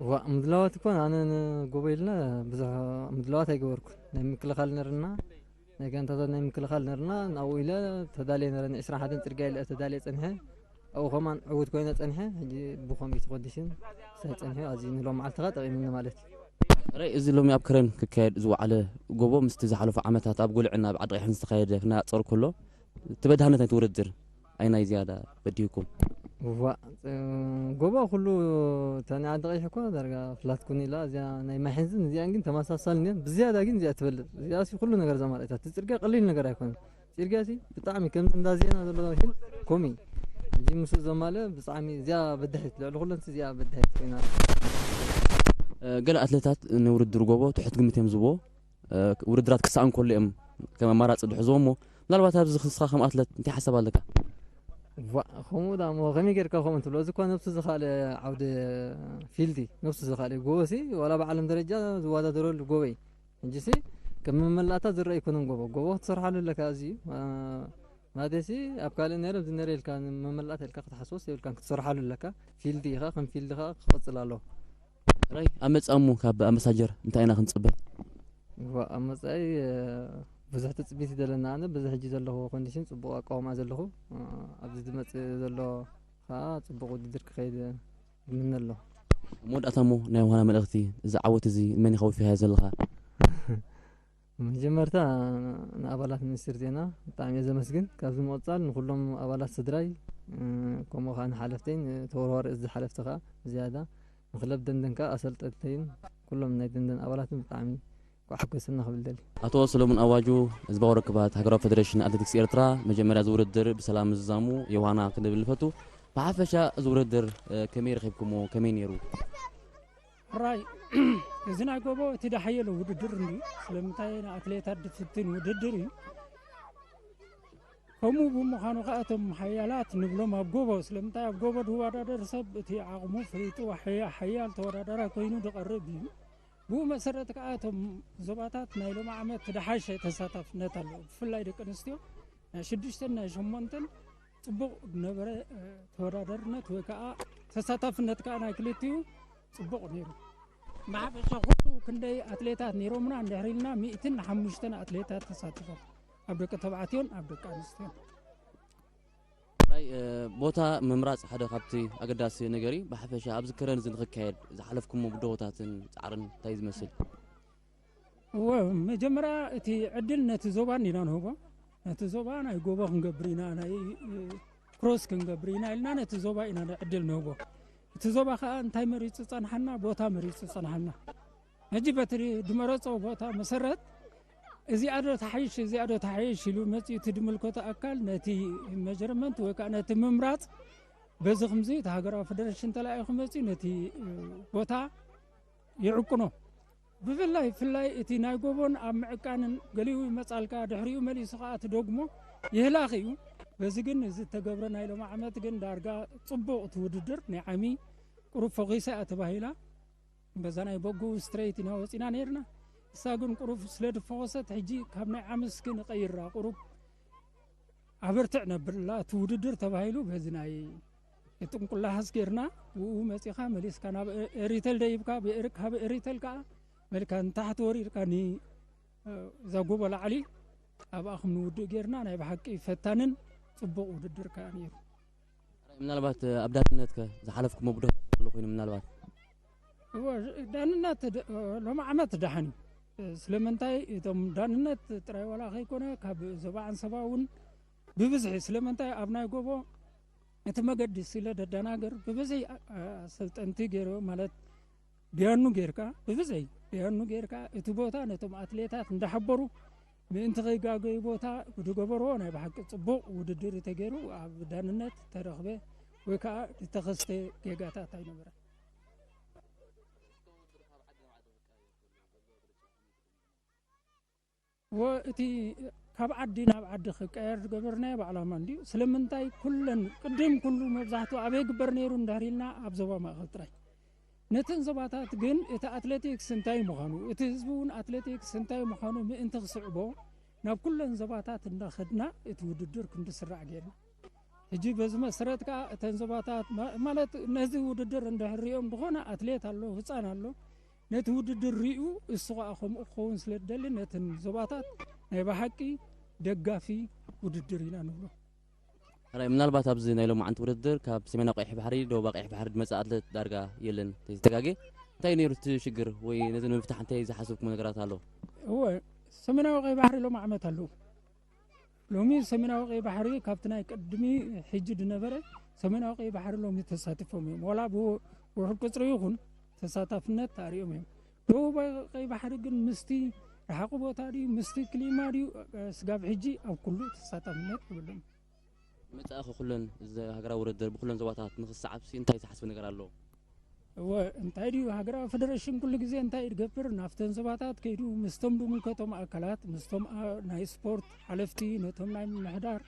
እዋ፣ ምድላዋት እኮ ኣነ ንጎቦ ኢልና ብዙሕ ምድላዋት ኣይገበርኩን። ናይ ምክልኻል ነርና፣ ናይ ጋንታታት ናይ ምክልኻል ነርና፣ ናብኡ ኢለ ተዳልየ ነረ። ንዕስራን ሓደን ጽርግያ ኢለ ተዳልየ ጸኒሐ። ኣብኡ ከማን ዕዉት ኮይነ ጸኒሐ። ሕጂ ብኮሚቲ ኮንዲሽን ሳይ ጸኒሐ። ኣዝዩ ንሎም መዓልቲ ከኣ ጠቒሙኒ ማለት እዩ። ራይ፣ እዚ ሎሚ ኣብ ከረን ክካየድ ዝወዓለ ጎቦ ምስቲ ዝሓለፉ ዓመታት ኣብ ጉልዕን ኣብ ዓዲ ቀይሕን ዝተኻየደ ክነጻጸሮ ከሎ፣ እቲ በዳህነት ናይቲ ውድድር ኣይናይ ዝያዳ በዲህኩም? እዋ፣ እ፣ ጎቦ ኩሉ እታ ናይ ዓዲ ቀይሕ እኮ ዳርጋ ፍላት ኩን ኢላ፣ እዚኣ ናይ ማይ ሕንዝን እዚኣን ግን ተመሳሳሊ እየን። ብዝያዳ ግን እዚኣ ትበልጽ። እዚኣሲ ኩሉ ነገር ዘማልኣታ። እቲ ጽርግያ ቀሊል ነገር ኣይኮነን። ጽርግያሲ ብጣዕሚ ከምዚ እንዳ ዜና ዘሎ ሂል ኮሚ። ሕጂ ምስኡ ዘማልአ ብጣዕሚ እዚኣ በዳሂት፣ ልዕሊ ኩለንሲ እዚኣ በዳሂት ኮይና። እ፣ ገለ ኣትሌታት ንውድድር ጎቦ ትሑት ግምት እዮም ዝህብዎ። እ፣ ውድድራት ክሰኣን ከሎ እዮም ከም ኣማራጺ ዝሕዝዎ እሞ፣ ምናልባት ኣብዚ ንስኻ ከም ኣትለት እንታይ ሓሳብ ኣለካ? ዋ፣ ከምኡ ደኣ እሞ ከመይ ጌርካ ከምኡ ትብሎ? እዚ እኳ ነብሱ ዝኸኣለ ዓውዲ ፊልድ እዩ። ነብሱ ዝኸኣለ እዩ። ጎቦሲ ዋላ ብዓለም ደረጃ ዝወዳደረሉ ጎቦ እዩ። ሕጂሲ ከም መመላእታ ዝረአ ኣይኮነን ጎቦ። ጎቦ ክትሰርሓሉ ኣለካ። እዚ እዩ። ማ-፣ ማለትሲ ኣብ ካልእ ነይረ፣ ኣብዚ ነይረ ኢልካ ንመመላእታ ኢልካ ክትሓስቦስ የብልካን። ክትሰርሓሉ ኣለካ። ፊልድ ኢኻ፣ ከም ፊልድ ኢኻ ክቕጽል ኣለዎ። ራይ፣ ኣብ መጻእሞ ካብ ኣምባሳጀር እንታይ ኢና ክንጽበ? እዋ፣ ኣብ መጻኢ፣ እ፣ ብዙሕ ትጽቢት እዩ ዘለና። ኣነ በዚ ሕጂ ዘለኹ ኮንዲሽን ጽቡቕ ኣቃውማ ዘለኹ፣ እ፣ ኣብዚ ዝመጽእ ዘሎ ከኣ ጽቡቕ ውድድር ክኸይድ ይምነ ኣለኹ። ኣብ መወዳእታ እሞ ናይ ዮሃና መልእኽቲ፣ እዚ ዓወት እዚ ንመን ኢኻ ወፊኻ ዘለኻ? መጀመርታ ንኣባላት ሚኒስትሪ ዜና ብጣዕሚ እየ ዘመስግን። ካብዚ ምቕጻል ንኹሎም ኣባላት ስድራይ፣ እ፣ ከምኡ ከኣ ንሓለፍተይን፣ ተወርዋሪ እዚ ሓለፍቲ ከኣ ብዝያዳ ንክለብ ደንደን ከኣ ኣሰልጠንተይን ኩሎም ናይ ደንደን ኣባላትን ብጣዕሚ እንኳዕ ሓጎሰና ክብል ደሊ። ኣቶ ሰለሙን ኣዋጁ፣ ህዝባዊ ርክባት ሃገራዊ ፌደሬሽን ኣትሌቲክስ ኤርትራ፣ መጀመርያ እዚ ውድድር ብሰላም ምዝዛሙ ዮሃና ክንብል ንፈቱ። ብሓፈሻ እዚ ውድድር፣ እ፣ ከመይ ረኺብኩሞ? ከመይ ነይሩ? ሕራይ፣ እዚ ናይ ጎቦ እቲ ደሓየለ ውድድር እንድዩ። ስለምንታይ ንኣትሌታት ድፍትን ውድድር እዩ። ከምኡ ብምዃኑ ከኣ እቶም ሓያላት ንብሎም ኣብ ጎቦ፣ ስለምንታይ ኣብ ጎቦ ዝወዳደር ሰብ እቲ ዓቕሙ ፍሊጡ ሓያ-፣ ሓያል ተወዳዳራይ ኮይኑ ዝቐርብ እዩ። ብኡ መሰረት ከኣ እቶም ዞባታት ናይ ሎሚ ዓመት ዝሓሸ ተሳታፍነት ኣለዎ። ብፍላይ ደቂ ኣንስትዮ ናይ ሽዱሽተን ናይ ሸሞንተን ጽቡቕ ነበረ፣ እ፣ ተወዳዳርነት ወይ ከኣ ተሳታፍነት ከኣ ናይ ክልቲኡ ጽቡቕ ነይሩ። ብሓፈሻ ኩሉ ክንደይ ኣትሌታት ነይሮምና እንድሕር ኢልና ሚእትን ሓሙሽተን ኣትሌታት ተሳቲፎም፣ ኣብ ደቂ ተባዕትዮን ኣብ ደቂ ኣንስትዮን። ናይ፣ እ፣ ቦታ ምምራጽ ሓደ ካብቲ ኣገዳሲ ነገር እዩ። ብሓፈሻ ኣብዚ ከረን እዚ ንኽካየድ ዝሓለፍኩሞ ብድሆታትን ጻዕርን እንታይ ዝመስል? እወ፣ መጀመርያ እቲ ዕድል ነቲ ዞባ እንዲና ንህቦ። ነቲ ዞባ ናይ ጎቦ ክንገብር ኢና፣ ናይ፣ እ፣ ክሮስ ክንገብር ኢና ኢልና ነቲ ዞባ ኢና ዕድል ንህቦ። እቲ ዞባ ከኣ እንታይ መሪጹ ጸንሓና? ቦታ መሪጹ ጸንሓና። ሕጂ በቲ ዝመረጾ ቦታ መሰረት እዚኣ ዶ ትሓይሽ፣ እዚኣ ዶ ትሓይሽ ኢሉ መጺኡ እቲ ዝምልከቶ ኣካል ነቲ መጀርመንት ወይ ከኣ ነቲ ምምራጽ በዚ ከምዚ እቲ ሃገራዊ ፌደሬሽን ተላኢኹ መጺኡ ነቲ፣ እ፣ ቦታ ይዕቅኖ። ብፍላይ ፍላይ እቲ ናይ ጎቦን ኣብ ምዕቃንን ገሊኡ ይመጻልካ፣ ድሕሪኡ መሊሱ ከኣ ትደግሞ ይህላኽ እዩ። በዚ ግን እዚ እተገብረ ናይ ሎሚ ዓመት ግን ዳርጋ ጽቡቕ እቲ ውድድር። ናይ ዓሚ ቁሩብ ፈኺሳ እያ ተባሂላ። በዛ ናይ በጉ ስትሬት ኢና ወጺና ነይርና። እሳ ግን ቁሩብ ስለ ድፈኾሰት ሕጂ ካብ ናይ ዓምስ ግን ቀይራ ቁሩብ ኣበርትዕ ነብላ እቲ ውድድር ተባሂሉ በዚ ናይ የጥንቁላሃስ ጌርና ብኡ መጺኻ መሊስካ ናብ ኤ-፣ ኤሪተል ደይብካ ብኤሪ-፣ ካብ ኤሪተል ከኣ መልካ ንታሕቲ ወሪድካ ን-፣ እዛ ጎቦ ላዕሊ ኣብኣ ከም ንውድእ ጌርና ናይ ብሓቂ ፈታንን ጽቡቕ ውድድር ከኣ ነይሩ። ምናልባት ኣብ ዳንነትከ ዝሓለፍኩሞ ብድሆታት ኣሎ ኮይኑ ምናልባት? እወ፣ ዳንነት ድ-፣ ሎሚ ዓመት ደሓን እዩ። ስለምንታይ እቶም ዳንነት ጥራይ ዋላ ከይኮነ ካብ ዞባ ዓንሰባ እውን ብብዝሒ፣ ስለምንታይ ኣብ ናይ ጎቦ እቲ መገዲ ስለ ደደናገር ብብዝሒ፣ ኣ-፣ ኣሰልጠንቲ ገይሩ ማለት ደያኑ ጌርካ ብብዝሒ ደያኑ ጌርካ እቲ ቦታ ነቶም ኣትሌታት እንዳሓበሩ ምእንቲ ከይጋገዩ ቦታ ዝገበርዎ ናይ ብሓቂ ጽቡቕ ውድድር ተገይሩ ኣብ ዳንነት ተረኽበ ወይ ከዓ ዝተኸስተ ጌጋታት ኣይነበረን። ወ-፣ እቲ ካብ ዓዲ ናብ ዓዲ ክቀየር ዝገበርናዮ ባዕላማ እንድዩ። ስለምንታይ ኩለን ቅድም ኩሉ መብዛሕትኡ ኣበይ ግበር ነይሩ እንድሕር ኢልና ኣብ ዞባ ማእኸል ጥራይ። ነተን ዞባታት ግን እቲ ኣትሌቲክስ እንታይ ምዃኑ፣ እቲ ህዝቢ እውን ኣትሌቲክስ እንታይ ምዃኑ ምእንቲ ክስዕቦ ናብ ኩለን ዞባታት እንዳኸድና እቲ ውድድር ክንዲ ስራዕ ጌርና። ሕጂ በዚ መሰረት ከኣ እተን ዞባታት ማ-፣ ማለት ነዚ ውድድር እንድሕር ሪኦም ዝኾነ ኣትሌት ኣሎ፣ ህፃን ኣሎ፣ ነቲ ውድድር ሪኡ እሱ ከኣ ከምኡ ክኸውን ስለ ዝደሊ ነተን ዞባታት ናይ ብሓቂ ደጋፊ ውድድር ኢና ንብሎ። ሕራይ፣ ምናልባት ኣብዚ ናይ ሎማዓንቲ ውድድር ካብ ሰሜናዊ ቀይሕ ባሕሪ፣ ደቡባዊ ቀይሕ ባሕሪ ዝመጽእ ኣትሌት ዳርጋ የለን እንተይተጋጌ። እንታይ ነይሩ እቲ ሽግር ወይ ነዚ ንምፍታሕ እንታይ ዝሓሰብኩም ነገራት ኣሎ? እወ፣ ሰሜናዊ ቀይሕ ባሕሪ ሎም ዓመት ኣለዉ። ሎሚ ሰሜናዊ ቀይሕ ባሕሪ ካብቲ ናይ ቅድሚ ሕጂ ዝነበረ ሰሜናዊ ቀይሕ ባሕሪ ሎሚ ተሳቲፎም እዮም። ዋላ ብውሑድ ቁጽሪ ይኹን ተሳታፍነት ኣርእዮም እዮም። ደቡባዊ ቀይሕ ባሕሪ ግን ምስቲ ረሓቂ ቦታ ድዩ፣ ምስቲ ክሊማ ድዩ፣ ስጋብ ሕጂ ኣብ ኩሉ ተሳታፍነት የብሉን። መጻኢ ኩለን እዚ ሃገራዊ ውድድር ብኩለን ዞባታት ንኽሰዓብሲ እንታይ ዝሓስብ ነገር ኣሎ? እወ፣ እንታይ ድዩ ሃገራዊ ፈደረሽን ኩሉ ግዜ እንታይ እዩ ዝገብር? ናብተን ዞባታት ከይዱ ምስቶም ዝምልከቶም ኣካላት፣ ምስቶም ኣ-፣ ናይ ስፖርት ሓለፍቲ፣ ነቶም ናይ ምምሕዳር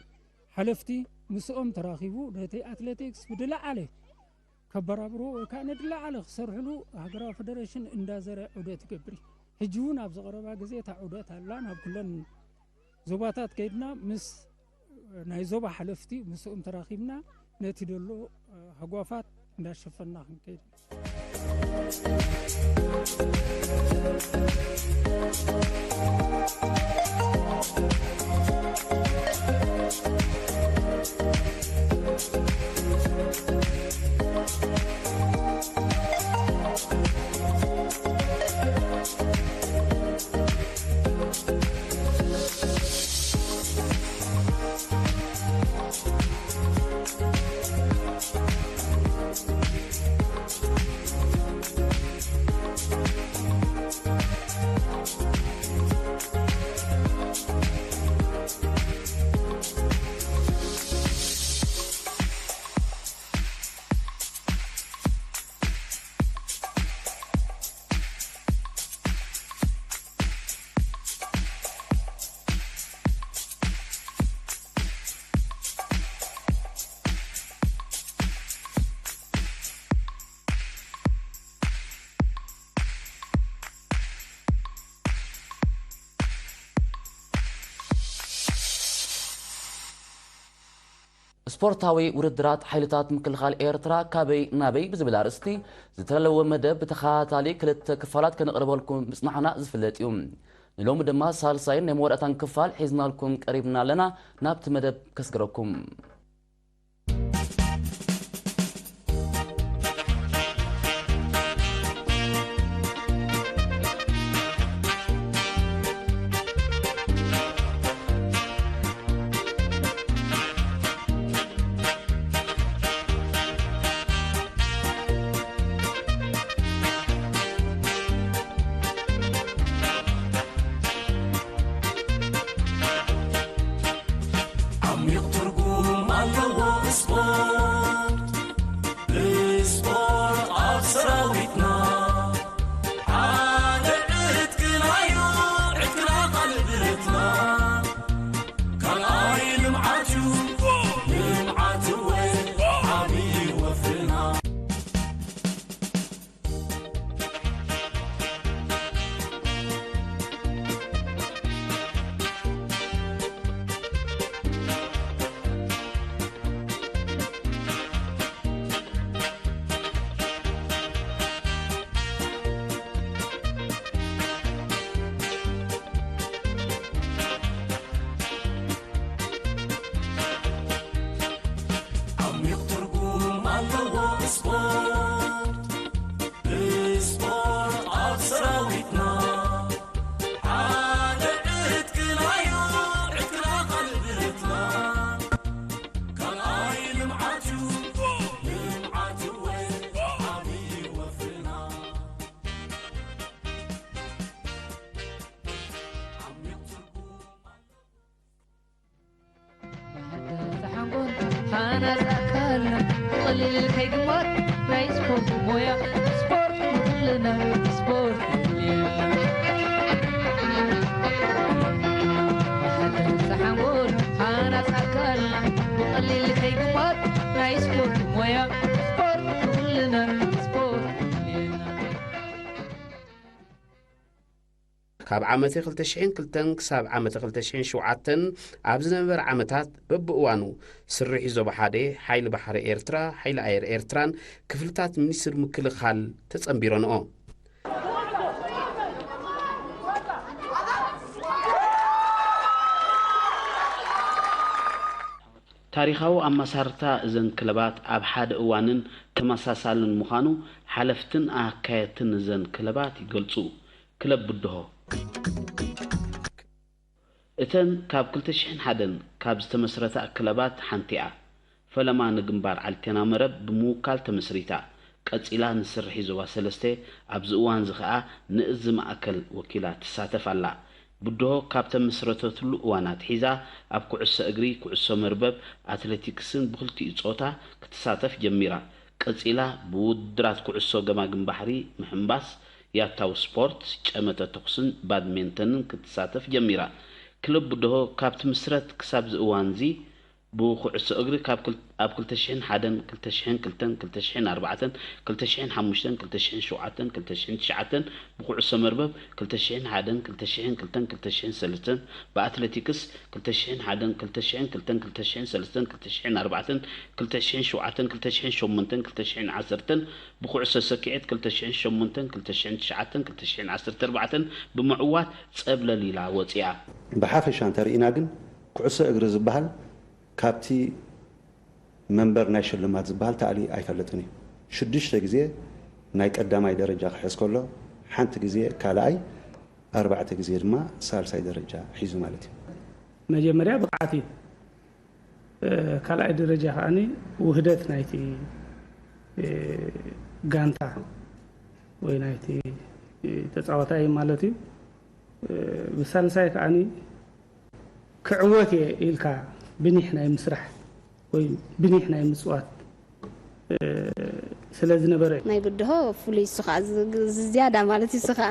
ሓለፍቲ ምስኦም ተራኺቡ ነቲ ኣትሌቲክስ ብዝለዓለ ከበራብርዎ ወይ ከዓ ንዝለዓለ ክሰርሕሉ ሃገራዊ ፈደረሽን እንዳዘረ ዑደት ይገብር እዩ። ሕጂ እውን ኣብዚ ቀረባ ግዜ እታ ዑደት ኣላ። ናብ ኩለን ዞባታት ከይድና ምስ ናይ ዞባ ሓለፍቲ ምስኦም ተራኺብና ነቲ ደሎ ሃጓፋት እንዳሸፈንና ክንከይድ። ስፖርታዊ ውድድራት ሓይልታት ምክልኻል ኤርትራ ካበይ ናበይ ብዝብል ኣርእስቲ ዝተዳለወ መደብ ብተኸታታሊ ክልተ ክፋላት ከነቕርበልኩም ምጽናሕና ዝፍለጥ እዩ። ንሎሚ ድማ ሳልሳይን ናይ መወዳእታን ክፋል ሒዝናልኩም ቀሪብና ኣለና። ናብቲ መደብ ከስግረኩም። ዓሚቕ ትርጉም ሃናጽ ኣካልና ብቐሊል ከይግማት ናይ ስፖርት ሞያ፣ ስፖርት ንኹልና፣ ስፖርት ንኹልና። መሓደሪ ሓንጎል ሃናጽ ኣካልና ብቐሊል ከይግማት ናይ ስፖርት ሞያ፣ ስፖርት ንኹልና፣ ስፖርት ንኹልና። ካብ ዓመተ ክልተ ሽሕን ክልተን ክሳብ ዓመተ ክልተ ሽሕን ሸውዓተን ኣብ ዝነበረ ዓመታት በብእዋኑ ስርሒት ዞባ ሓደ፣ ሓይሊ ባሕሪ ኤርትራ፣ ሓይሊ ኣየር ኤርትራን ክፍልታት ሚኒስትሪ ምክልኻል ተጸንቢረንኦ። ታሪኻዊ ኣመሳርታ እዘን ክለባት ኣብ ሓደ እዋንን ተመሳሳልን ምዃኑ ሓለፍትን ኣካየድትን እዘን ክለባት ይገልጹ። ክለብ ብድሆ እተን ካብ ክልተ ሽሕን ሓደን ካብ ዝተመስረታ ክለባት ሓንቲ እያ። ፈለማ ንግንባር ዓልቴና መረብ ብምውካል ተመስሪታ። ቀጺላ ንስርሒ ዞባ ሰለስተ፣ ኣብዚ እዋንዚ ኸኣ ንእዚ ማእከል ወኪላ ትሳተፍ ኣላ። ብድሆ ካብ ተመስረተትሉ እዋን ኣትሒዛ ኣብ ኩዕሶ እግሪ፣ ኩዕሶ መርበብ፣ ኣትሌቲክስን ብኽልቲኡ ጾታ ክትሳተፍ ጀሚራ። ቀጺላ ብውድድራት ኩዕሶ ገማግም ባሕሪ፣ ምሕንባስ፣ ያታው ስፖርት፣ ጨመተ ተኹስን ባድሜንተንን ክትሳተፍ ጀሚራ። ክለብ ብድሆ ካብ ትምስረት ክሳብ እዚ እዋንዚ ብኩዕሶ እግሪ ካብ ክል-፣ ኣብ ክልተ ሽሕን ሓደን፣ ክልተ ሽሕን ክልተን፣ ክልተ ሽሕን ኣርባዕተን፣ ክልተ ሽሕን ሓሙሽተን፣ ክልተ ሽሕን ሸውዓተን፣ ክልተ ሽሕን ትሽዓተን፣ ብኩዕሶ መርበብ ክልተ ሽሕን ሓደን፣ ክልተ ሽሕን ክልተን፣ ክልተ ሽሕን ሰለስተን፣ ብኣትሌቲክስ ክልተ ሽሕን ሓደን፣ ክልተ ሽሕን ክልተን፣ ክልተ ሽሕን ሰለስተን፣ ክልተ ሽሕን ኣርባዕተን፣ ክልተ ሽሕን ሸውዓተን፣ ክልተ ሽሕን ሸሞንተን፣ ክልተ ሽሕን ዓሰርተን፣ ብኩዕሶ ሰኪዔት ክልተ ሽሕን ሸሞንተን፣ ክልተ ሽሕን ትሽዓተን፣ ክልተ ሽሕን ዓሰርተ ኣርባዕተን ብምዕዋት ጸብለል ኢላ ወጺኣ። ብሓፈሻ እንተርኢና ግን፣ ኩዕሶ እግሪ ዝበሃል ካብቲ መንበር ናይ ሽልማት ዝበሃል ተኣልዩ ኣይፈልጥን እዩ። ሽዱሽተ ግዜ ናይ ቀዳማይ ደረጃ ክሕዝ ከሎ፣ ሓንቲ ግዜ ካልኣይ፣ ኣርባዕተ ግዜ ድማ ሳልሳይ ደረጃ ሒዙ ማለት እዩ። መጀመርያ ብቕዓት እዩ። እ፣ ካልኣይ ደረጃ ከኣኒ ውህደት ናይቲ፣ እ፣ ጋንታ ወይ ናይቲ፣ እ፣ ተጻዋታይ ማለት እዩ። እ፣ ብሳልሳይ ከኣኒ ክዕወት እየ ኢልካ ብኒሕ ናይ ምስራሕ ወይ ብኒሕ ናይ ምጽዋት፣ እ፣ ስለ ዝነበረ እዩ። ናይ ብድሆ ፍሉይ እሱ ኸዓ ዝ-፣ ዝ-፣ ዝያዳ ማለት እዩ። እሱ ኸዓ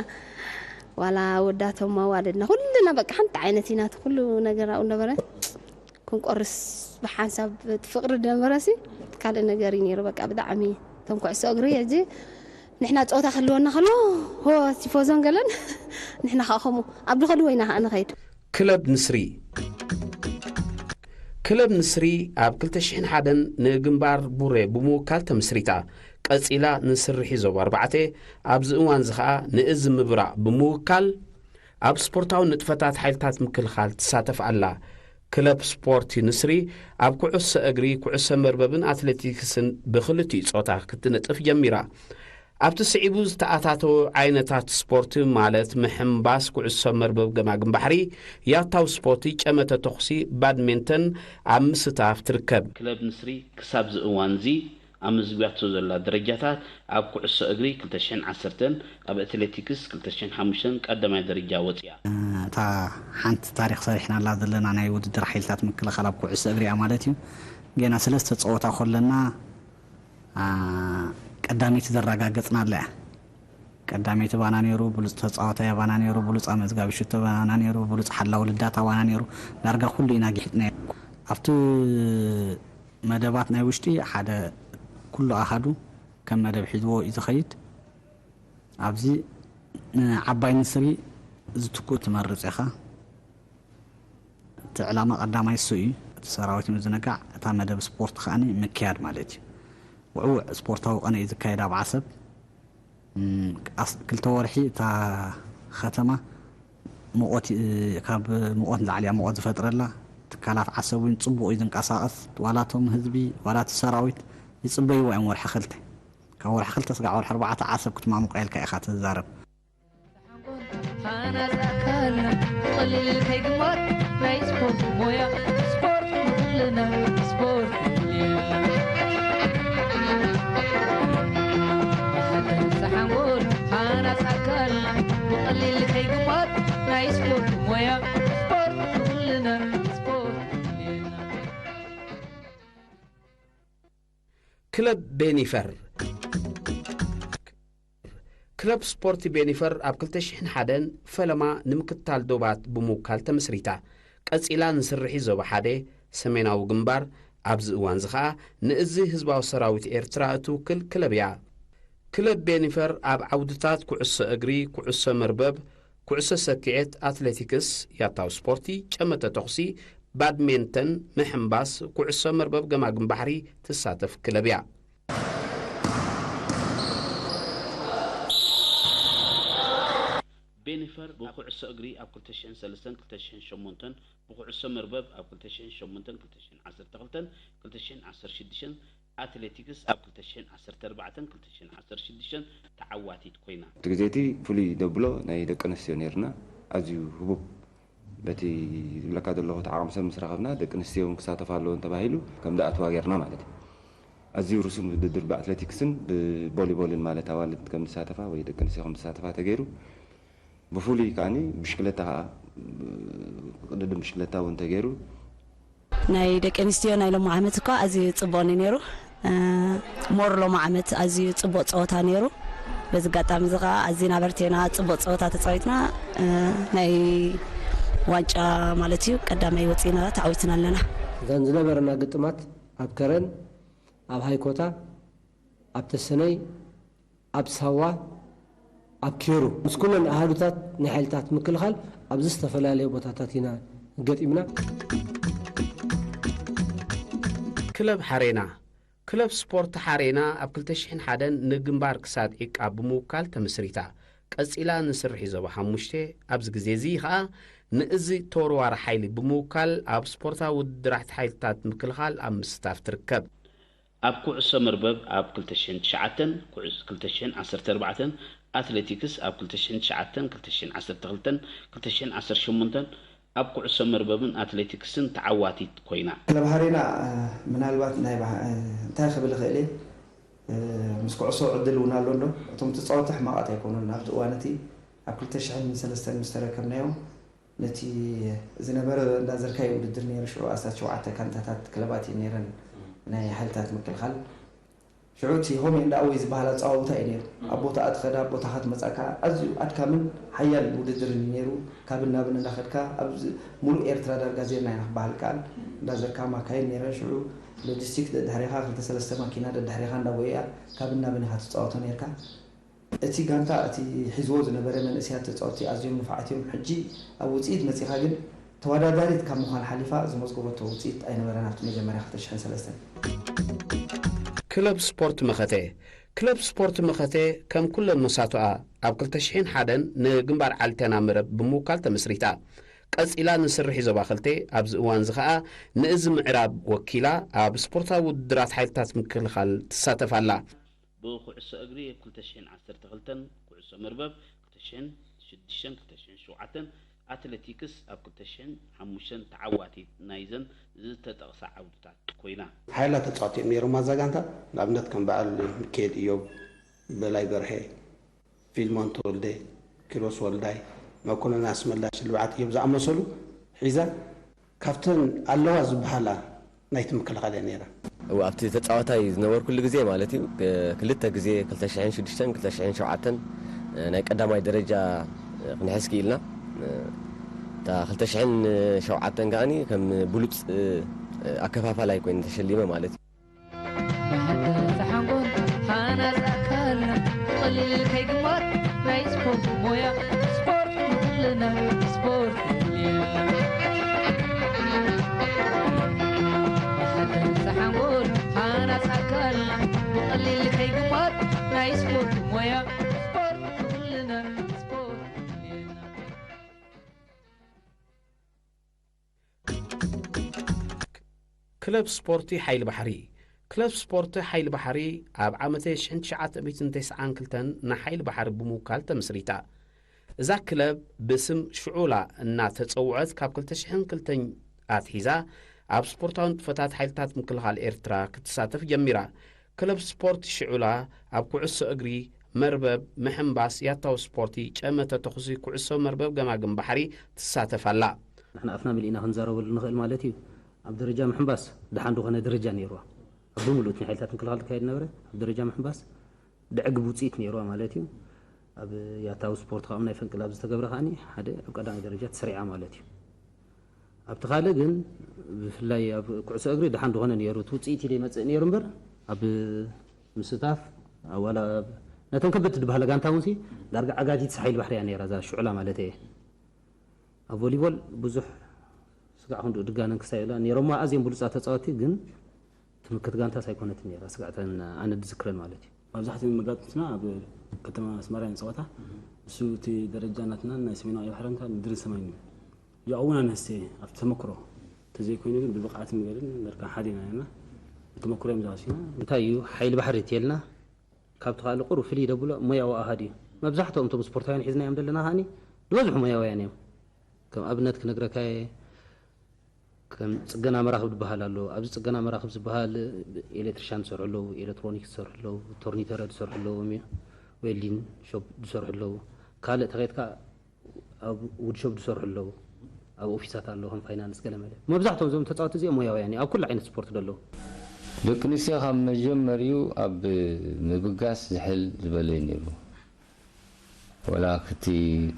ዋላ ወዳቶም ኣዋልድና ኩልና በቃ ሓንቲ ዓይነት ኢና። እቲ ኩሉ ነገር ኣብኡ ነበረ። ክንቆርስ ብሓንሳብ እቲ ፍቕሪ ነበረሲ ካልእ ነገር እዩ ነይሩ። በቃ ብጣዕሚ እቶም ኩዕሶ እግሪ ሕጂ ንሕና ጸወታ ክህልወና ከሎ ሆ ቲፎዞን ገለን ንሕና ከዓ ከምኡ ኣብ ድኸድዎ ኢና ከዓ ንኸይድ። ክለብ ንስሪ። ክለብ ንስሪ ኣብ ክልተ ሽሕን ሓደን ንግንባር ቡሬ ብምውካል ተመስሪታ። ቀጺላ ንስርሒ ዞባ ኣርባዕተ፣ ኣብዚ እዋንዚ ኸኣ ንእዝ ምብራቕ ብምውካል ኣብ ስፖርታዊ ንጥፈታት ሓይልታት ምክልኻል ትሳተፍ ኣላ። ክለብ ስፖርቲ ንስሪ ኣብ ኩዕሶ እግሪ፣ ኩዕሶ መርበብን ኣትሌቲክስን ብኽልቲኡ ጾታ ክትንጥፍ ጀሚራ። ኣብቲ ስዒቡ ዝተኣታተወ ዓይነታት ስፖርት ማለት ምሕንባስ፣ ኩዕሶ መርበብ፣ ገማግም ባሕሪ፣ ያታው ስፖርት፣ ጨመተ ተኹሲ፣ ባድሜንተን ኣብ ምስታፍ ትርከብ። ክለብ ንስሪ ክሳብ እዚ እዋንዚ ኣመዝጊባቶ ዘላ ደረጃታት ኣብ ኩዕሶ እግሪ ክልተ ሽሕን ዓሰርተን፣ ኣብ ኣትሌቲክስ ክልተ ሽሕን ሓሙሽተን ቀዳማይ ደረጃ ወጺኣ። እታ ሓንቲ ታሪኽ ሰሪሕናላ ዘለና ናይ ውድድር ሓይልታት ምክልኻል ኣብ ኩዕሶ እግሪ እያ ማለት እዩ። ጌና ሰለስተ ጸወታ ከለና፣ አ፣ ቀዳመይቲ ዘረጋገጽናላ እያ። ቀዳመይቲ ባና ነይሩ፣ ብሉጽ ተጻዋታይ ባና ነይሩ፣ ብሉጽ ኣመዝጋቢ ሽቶ ባና ነይሩ፣ ብሉጽ ሓላዊ ልዳታ ባና ነይሩ። ዳርጋ ኩሉ ኢና ጊሒጥናዮ። ኣብቲ መደባት ናይ ውሽጢ ሓደ ኩሉ ኣሃዱ ከም መደብ ሒዝዎ እዩ ዝኸይድ። ኣብዚ ንዓባይ ንስሪ ዝትኩእ ትመርጽ ኢኻ። እቲ ዕላማ ቀዳማይ እሱ እዩ። እቲ ሰራዊት ምዝንጋዕ፣ እታ መደብ ስፖርት ከኣ ምክያድ ማለት እዩ። ውዕውዕ ስፖርታዊ ቀነ እዩ ዝካየድ ኣብ ዓሰብ። እም፣ ኣስ-፣ ክልተ ወርሒ እታ ከተማ ሙቐት፣ እ፣ ካብ ሙቐት ንላዕሊ እያ ሙቐት ዝፈጥረላ። ትካላት ዓሰብ እውን ጽቡቕ እዩ ዝንቀሳቐስ። ዋላ እቶም ህዝቢ፣ ዋላ እቲ ሰራዊት ይጽበይዎ እዮም ወርሒ ክልተ። ካብ ወርሒ ክልተ ስጋዕ ወርሒ ኣርባዕተ ዓሰብ ክትማሙቕ ኢልካ ኢኻ ትዛረብ። ሃናጽ ኣካልና ብቐሊል ከይግማት ናይ ስፖርት ሞያ፣ ስፖርት ንኹልና፣ ስፖርት ንኹልና። ብሓድነት ሓንጎል ሃናጽ ኣካልና ብቐሊል ከይግማት ናይ ስፖርት ሞያ፣ ስፖርት ንኹልና፣ ስፖርት ንኹልና። ክለብ ቤኒፈር። ክለብ ስፖርቲ ቤኒፈር ኣብ ክልተ ሽሕን ሓደን ፈለማ ንምክትታል ዶባት ብምውካል ተመስሪታ። ቀጺላ ንስርሒ ዞባ ሓደ ሰሜናዊ ግንባር፣ ኣብዚ እዋንዚ ኸኣ ንእዚ ህዝባዊ ሰራዊት ኤርትራ እትውክል ክለብ እያ። ክለብ ቤኒፈር ኣብ ዓውድታት ኩዕሶ እግሪ፣ ኩዕሶ መርበብ፣ ኩዕሶ ሰኪዔት፣ ኣትሌቲክስ፣ ያታዊ ስፖርቲ፣ ጨመተ ተኹሲ፣ ባድሜንተን፣ ምሕምባስ፣ ኩዕሶ መርበብ ገማግም ባሕሪ ትሳተፍ ክለብ እያ። ቤኒፈር ብኩዕሶ እግሪ ኣብ ክልተ ሽሕን ሰለስተን ክልተ ሽሕን ሸሞንተን፣ ብኩዕሶ መርበብ ኣብ ክልተ ሽሕን ሸሞንተን ክልተ ሽሕን ዓሰርተ ክልተን ክልተ ሽሕን ዓሰርተ ሽዱሽተን፣ ኣትሌቲክስ ኣብ ክልተ ሽሕን ዓሰርተ ኣርባዕተን ክልተ ሽሕን ዓሰርተ ሽዱሽተን ተዓዋቲት ኮይና። እቲ ግዜ እቲ ፍሉይ ደብሎ ናይ ደቂ ኣንስትዮ ነይርና፣ ኣዝዩ ህቡብ። በቲ ዝብለካ ዘለኹ እቲ ዓቕሚ ሰብ ምስ ረኸብና፣ ደቂ ኣንስትዮ እውን ክሳተፋ ኣለወን ተባሂሉ ከም ዝኣትዋ ጌርና ማለት እዩ። ኣዝዩ ርሱን ውድድር ብኣትሌቲክስን ብቮሊቦልን ማለት ኣዋልድ ከም ዝሳተፋ ወይ ደቂ ኣንስትዮ ከም ዝሳተፋ ተገይሩ። ብፍሉይ ከዓኒ ብሽክለታ ከኣ፣ ቅድድም ብሽክለታ እውን ተገይሩ። ናይ ደቂ ኣንስትዮ ናይ ሎሚ ዓመት እኳ ኣዝዩ ጽቡቕ እዩ ነይሩ። እ፣ ሞር ሎሚ ዓመት ኣዝዩ ጽቡቕ ጸወታ ነይሩ። በዚ ኣጋጣሚ እዚ ከኣ ኣዚና በርቲዕና ጽቡቕ ጸወታ ተጻዊትና፣ እ፣ ናይ ዋንጫ ማለት እዩ ቀዳማይ ወጺእና ተዓዊትና ኣለና። እዘን ዝነበረና ግጥማት ኣብ ከረን፣ ኣብ ሃይኮታ፣ ኣብ ተሰነይ፣ ኣብ ሳዋ፣ ኣብ ኬሩ፣ ምስ ኩለን ኣሃዱታት ናይ ሓይልታት ምክልኻል ኣብ ዝተፈላለየ ቦታታት ኢና ገጢምና። ክለብ ሓሬና። ክለብ ስፖርት ሓሬና ኣብ ክልተ ሽሕን ሓደን ንግንባር ክሳድ ዒቃ ብምውካል ተመስሪታ። ቀጺላ ንስርሒ ዞባ ሓሙሽተ፣ ኣብዚ ግዜ እዚ ኸኣ ንእዚ ተወርዋሪ ሓይሊ ብምውካል ኣብ ስፖርታዊ ውድድራት ሓይልታት ምክልኻል ኣብ ምስታፍ ትርከብ። ኣብ ኩዕሶ መርበብ ኣብ ክልተ ሽሕን ትሽዓተን፣ ኩዕስ-፣ ክልተ ሽሕን ዓሰርተ ኣርባዕተን፣ ኣትሌቲክስ ኣብ ክልተ ሽሕን ትሽዓተን፣ ክልተ ሽሕን ዓሰርተ ክልተን፣ ክልተ ሽሕን ዓሰርተ ሸሞንተን፣ ኣብ ኩዕሶ መርበብን ኣትሌቲክስን ተዓዋቲት ኮይና። ክለብ ሃሬና፣ እ፣ ምናልባት ናይ ባህ-፣ እ፣ እንታይ ክብል እኽእል እየ? እ፣ ምስ ኩዕሶ ዕድል እውን ኣሎ እንዶ፣ እቶም ተጻወትቲ ሕማቓት ኣይኮኑን። ኣብቲ እዋን እቲ ኣብ ክልተ ሽሕን ሰለስተን ምስ ተረከብናዮም፣ ነቲ ዝነበረ እንዳ ዘርካይ ውድድር ነይሩ። ሽዑ ኣስታት ሸውዓተ ጋንታታት ክለባት እየን ነይረን፣ ናይ ሓይልታት ምክልኻል። ሽዑ እቲ ሆሜ እንዳ ኣወይ ዝበሃል ኣጸዋውታ እዩ ነይሩ። ኣብ ቦታ ኣትኸዳ፣ ኣብ ቦታኻ ትመጻካ፣ ኣዝዩ ኣድካምን ሓያል ውድድርን እዩ ነይሩ። ካብን ናብን እንዳኸድካ፣ ኣብ ዝ-፣ ሙሉእ ኤርትራ ዳርጋ ዜርና ኢና ክበሃል ይከኣል። እንዳ ዘርካ ማካይን ነይረን። ሽዑ ሎጂስቲክ ደድሕሬኻ፣ ክልተ ሰለስተ ማኪና ደድሕሬኻ እንዳጎየያ፣ ካብን ናብን ኢኻ ትጻወቶ ነይርካ። እቲ ጋንታ፣ እቲ ሒዝዎ ዝነበረ መንእሰያት ተጻወትቲ ኣዝዮም ንፉዓት እዮም። ሕጂ ኣብ ውጽኢት መጺኻ ግን፣ ተወዳዳሪት ካብ ምዃን ሓሊፋ ዝመዝገበቶ ውጽኢት ኣይነበረን ኣብቲ መጀመርያ ክልተ ሽሕን ሰለስተን። ክለብ ስፖርት መኸተ። ክለብ ስፖርት መኸተ ከም ኩለን መሳቱኣ ኣብ ክልተ ሽሕን ሓደን ንግንባር ዓልቴና መረብ ብምውካል ተመስሪታ። ቀጺላ ንስርሒ ዞባ ክልተ፣ ኣብዚ እዋን እዚ ኸኣ ንእዚ ምዕራብ ወኪላ ኣብ ስፖርታዊ ውድድራት ሓይልታት ምክልኻል ትሳተፍ ኣላ። ብኩዕሶ እግሪ ኣብ ክልተ ሽሕን ዓሰርተ ክልተን፣ ኩዕሶ መርበብ ክልተ ሽሕን ሽዱሽተን ክልተ ሽሕን ሸውዓተን፣ ኣትሌቲክስ ኣብ ክልተ ሽሕን ሓሙሽተን ተዓዋቲት ናይዘን ዝተጠቕሳ ዓውድታት ኮይና። ሓያላት ተጻወትቲ እዮም ነይሮም ኣብዛ ጋንታ። ንኣብነት ከም በዓል ሚካኤል እዮብ፣ በላይ በርሄ፣ ፊልሞን ተወልደ፣ ኪሮስ ወልዳይ፣ መኮነን ኣስመላሽ፣ ልብዓት እዮብ ዝኣመሰሉ ሒዛ ካብተን ኣለዋ ዝበሃላ ናይቲ ምክልኻል እያ ነይራ። እው፣ ኣብቲ ተጻዋታይ ዝነበርኩሉ ግዜ ማለት እዩ፣ ክ-፣ ክልተ ግዜ፣ ክልተ ሽሕን ሽዱሽተን ክልተ ሽሕን ሸውዓተን፣ እ፣ ናይ ቀዳማይ ደረጃ፣ እ፣ ክንሕዝ ክኢልና። እ፣ እታ ክልተ ሽሕን ሸውዓተን ከኣኒ ከም ብሉጽ፣ እ፣ ኣከፋፋላይ ኮይነ ተሸሊመ ማለት እዩ። ብሓጎስ ሓንጎል ሃናጽ ኣካልና ብቐሊል ከይግማት ናይ ስፖርት ሞያ ስፖርት ንኹልና ስፖርት ንኹልና። ብሓጎስ ሓንጎል ሃናጽ ኣካልና ብቐሊል ከይግማት ናይ ስፖርት ሞያ ስፖርት ንኹልና ስፖርት ንኹልና። ክለብ ስፖርቲ ሓይሊ ባሕሪ። ክለብ ስፖርቲ ሓይሊ ባሕሪ ኣብ ዓመተ ሽሕን ትሽዓተ ሚእትን ተስዓን ክልተን ንሓይሊ ባሕሪ ብምውካል ተመስሪታ። እዛ ክለብ ብስም ሽዑላ እናተጸውዐት ካብ ክልተ ሽሕን ክልተን ኣትሒዛ ኣብ ስፖርታዊ ንጥፈታት ሓይልታት ምክልኻል ኤርትራ ክትሳተፍ ጀሚራ። ክለብ ስፖርት ሽዑላ ኣብ ኩዕሶ እግሪ፣ መርበብ፣ ምሕምባስ፣ ያታዊ ስፖርቲ፣ ጨመተ ተኹሲ፣ ኩዕሶ መርበብ ገማግም ባሕሪ ትሳተፍ ኣላ። ንሕና ኣፍና መሊእና ክንዛረበሉ ንኽእል ማለት እዩ። ኣብ ደረጃ ምሕምባስ ደሓን ዝኾነ ደረጃ ነይርዋ። ኣብ ብምሉእ ናይ ሓይልታት ምክልኻል ዝካየድ ነበረ። ኣብ ደረጃ ምሕንባስ ድዕግብ ውፅኢት ነይርዋ ማለት እዩ። ኣብ ያታዊ ስፖርት ካብ ናይ ፈንቅል ኣብ ዝተገብረ ከዓኒ ሓደ ኣብ ቀዳማይ ደረጃ ተሰሪዓ ማለት እዩ። ኣብቲ ካልእ ግን ብፍላይ ኣብ ኩዕሶ እግሪ ደሓን ዝኾነ ነይሩ፣ እቲ ውፅኢት ኢለ ይመፅእ ነይሩ እምበር ኣብ ምስታፍ ዋላ ነተን ከበድቲ ዝበሃላ ጋንታ እውን ዳርጋ ዓጋጊት ሓይሊ ባሕሪ እያ ነይራ እዛ ሽዑላ ማለት እየ። ኣብ ቮሊቦል ብዙሕ ስጋዕ ክንድኡ ድጋነን ክሳብ ኢላ ነይሮማ ኣዝዮም ብሉፃት ተፃወቲ ግን ትምክት ጋንታስ ኣይኮነትን ነይራ ስጋዕተን ኣነ ዝዝክረን ማለት እዩ። መብዛሕትኡ መጋጥምትና ኣብ ከተማ ኣስመራ እዩ ፀወታ። እሱ እቲ ደረጃ ናትና ናይ ሰሜናዊ ባሕርን ምድርን ሰማይን እዩ። ያው እውን ኣነስተ ኣብቲ ተመክሮ ተዘይኮይኑ ግን ብብቕዓት ምግርን ደርካ ሓደ ኢና ነርና። ብተመክሮ እዮም ዝሃስዩና። እንታይ እዩ ሓይሊ ባሕሪ እትየልና ካብቲ ካልእ ቁሩብ ፍልይ ደብሎ ሞያዊ ኣሃድ እዩ። መብዛሕትኦም እቶም ስፖርታውያን ሒዝናዮም ዘለና ከዓኒ ዝበዝሑ ሞያውያን እዮም። ከም ኣብነት ክነግረካ እየ፣ ከም ጽገና መራኽብ ዝበሃል ኣሎ። ኣብዚ ጽገና መራኽብ ዝበሃል ኤሌክትሪሻን ዝሰርሑ ኣለዉ፣ ኤሌክትሮኒክስ ዝሰርሑ ኣለዉ፣ ቶርኒተረ ዝሰርሑ ኣለዉ፣ ሚ- ዌልዲን ሾፕ ዝሰርሑ ኣለዉ። ካልእ ተኸይድካ ኣብ ውድ ሾፕ ዝሰርሑ ኣለዉ፣ ኣብ ኦፊሳት ኣለዉ፣ ከም ፋይናንስ ገለ መለ። መብዛሕትኦም እዞም ተጻወቲ እዚኦም ሞያውያን እዮም፣ ኣብ ኩሉ ዓይነት ስፖርት ደለዉ። ደቂ ኣንስትዮ ካብ መጀመሪኡ ኣብ ምብጋስ ዝሕል ዝበለ እዩ ነይሩ። ወላ ክቲ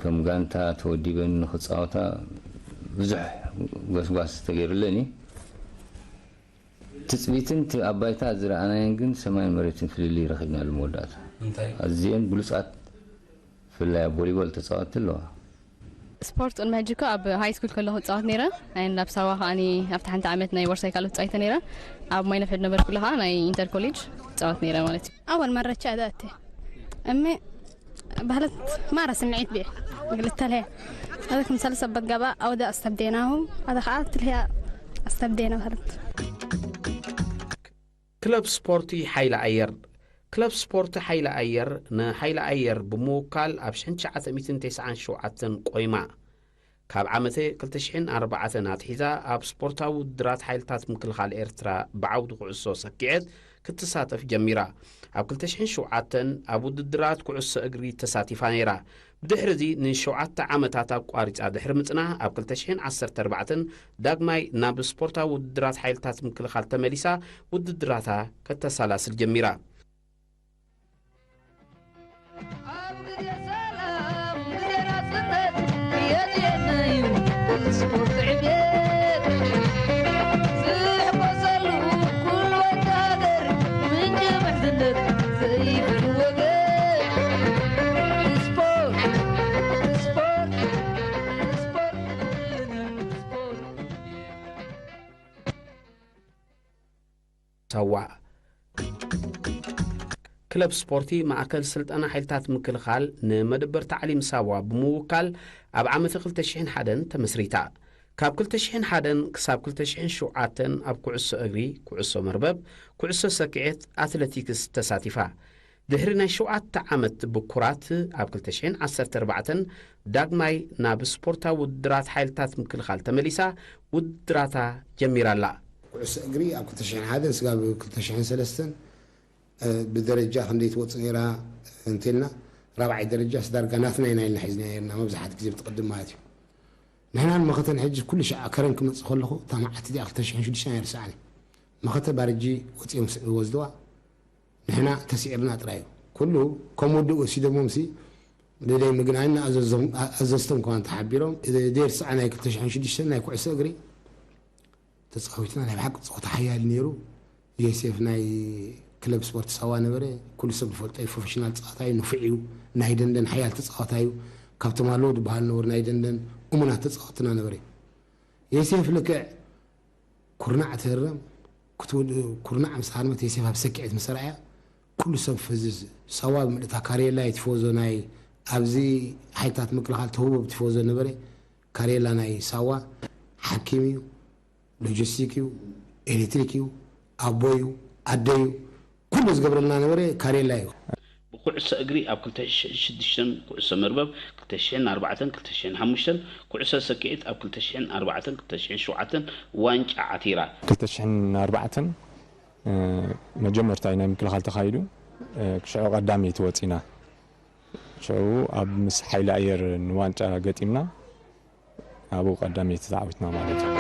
ከም ጋንታ ተወዲበን ንኽጻወታ ብዙሕ ጎስጓስ ተገይሩለን እዩ። ትጽቢትን እቲ ኣብ ባይታ ዝረኣናየን ግን ሰማይን መሬትን ፍልልይ ረኺብናሉ መወዳእታ። እንታይ? ኣዝየን ብሉጻት ብፍላይ ኣብ ቮሊቦል ተጻወትቲ ኣለዋ። ስፖርት ቅድሚ ሕጂ እኮ ኣብ ሃይ ስኩል ከለኹ እጻወት ነይረ። ኣይ፣ ኣብ ሳዋ ከዓኒ ኣብቲ ሓንቲ ዓመት ናይ ወርሳይ ካልኦት ጻዊተ ነይረ። ኣብ ማይ ነፍሕድ ነበርኩ ከለኻ ናይ ኢንተር ኮሌጅ እጻወት ነይረ ማለት እዩ። أول مرة شاهدته أمي بهلت ما رسم عيد بيه قلت لها هذاك مسلسل بتقبع أو ده أستبديناه هذا خالت لها أستبدينا بهلت ክለብ ስፖርቲ ሓይሊ ኣየር። ክለብ ስፖርቲ ሓይሊ ኣየር ንሓይሊ ኣየር ብምውካል ኣብ ሽሕን ትሽዓተ ሚእትን ተስዓን ሸውዓተን ቆይማ። ካብ ዓመተ ክልተ ሽሕን ኣርባዕተን ኣትሒዛ ኣብ ስፖርታዊ ውድድራት ሓይልታት ምክልኻል ኤርትራ ብዓውዲ ኩዕሶ ሰኪዐት ክትሳተፍ ጀሚራ። ኣብ ክልተ ሽሕን ሸውዓተን ኣብ ውድድራት ኩዕሶ እግሪ ተሳቲፋ ነይራ። ብድሕሪ እዚ ንሸውዓተ ዓመታት ኣቋሪጻ ድሕሪ ምጽናሕ ኣብ ክልተ ሽሕን ዓሰርተ ኣርባዕተን ዳግማይ ናብ ስፖርታዊ ውድድራት ሓይልታት ምክልኻል ተመሊሳ ውድድራታ ከተሰላስል ጀሚራ። ኣብ ግዜ ሰላም ግዜ ናጽነት የድልየና እዩ ስፖርት ዕቤት ዝሕጎሰሉ ኩሉ ወዲ ሃገር ምንጪ ምሕዝነት ዘይብሉ ወገን ስፖርት ስፖርት ስፖርት ስፖርት ሳዋ። ክለብ ስፖርቲ ማእከል ስልጠና ሓይልታት ምክልኻል ንመደበር ታዕሊም ሳዋ ብምውካል ኣብ ዓመተ ክልተ ሽሕን ሓደን ተመስሪታ። ካብ ክልተ ሽሕን ሓደን ክሳብ ክልተ ሽሕን ሸውዓተን ኣብ ኩዕሶ እግሪ፣ ኩዕሶ መርበብ፣ ኩዕሶ ሰኪዔት፣ ኣትለቲክስ ተሳቲፋ። ድሕሪ ናይ ሸውዓተ ዓመት ብኩራት ኣብ ክልተ ሽሕን ዓሰርተ ኣርባዕተን ዳግማይ ናብ ስፖርታዊ ውድድራት ሓይልታት ምክልኻል ተመሊሳ ውድድራታ ጀሚራ ኣላ። ኩዕሶ እግሪ ኣብ ክልተ ሽሕን ሓደን ስጋብ ክልተ ሽሕን ሰለስተን ብደረጃ ክንደይ ትወፅእ ነይራ እንተልና ራብዓይ ደረጃ ስዳርጋ ናትና ኢና ኢልና ሒዝና ነርና መብዛሕት ግዜ ብትቅድም ማለት እዩ። ንሕና ንመኸተ ንሕጂ ኩሉ ሻዕ ከረን ክመፅእ ከለኹ እታ መዓልቲ እዚኣ ክልተ ሽሕን ሽዱሽተን ኣይርስዓን። መኸተ ባርጂ ወፂኦም ስዕብ ወስድዋ ንሕና ተስዒርና ጥራይ እዩ። ኩሉ ከም ውድእ ወሲዶሞምሲ ብደይ ምግናይና ኣዘዝቶም ከዋን ተሓቢሮም ደይርስዓ ናይ ክልተ ሽሕን ሽዱሽተን ናይ ኩዕሶ እግሪ ተጻዊትና ናይ ብሓቂ ጸወታ ሓያል ነይሩ። ዮሴፍ ናይ ክለብ ስፖርት ሳዋ ነበረ። ኩሉ ሰብ ዝፈልጦ እዩ። ፕሮፌሽናል ተጻዋታይ እዩ። ንፉዕ እዩ። ናይ ደንደን ሓያል ተጻዋታይ እዩ። ካብቶም ኣለዉ ዝበሃል ነበሩ ናይ ደንደን እሙናት ተጻወትና ነበረ። ዮሴፍ ልክዕ ኩርናዕ ትህረም ክትውድ ኩርናዕ ምስ ሃርመት ዮሴፍ ኣብ ሰኪዐት ምስ ረኣያ ኩሉ ሰብ ፈዝዝ። ሳዋ ብምልእታ ካሬላ እዩ ቲፎዞ ናይ ኣብዚ ሓይልታት ምክልኻል ተህቦ ቲፎዞ ነበረ። ካሬላ ናይ ሳዋ ሓኪም እዩ። ሎጂስቲክ እዩ፣ ኤሌክትሪክ እዩ፣ ኣቦ እዩ፣ ኣደ እዩ፣ ኩሉ ዝገብረልና ነበረ ካሬላ እዩ። ብኩዕሶ እግሪ ኣብ ክልተ ሽሕን ሽዱሽተን፣ ኩዕሶ መርበብ ክልተ ሽሕን ኣርባዕተን ክልተ ሽሕን ሓሙሽተን፣ ኩዕሶ ሰኪዔት ኣብ ክልተ ሽሕን ኣርባዕተን ክልተ ሽሕን ሸውዓተን ዋንጫ ዓቲራ። ክልተ ሽሕን ኣርባዕተን መጀመርታ ናይ ምክልኻል ተኻይዱ፣ ሽዑ ቀዳመይቲ ወፂና። ሽዑ ኣብ ምስ ሓይሊ ኣየር ንዋንጫ ገጢምና ኣብኡ ቀዳመይቲ ተዓዊትና ማለት እዩ።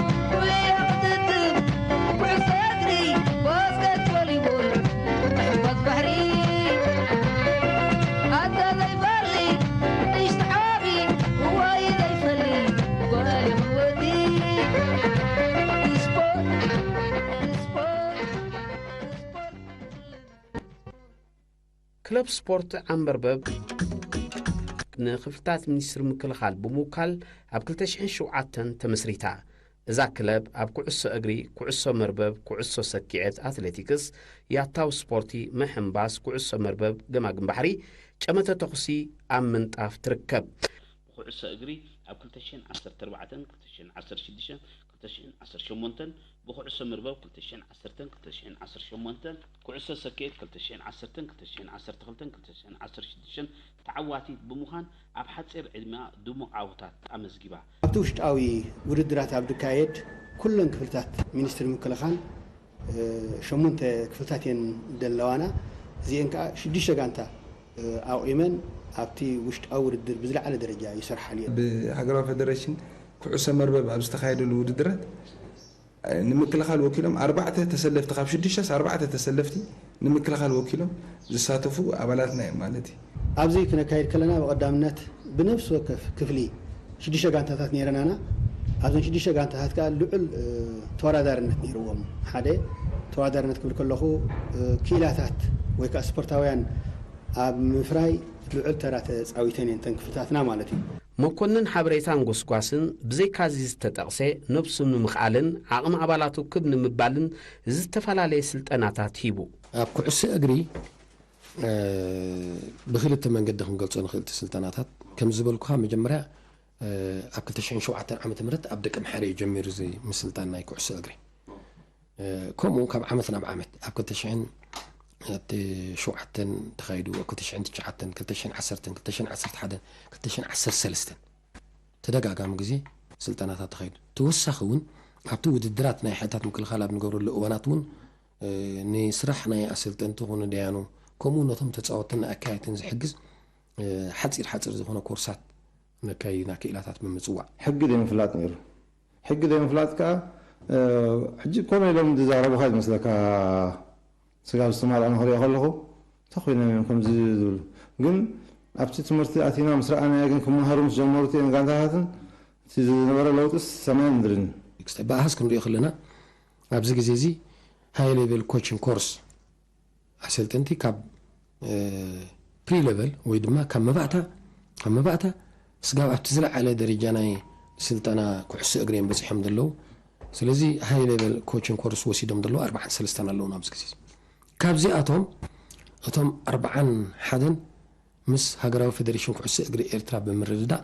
ክለብ ስፖርት ዓምበርበብ ንክፍልታት ሚኒስትሪ ምክልኻል ብምውካል ኣብ ክልተ ሽሕን ሸውዓተን ተመስሪታ። እዛ ክለብ ኣብ ኩዕሶ እግሪ፣ ኩዕሶ መርበብ፣ ኩዕሶ ሰኪዐት፣ ኣትሌቲክስ፣ ያታው ስፖርቲ፣ ምሕንባስ፣ ኩዕሶ መርበብ፣ ገማግም ባሕሪ፣ ጨመተ ተኹሲ ኣብ ምንጣፍ ትርከብ። ብኩዕሶ እግሪ ኣብ ክልተ ሽሕን ዓሰርተ ኣርባዕተን ክልተ ሽሕን ዓሰርተ ሽዱሽተን ክልተ ሽሕን ዓሰርተ ሸሞንተን፣ ብኩዕሶ መርበብ ክልተ ሽሕን ዓሰርተን ክልተ ሽሕን ዓሰርተ ሸሞንተን፣ ኩዕሶ ሰኪዔት ክልተ ሽሕን ዓሰርተን ክልተ ሽሕን ዓሰርተ ክልተን ክልተ ሽሕን ዓሰርተ ሽዱሽተን ተዓዋቲት ብምዃን ኣብ ሓጺር ዕድሚኣ ድሙቕ ዓወታት ኣመዝጊባ። ኣብቲ ውሽጣዊ ውድድራት ኣብ ዝካየድ ኩለን ክፍልታት ሚኒስትሪ ምክልኻል እ፣ ሸሞንተ ክፍልታት እየን ዘለዋና። እዚአን ከዓ ሽዱሽተ ጋንታ፣ እ፣ ኣቑመን ኣብቲ ውሽጣዊ ውድድር ብዝለዓለ ደረጃ ይሰርሓሉ እየን። ብሃገራዊ ፌደሬሽን ኩዕሶ መርበብ ኣብ ዝተኻየደሉ ውድድራት፣ እ፣ ንምክልኻል ወኪሎም ኣርባዕተ ተሰለፍቲ፣ ካብ ሽዱሽተስ ኣርባዕተ ተሰለፍቲ ንምክልኻል ወኪሎም ዝሳተፉ ኣባላትና እዮም ማለት እዩ። ኣብዚ ክነካይድ ከለና ብቐዳምነት ብነፍሲ ወከፍ ክፍሊ ሽዱሽተ ጋንታታት ነይረናና። ኣብዘን ሽዱሽተ ጋንታታት ከኣ ልዑል፣ እ፣ ተወዳዳርነት ነይርዎም። ሓደ ተወዳዳርነት ክብል ከለኹ፣ እ፣ ክኢላታት ወይ ከኣ ስፖርታውያን ኣብ ምፍራይ ልዑል ተራ ተጻዊተን እየን እተን ክፍልታትና ማለት እዩ። መኮንን ሓበሬታን ጎስጓስን ብዘይካዚ ዝተጠቕሰ ነብሱ ንምኽኣልን ዓቕሚ ኣባላቱ ክብ ንምባልን ዝተፈላለየ ስልጠናታት ሂቡ። ኣብ ኩዕሶ እግሪ፣ እ፣ ብክልተ መንገዲ ክንገልጾ ንኽእል እቲ ስልጠናታት። ከም ዝበልኩኻ መጀመርያ፣ እ፣ ኣብ ክልተ ሽሕን ሸውዓተን ዓመተ ምህረት ኣብ ደቀምሓረ እዩ ጀሚሩ እዚ ምስልጣን ናይ ኩዕሶ እግሪ። እ፣ ከምኡ ካብ ዓመት ናብ ዓመት ኣብ ክልተ ሽሕን ሸውዓተን ተኻይዱ፣ ኣብ ክልተ ሽሕን ትሽዓተን፣ ክልተ ሽሕን ዓሰርተን፣ ክልተ ሽሕን ዓሰርተ ሓደን፣ ክልተ ሽሕን ዓሰርተ ሰለስተን ተደጋጋሚ ግዜ ስልጠናታት ተኻይዱ። ተወሳኺ እውን ኣብቲ ውድድራት ናይ ሓይልታት ምክልኻል ኣብ ንገብረሉ እዋናት እውን፣ እ፣ ንስራሕ ናይ ኣሰልጠንቲ ኮነ ደያኑ፣ ከምኡ ነቶም ተጻወትን ኣካየድትን ዝሕግዝ፣ እ፣ ሓጺር ሓጺር ዝኾነ ኮርሳት ነካይድና ክኢላታት ብምጽዋዕ። ሕጊ ዘይምፍላጥ ነይሩ። ሕጊ ዘይምፍላጥ ከኣ፣ እ፣ ሕጂ ኮነ ኢሎም ዝዛረቡኻ ዝመስለካ፣ ስጋብ ዝተማልኣ ንኽሪኦ ከለኹ፣ እንታይ ኮይኖም እዮም ከምዚ ዝብሉ? ግን ኣብቲ ትምህርቲ ኣቲና ምስ ረኣናዮ ግን ክመሃሩ ምስ ጀመሩ እተን ጋንታታትን እቲ ዝነበረ ለውጢስ ሰማይን ምድርን እዩ። ብኣሃዝ ክንሪኦ ከለና ኣብዚ ግዜ እዚ ሃይ ሌቨል ኮችንግ ኮርስ ኣሰልጠንቲ ካብ፣ እ፣ ፕሪ ሌቨል ወይ ድማ ካብ መባእታ፣ ካብ መባእታ ስጋብ ኣብቲ ዝለዓለ ደረጃ ናይ ስልጠና ኩዕሶ እግሪ እዮም በጺሖም ዘለዉ። ስለዚ ሃይ ሌቨል ኮችንግ ኮርስ ወሲዶም ዘለዉ ኣርባዓን ሰለስተን ኣለዉና ኣብዚ ግዜ እዚ። ካብዚኣቶም እቶም ኣርባዓን ሓደን ምስ ሃገራዊ ፌደሬሽን ኩዕሶ እግሪ ኤርትራ ብምርድዳእ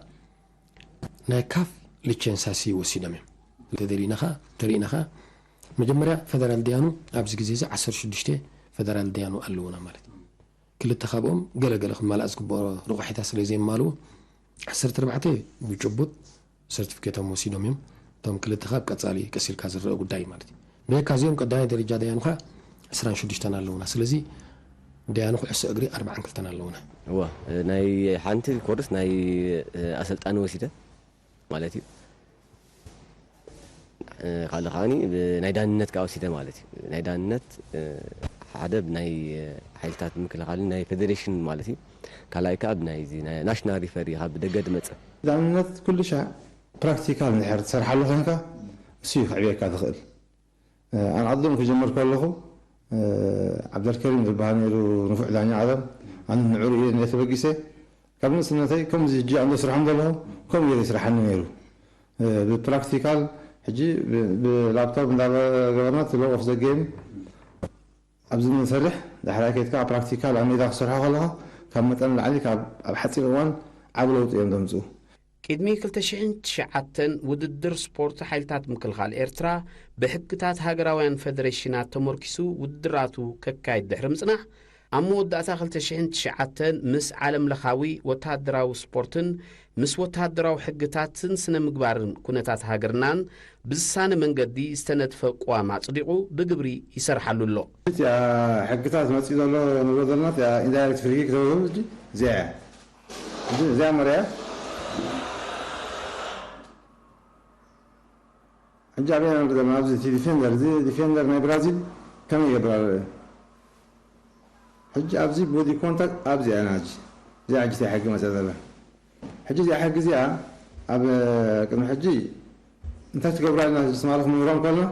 ናይ ካፍ ሊቸንሳ ሲ ወሲዶም እዮም። እንተደሊና ኸኣ፣ እንተሪእና ኸኣ፣ መጀመርያ ፌደራል ዲያኑ ኣብዚ ግዜ እዚ ዓሰርተ ሽዱሽተ ፌደራል ዲያኑ ኣለዉና ማለት እዩ። ክልተ ካብኦም ገለ ገለ ክማልኣ ዝግብኦ ረቋሒታት ስለ ዘየማልኡ፣ ዓሰርተ ኣርባዕተ ብጭቡጥ ሰርቲፊኬቶም ወሲዶም እዮም። እቶም ክልተ ካብ ቀጻሊ ቀስ ኢልካ ዝረአ ጉዳይ ማለት እዩ። ብጀካ እዚኦም ቀዳማይ ደረጃ ደያኑ ኸኣ ዕስራን ሽዱሽተን ኣለዉና። ስለዚ ደያኑ ኩዕሶ እግሪ ኣርባዓን ክልተን ኣለዉና። እዋ፣ ናይ ሓንቲ ኮርስ ናይ፣ እ፣ ኣሰልጣኒ ወሲደ ማለት እዩ። እ፣ ካልእ ከዓኒ ብ-፣ ናይ ዳንነት ከኣ ወሲደ ማለት እዩ። ናይ ዳንነት፣ እ፣ ሓደ ብናይ፣ እ፣ ሓይልታት ምክልኻልን ናይ ፌደሬሽን ማለት እዩ። ካልኣይ ከኣ ብናይ እዚ ናይ ናሽናል ሪፈሪ ካብ ደገ ዝመጸ። ዳንነት ኩሉ ሻዕ ፕራክቲካል እንድሕር ትሰርሓሉ ኮይንካ፣ እሱ እዩ ከዕብየካ ዝኽእል። እ፣ ኣነ ቀደም ክጅምር ከለኹ፣ እ፣ ዓብደልከሪም ዝበሃል ነይሩ ንፉዕ ዳኛ ዓለም፣ ኣነ ንዕኡ እየ ነተበጊሰ። ካብ ንእስነተይ ከምዚ ሕጂ ኣንዶ ስርሖም ዘለኹ፣ ከምኡ ገይረ ይስርሓኒ ነይሩ። እ፣ ብፕራክቲካል ሕጂ ብ-፣ ብላፕቶፕ እንዳገበርና እቲ ሎው ኦፍ ዘ ጌም ኣብዚ ንሰርሕ፣ ዳሕራይ ከይድካ ኣብ ፕራክቲካል ኣብ ሜዳ ክትሰርሖ ከለኻ፣ ካብ መጠን ንላዕሊ ካብ፣ ኣብ ሓጺር እዋን ዓቢ ለውጢ እዮም ዘምጽኡ። ቅድሚ ክልተ ሽሕን ትሽዓተን ውድድር ስፖርት ሓይልታት ምክልኻል ኤርትራ ብሕግታት ሃገራውያን ፌደሬሽናት ተመርኪሱ ውድድራቱ ከካይድ ድሕሪ ምጽናሕ፣ ኣብ መወዳእታ ክልተ ሽሕን ትሽዓተን ምስ ዓለምለኻዊ ወተሃደራዊ ስፖርትን ምስ ወተሃደራዊ ሕግታትን ስነ ምግባርን ኩነታት ሃገርናን ብዝሳነ መንገዲ ዝተነድፈ ቅዋም ኣጽዲቑ ብግብሪ ይሰርሓሉ ኣሎ። እቲኣ ሕግታት መጺኡ ዘሎ ንብሎ ዘለና እቲኣ ኢንዳይሬክት ፍሪ ኪክ ተባሂሉ ሕጂ እዚኣ እያ። እዚ፣ እዚኣ መርያ። ሕጂ ኣበይ ኢና ንርኢ ዘለና? ኣብዚ እቲ ዲፌንደር፣ እዚ ዲፌንደር ናይ ብራዚል ከመይ ይገብር ኣሎ? ሕጂ ኣብዚ ቦዲ ኮንታክት ኣብዚ ኢና ሕጂ። እዚኣ ሕጂ እቲኣ ሕጊ መጽያ ዘላ። ሕጂ እዚኣ ሕጊ እዚኣ ኣብ ቅድሚ ሕጂ እንታይ ትገብራ ኢልና ትማሊ ክንምህሮም ከለና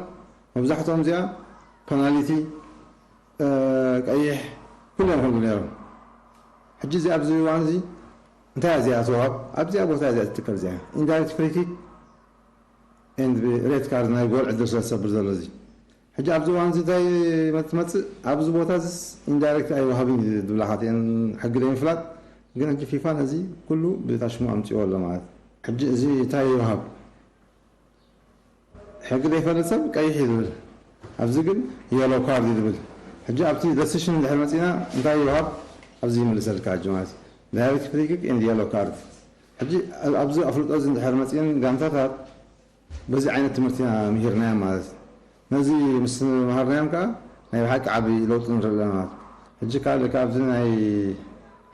መብዛሕትኦም እዚኣ ፐናሊቲ፣ እ፣ ቀይሕ ኩሎም ይኾኑ ነይሮም። ሕጂ እዚ ኣብዚ እዋን እዚ እንታይ እያ እዚኣ ትወሃብ? ኣብዚኣ ቦታ እዚኣ ትትከል እዚኣ ኢንዳይሬክት ፍሪ ኪክ ኤንድ ሬድ ካርድ ናይ ጎል ዕድል ስለ ዝሰብር ዘሎ እዚ። ሕጂ ኣብዚ እዋን እዚ እንታይ ትመጽእ? ኣብዚ ቦታ እዚስ ኢንዳይሬክት ኣይወሃብን እዩ ዝብላ ሓቲአን ሕጊ ዘይምፍላጥ። ግን ሕጂ ፊፋ ነዚ ኩሉ ብታሽሙ ኣምጽዎ ኣሎ ማለት። ሕጂ እዚ እንታይ ይወሃብ? ሕጊ ዘይፈልጥ ሰብ ቀይሕ እዩ ዝብል፣ ኣብዚ ግን የሎ ካርድ እዩ ዝብል። ሕጂ ኣብቲ ደሲሽን እንድሕር መፂና እንታይ ይወሃብ? ኣብዚ ይምልሰልካ ሕጂ ማለት ዳይሬክት ፍሪ ኪክ ኤንድ የሎ ካርድ። ሕጂ ኣብዚ ኣፍልጦ እዚ እንድሕር መፂን ጋንታታት በዚ ዓይነት ትምህርቲ ኢና ምሂርናዮም ማለት እዩ። ነዚ ምስ መሃርናዮም ከዓ ናይ ብሓቂ ዓብዪ ለውጢ ንርኢ ኣለና ማለት እዩ። ሕጂ ካልእ ካብዚ ናይ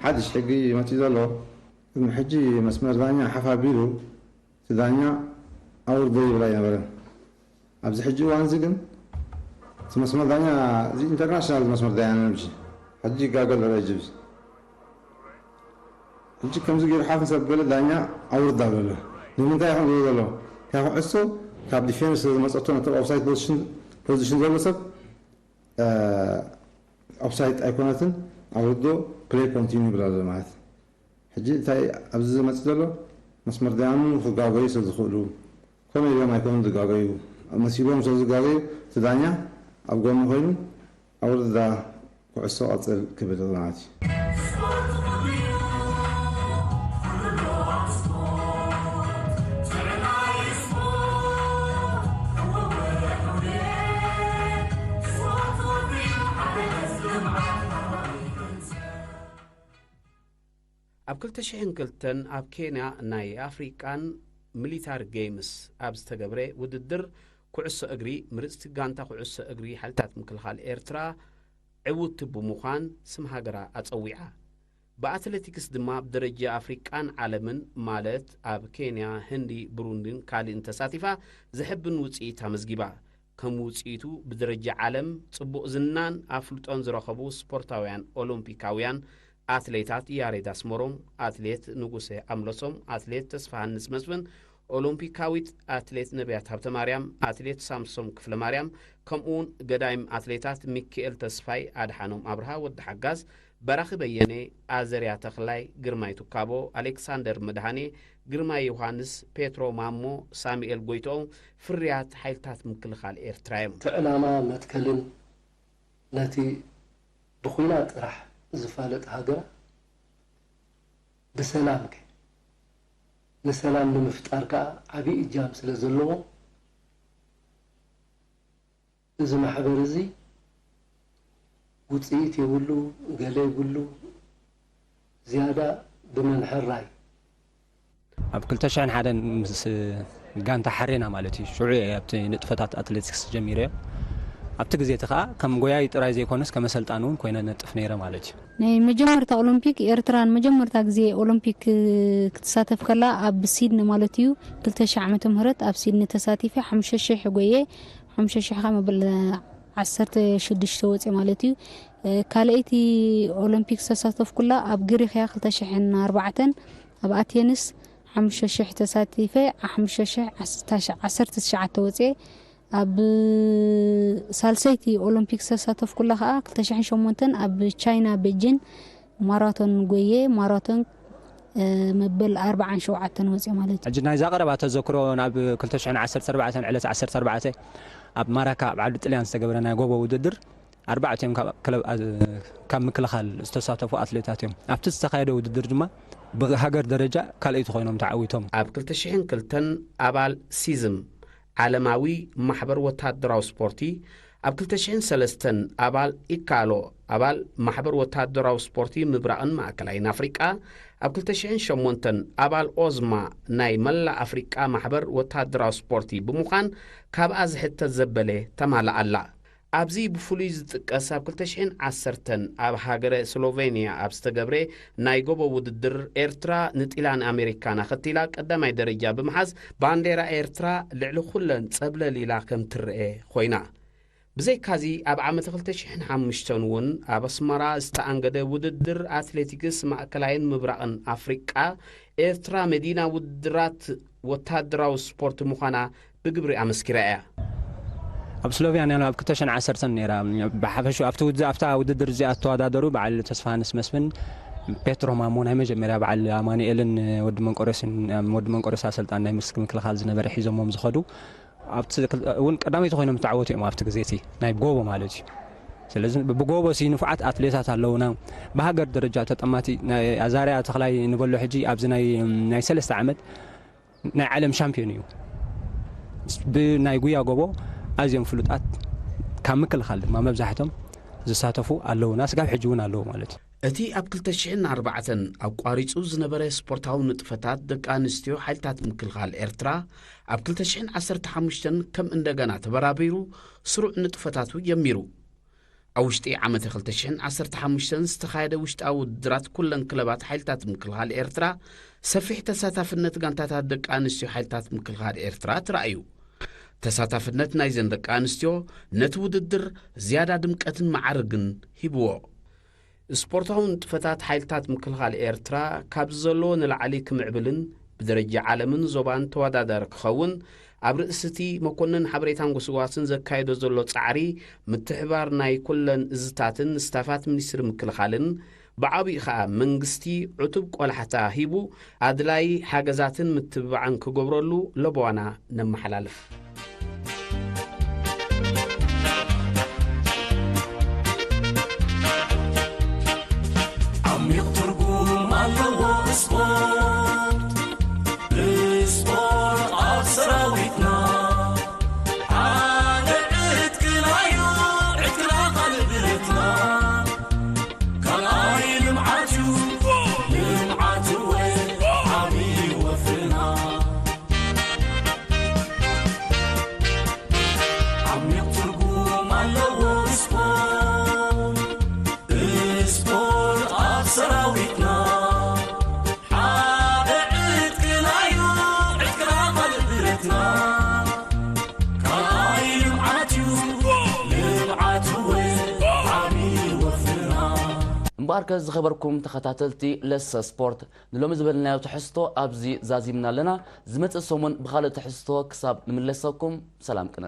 ሓድሽ ሕጊ መፂኡ ዘሎ ቅድሚ ሕጂ መስመር ዳኛ ሓፍ ኣቢሉ እቲ ዳኛ ኣውርዶ ይብል ኣይነበረን። ኣብዚ ሕጂ እዋን እዚ ግን እቲ መስመር ዳኛ እዚ ኢንተርናሽናል መስመር ዳኛ ነብጂ ሕጂ ይጋገል ረ ጅብዚ ሕጂ ከምዚ ገይሩ ሓፍ ሰብ ገለ ዳኛ ኣውርዳ ዘሎ ንምንታይ ይኾን ዝብሎ ዘሎ ካብ ኩዕሶ ካብ ዲፌንስ ስለ ዝመፀቶ ነቲ ኦፍሳይድ ፖዚሽን ዘሎ ሰብ ኦፍሳይድ ኣይኮነትን ኣውርዶ ፕሌይ ኮንቲኒ ይብል ኣሎ ማለት ሕጂ እንታይ ኣብዚ ዝመፅእ ዘሎ መስመር ዳያኑ ክጋገዩ ስለ ዝኽእሉ ኮነ ኢሎም ኣይኮኑን ዝጋገዩ መሲሎም ስለ ዝጋገዩ እቲ ዳኛ ኣብ ጎኑ ኮይኑ ኣውርዳ ኩዕሶ ቀፅል ክብል ማለት እዩ። ኣብ ክልተ ሽሕን ክልተን ኣብ ኬንያ ናይ ኣፍሪቃን ሚሊታሪ ጌምስ ኣብ ዝተገብረ ውድድር ኩዕሶ እግሪ ምርፅቲ ጋንታ ኩዕሶ እግሪ ሓይልታት ምክልኻል ኤርትራ ዕውቲ ብምዃን ስም ሃገራ ኣፀዊዓ። ብኣትሌቲክስ ድማ ብደረጃ ኣፍሪቃን ዓለምን ማለት ኣብ ኬንያ፣ ህንዲ፣ ብሩንዲን ካልእን ተሳቲፋ ዘሕብን ውፅኢት ኣመዝጊባ። ከም ውፅኢቱ ብደረጃ ዓለም ፅቡቕ ዝናን ኣፍልጦን ዝረኸቡ ስፖርታውያን ኦሎምፒካውያን ኣትሌታት ያሬድ ኣስመሮም፣ ኣትሌት ንጉሰ ኣምለሶም፣ ኣትሌት ተስፋሃንስ መስፍን፣ ኦሎምፒካዊት ኣትሌት ነብያት ሃብተማርያም፣ ኣትሌት ሳምሶም ክፍለማርያም፣ ከምኡውን ገዳይም ኣትሌታት ሚኪኤል ተስፋይ፣ ኣድሓኖም ኣብርሃ፣ ወዲ ሓጋዝ፣ በራኺ በየነ፣ ኣዘርያ ተኽላይ፣ ግርማይ ቱካቦ፣ ኣሌክሳንደር መድሃኔ፣ ግርማይ ዮሃንስ፣ ፔትሮ ማሞ፣ ሳሙኤል ጎይትኦም ፍርያት ሓይልታት ምክልኻል ኤርትራ እዮም። እቲ ዕላማ መትከልን ነቲ ብኹናት ጥራሕ ዝፋለጥ ሃገራ ብሰላም ከ ንሰላም ንምፍጣር ከዓ ዓብዪ እጃም ስለ ዘለዎ እዚ ማሕበር እዚ ውፅኢት የብሉ ገለ የብሉ ዝያዳ ብመን ሕራይ ኣብ ክልተ ሽሕን ሓደን ምስ ጋንታ ሓሬና ማለት እዩ ሽዑ እየ ኣብቲ ንጥፈታት ኣትሌቲክስ ጀሚረዮ ኣብቲ ግዜ እቲ ከዓ ከም ጎያይ ጥራይ ዘይኮነስ ከም ኣሰልጣኒ እውን ኮይነ ነጥፍ ነይረ ማለት እዩ ናይ መጀመርታ ኦሎምፒክ ኤርትራ ንመጀመርታ ግዜ ኦሎምፒክ ክትሳተፍ ከላ ኣብ ሲድኒ ማለት እዩ ክልተ ሽሕ ዓመተ ምህረት ኣብ ሲድኒ ተሳቲፈ ሓሙሽተ ሽሕ ጎየ ሓሙሽተ ሽሕ ከዓ መበል ዓሰርተ ሽዱሽተ ወፅየ ማለት እዩ ካልኣይቲ ኦሎምፒክ ዝተሳተፍኩላ ኣብ ግሪክ እያ ክልተ ሽሕን ኣርባዕተን ኣብ ኣቴንስ ሓሙሽተ ሽሕ ተሳቲፈ ሓሙሽተ ሽሕ ዓሰርተ ትሽዓተ ወፅየ ኣብ ሳልሰይቲ ኦሎምፒክ ዝተሳተፍኩላ ከዓ ክልተ ሽሕን ሸሞንተን ኣብ ቻይና ቤጂን ማራቶን ጎየ ማራቶን መበል ኣርባዓን ሸውዓተን ወፅየ ማለት እዩ። ሕጂ ናይዛ ቀረባ ተዘክሮ ናብ ክልተ ሽሕን ዓሰርተ ኣርባዕተን ዕለት ዓሰርተ ኣርባዕተ ኣብ ማራካ ኣብ ዓዲ ጥልያን ዝተገበረ ናይ ጎቦ ውድድር ኣርባዕቲኦም ካብ ክለብ ካብ ምክልኻል ዝተሳተፉ ኣትሌታት እዮም። ኣብቲ ዝተኻየደ ውድድር ድማ ብሃገር ደረጃ ካልኣይቲ ኮይኖም ተዓዊቶም። ኣብ ክልተ ሽሕን ክልተን ኣባል ሲዝም ዓለማዊ ማሕበር ወታደራዊ ስፖርቲ፣ ኣብ ክልተ ሽሕን ሰለስተን ኣባል ኢካሎ ኣባል ማሕበር ወታደራዊ ስፖርቲ ምብራቕን ማእከላይን ኣፍሪቃ፣ ኣብ ክልተ ሽሕን ሸሞንተን ኣባል ኦዝማ ናይ መላእ ኣፍሪቃ ማሕበር ወታደራዊ ስፖርቲ ብምዃን ካብኣ ዝሕተት ዘበለ ተማልኣ ኣላ። ኣብዚ ብፍሉይ ዝጥቀስ ኣብ ክልተ ሽሕን ዓሰርተን ኣብ ሃገረ ስሎቬንያ ኣብ ዝተገብረ ናይ ጎቦ ውድድር ኤርትራ ንጢላን ኣሜሪካን ኣኸቲላ ቀዳማይ ደረጃ ብምሓዝ ባንዴራ ኤርትራ ልዕሊ ኩለን ጸብለል ኢላ ከም ትረኤ ኮይና። ብዘይካዚ ኣብ ዓመተ ክልተ ሽሕን ሓሙሽተን እውን ኣብ ኣስመራ ዝተኣንገደ ውድድር ኣትሌቲክስ ማእከላይን ምብራቕን ኣፍሪቃ ኤርትራ መዲና ውድድራት ወታደራዊ ስፖርት ምዃና ብግብሪ ኣመስኪራ እያ። ኣብ ስሎቬንያ ኣብ ክልተ ሽሕን ዓሰርተን ነይራ። ብሓፈሽኡ ኣብቲ ውድድር ኣብታ ውድድር እዚኣ እተወዳደሩ በዓል ተስፋሃንስ መስፍን፣ ፔትሮ ማሞ ናይ መጀመርያ በዓል ኣማኑኤልን ወዲ መንቆረስን፣ ወዲ መንቆረስ ኣሰልጣን ናይ ምስክ ምክልኻል ዝነበረ ሒዞሞም ዝኸዱ ኣብቲ ክል-፣ እውን ቀዳመይቲ ኮይኖም ዝተዓወቱ እዮም። ኣብቲ ግዜ እቲ ናይ ጎቦ ማለት እዩ። ስለዚ ብጎቦ ሲ ንፉዓት ኣትሌታት ኣለውና። ብሃገር ደረጃ ተጠማቲ ናይ ኣዛርያ ተኽላይ ንበሎ ሕጂ ኣብዚ ናይ፣ ናይ ሰለስተ ዓመት ናይ ዓለም ሻምፒዮን እዩ። ብናይ ጉያ ጎቦ ኣዝዮም ፍሉጣት፣ ካብ ምክልኻል ድማ መብዛሕቶም ዝሳተፉ ኣለውና፣ ስጋብ ሕጂ እውን ኣለዉ ማለት እዩ። እቲ ኣብ ክልተ ሽሕን ኣርባዕተን ኣቋሪጹ ዝነበረ ስፖርታዊ ንጥፈታት ደቂ ኣንስትዮ ሓይልታት ምክልኻል ኤርትራ፣ ኣብ ክልተ ሽሕን ዓሰርተ ሓሙሽተን ከም እንደገና ተበራቢሩ ስሩዕ ንጥፈታቱ ጀሚሩ። ኣብ ውሽጢ ዓመተ ክልተ ሽሕን ዓሰርተ ሓሙሽተን ዝተኻየደ ውሽጣዊ ውድድራት ኩለን ክለባት ሓይልታት ምክልኻል ኤርትራ፣ ሰፊሕ ተሳታፍነት ጋንታታት ደቂ ኣንስትዮ ሓይልታት ምክልኻል ኤርትራ ተራእዩ። ተሳታፍነት ናይዘን ደቂ ኣንስትዮ ነቲ ውድድር ዝያዳ ድምቀትን መዓርግን ሂብዎ። ስፖርታዊ ንጥፈታት ሓይልታት ምክልኻል ኤርትራ ካብዚ ዘለዎ ንላዕሊ ክምዕብልን ብደረጃ ዓለምን ዞባን ተወዳዳሪ ክኸውን ኣብ ርእሲ እቲ መኮንን ሓበሬታን ጎስጓስን ዘካየዶ ዘሎ ጻዕሪ፣ ምትሕባር ናይ ኩለን እዝታትን ስታፋት ሚኒስትሪ ምክልኻልን፣ ብዓቢኡ ኸኣ መንግስቲ ዕቱብ ቆላሕታ ሂቡ ኣድላይ ሓገዛትን ምትብባዕን ክገብረሉ ለበዋና ነመሓላልፍ። ዓሚቕ ትርጉም ኣለዎ ስፖርት። ብስፖርት ኣብ ሰራዊትና ሓደ ዕጥቅናዮ፣ ዕጥቅና ካልእ ብረትና። ካልኣይ ልምዓት እዩ፣ ልምዓት እወ ዓብዪ ወፍርና። ዓሚቕ ትርጉም ኣለዎ ስፖርት። ስፖርት ኣብ ሰራዊትና ሓደ ዕጥቅና እዩ፣ ዕጥቅና ካልእ ብረትና። ካልኣይ ልምዓት እዩ፣ ልምዓት እውን ዓብዪ ወፍርና። እምበኣርከ ዝኸበርኩም ተኸታተልቲ ለሰ ስፖርት፣ ንሎሚ ዝበልናዮ ትሕዝቶ ኣብዚ ዛዚምና ኣለና። ዝመጽእ ሰሙን ብኻልእ ትሕዝቶ ክሳብ ንምለሰኩም ሰላም ቅነ።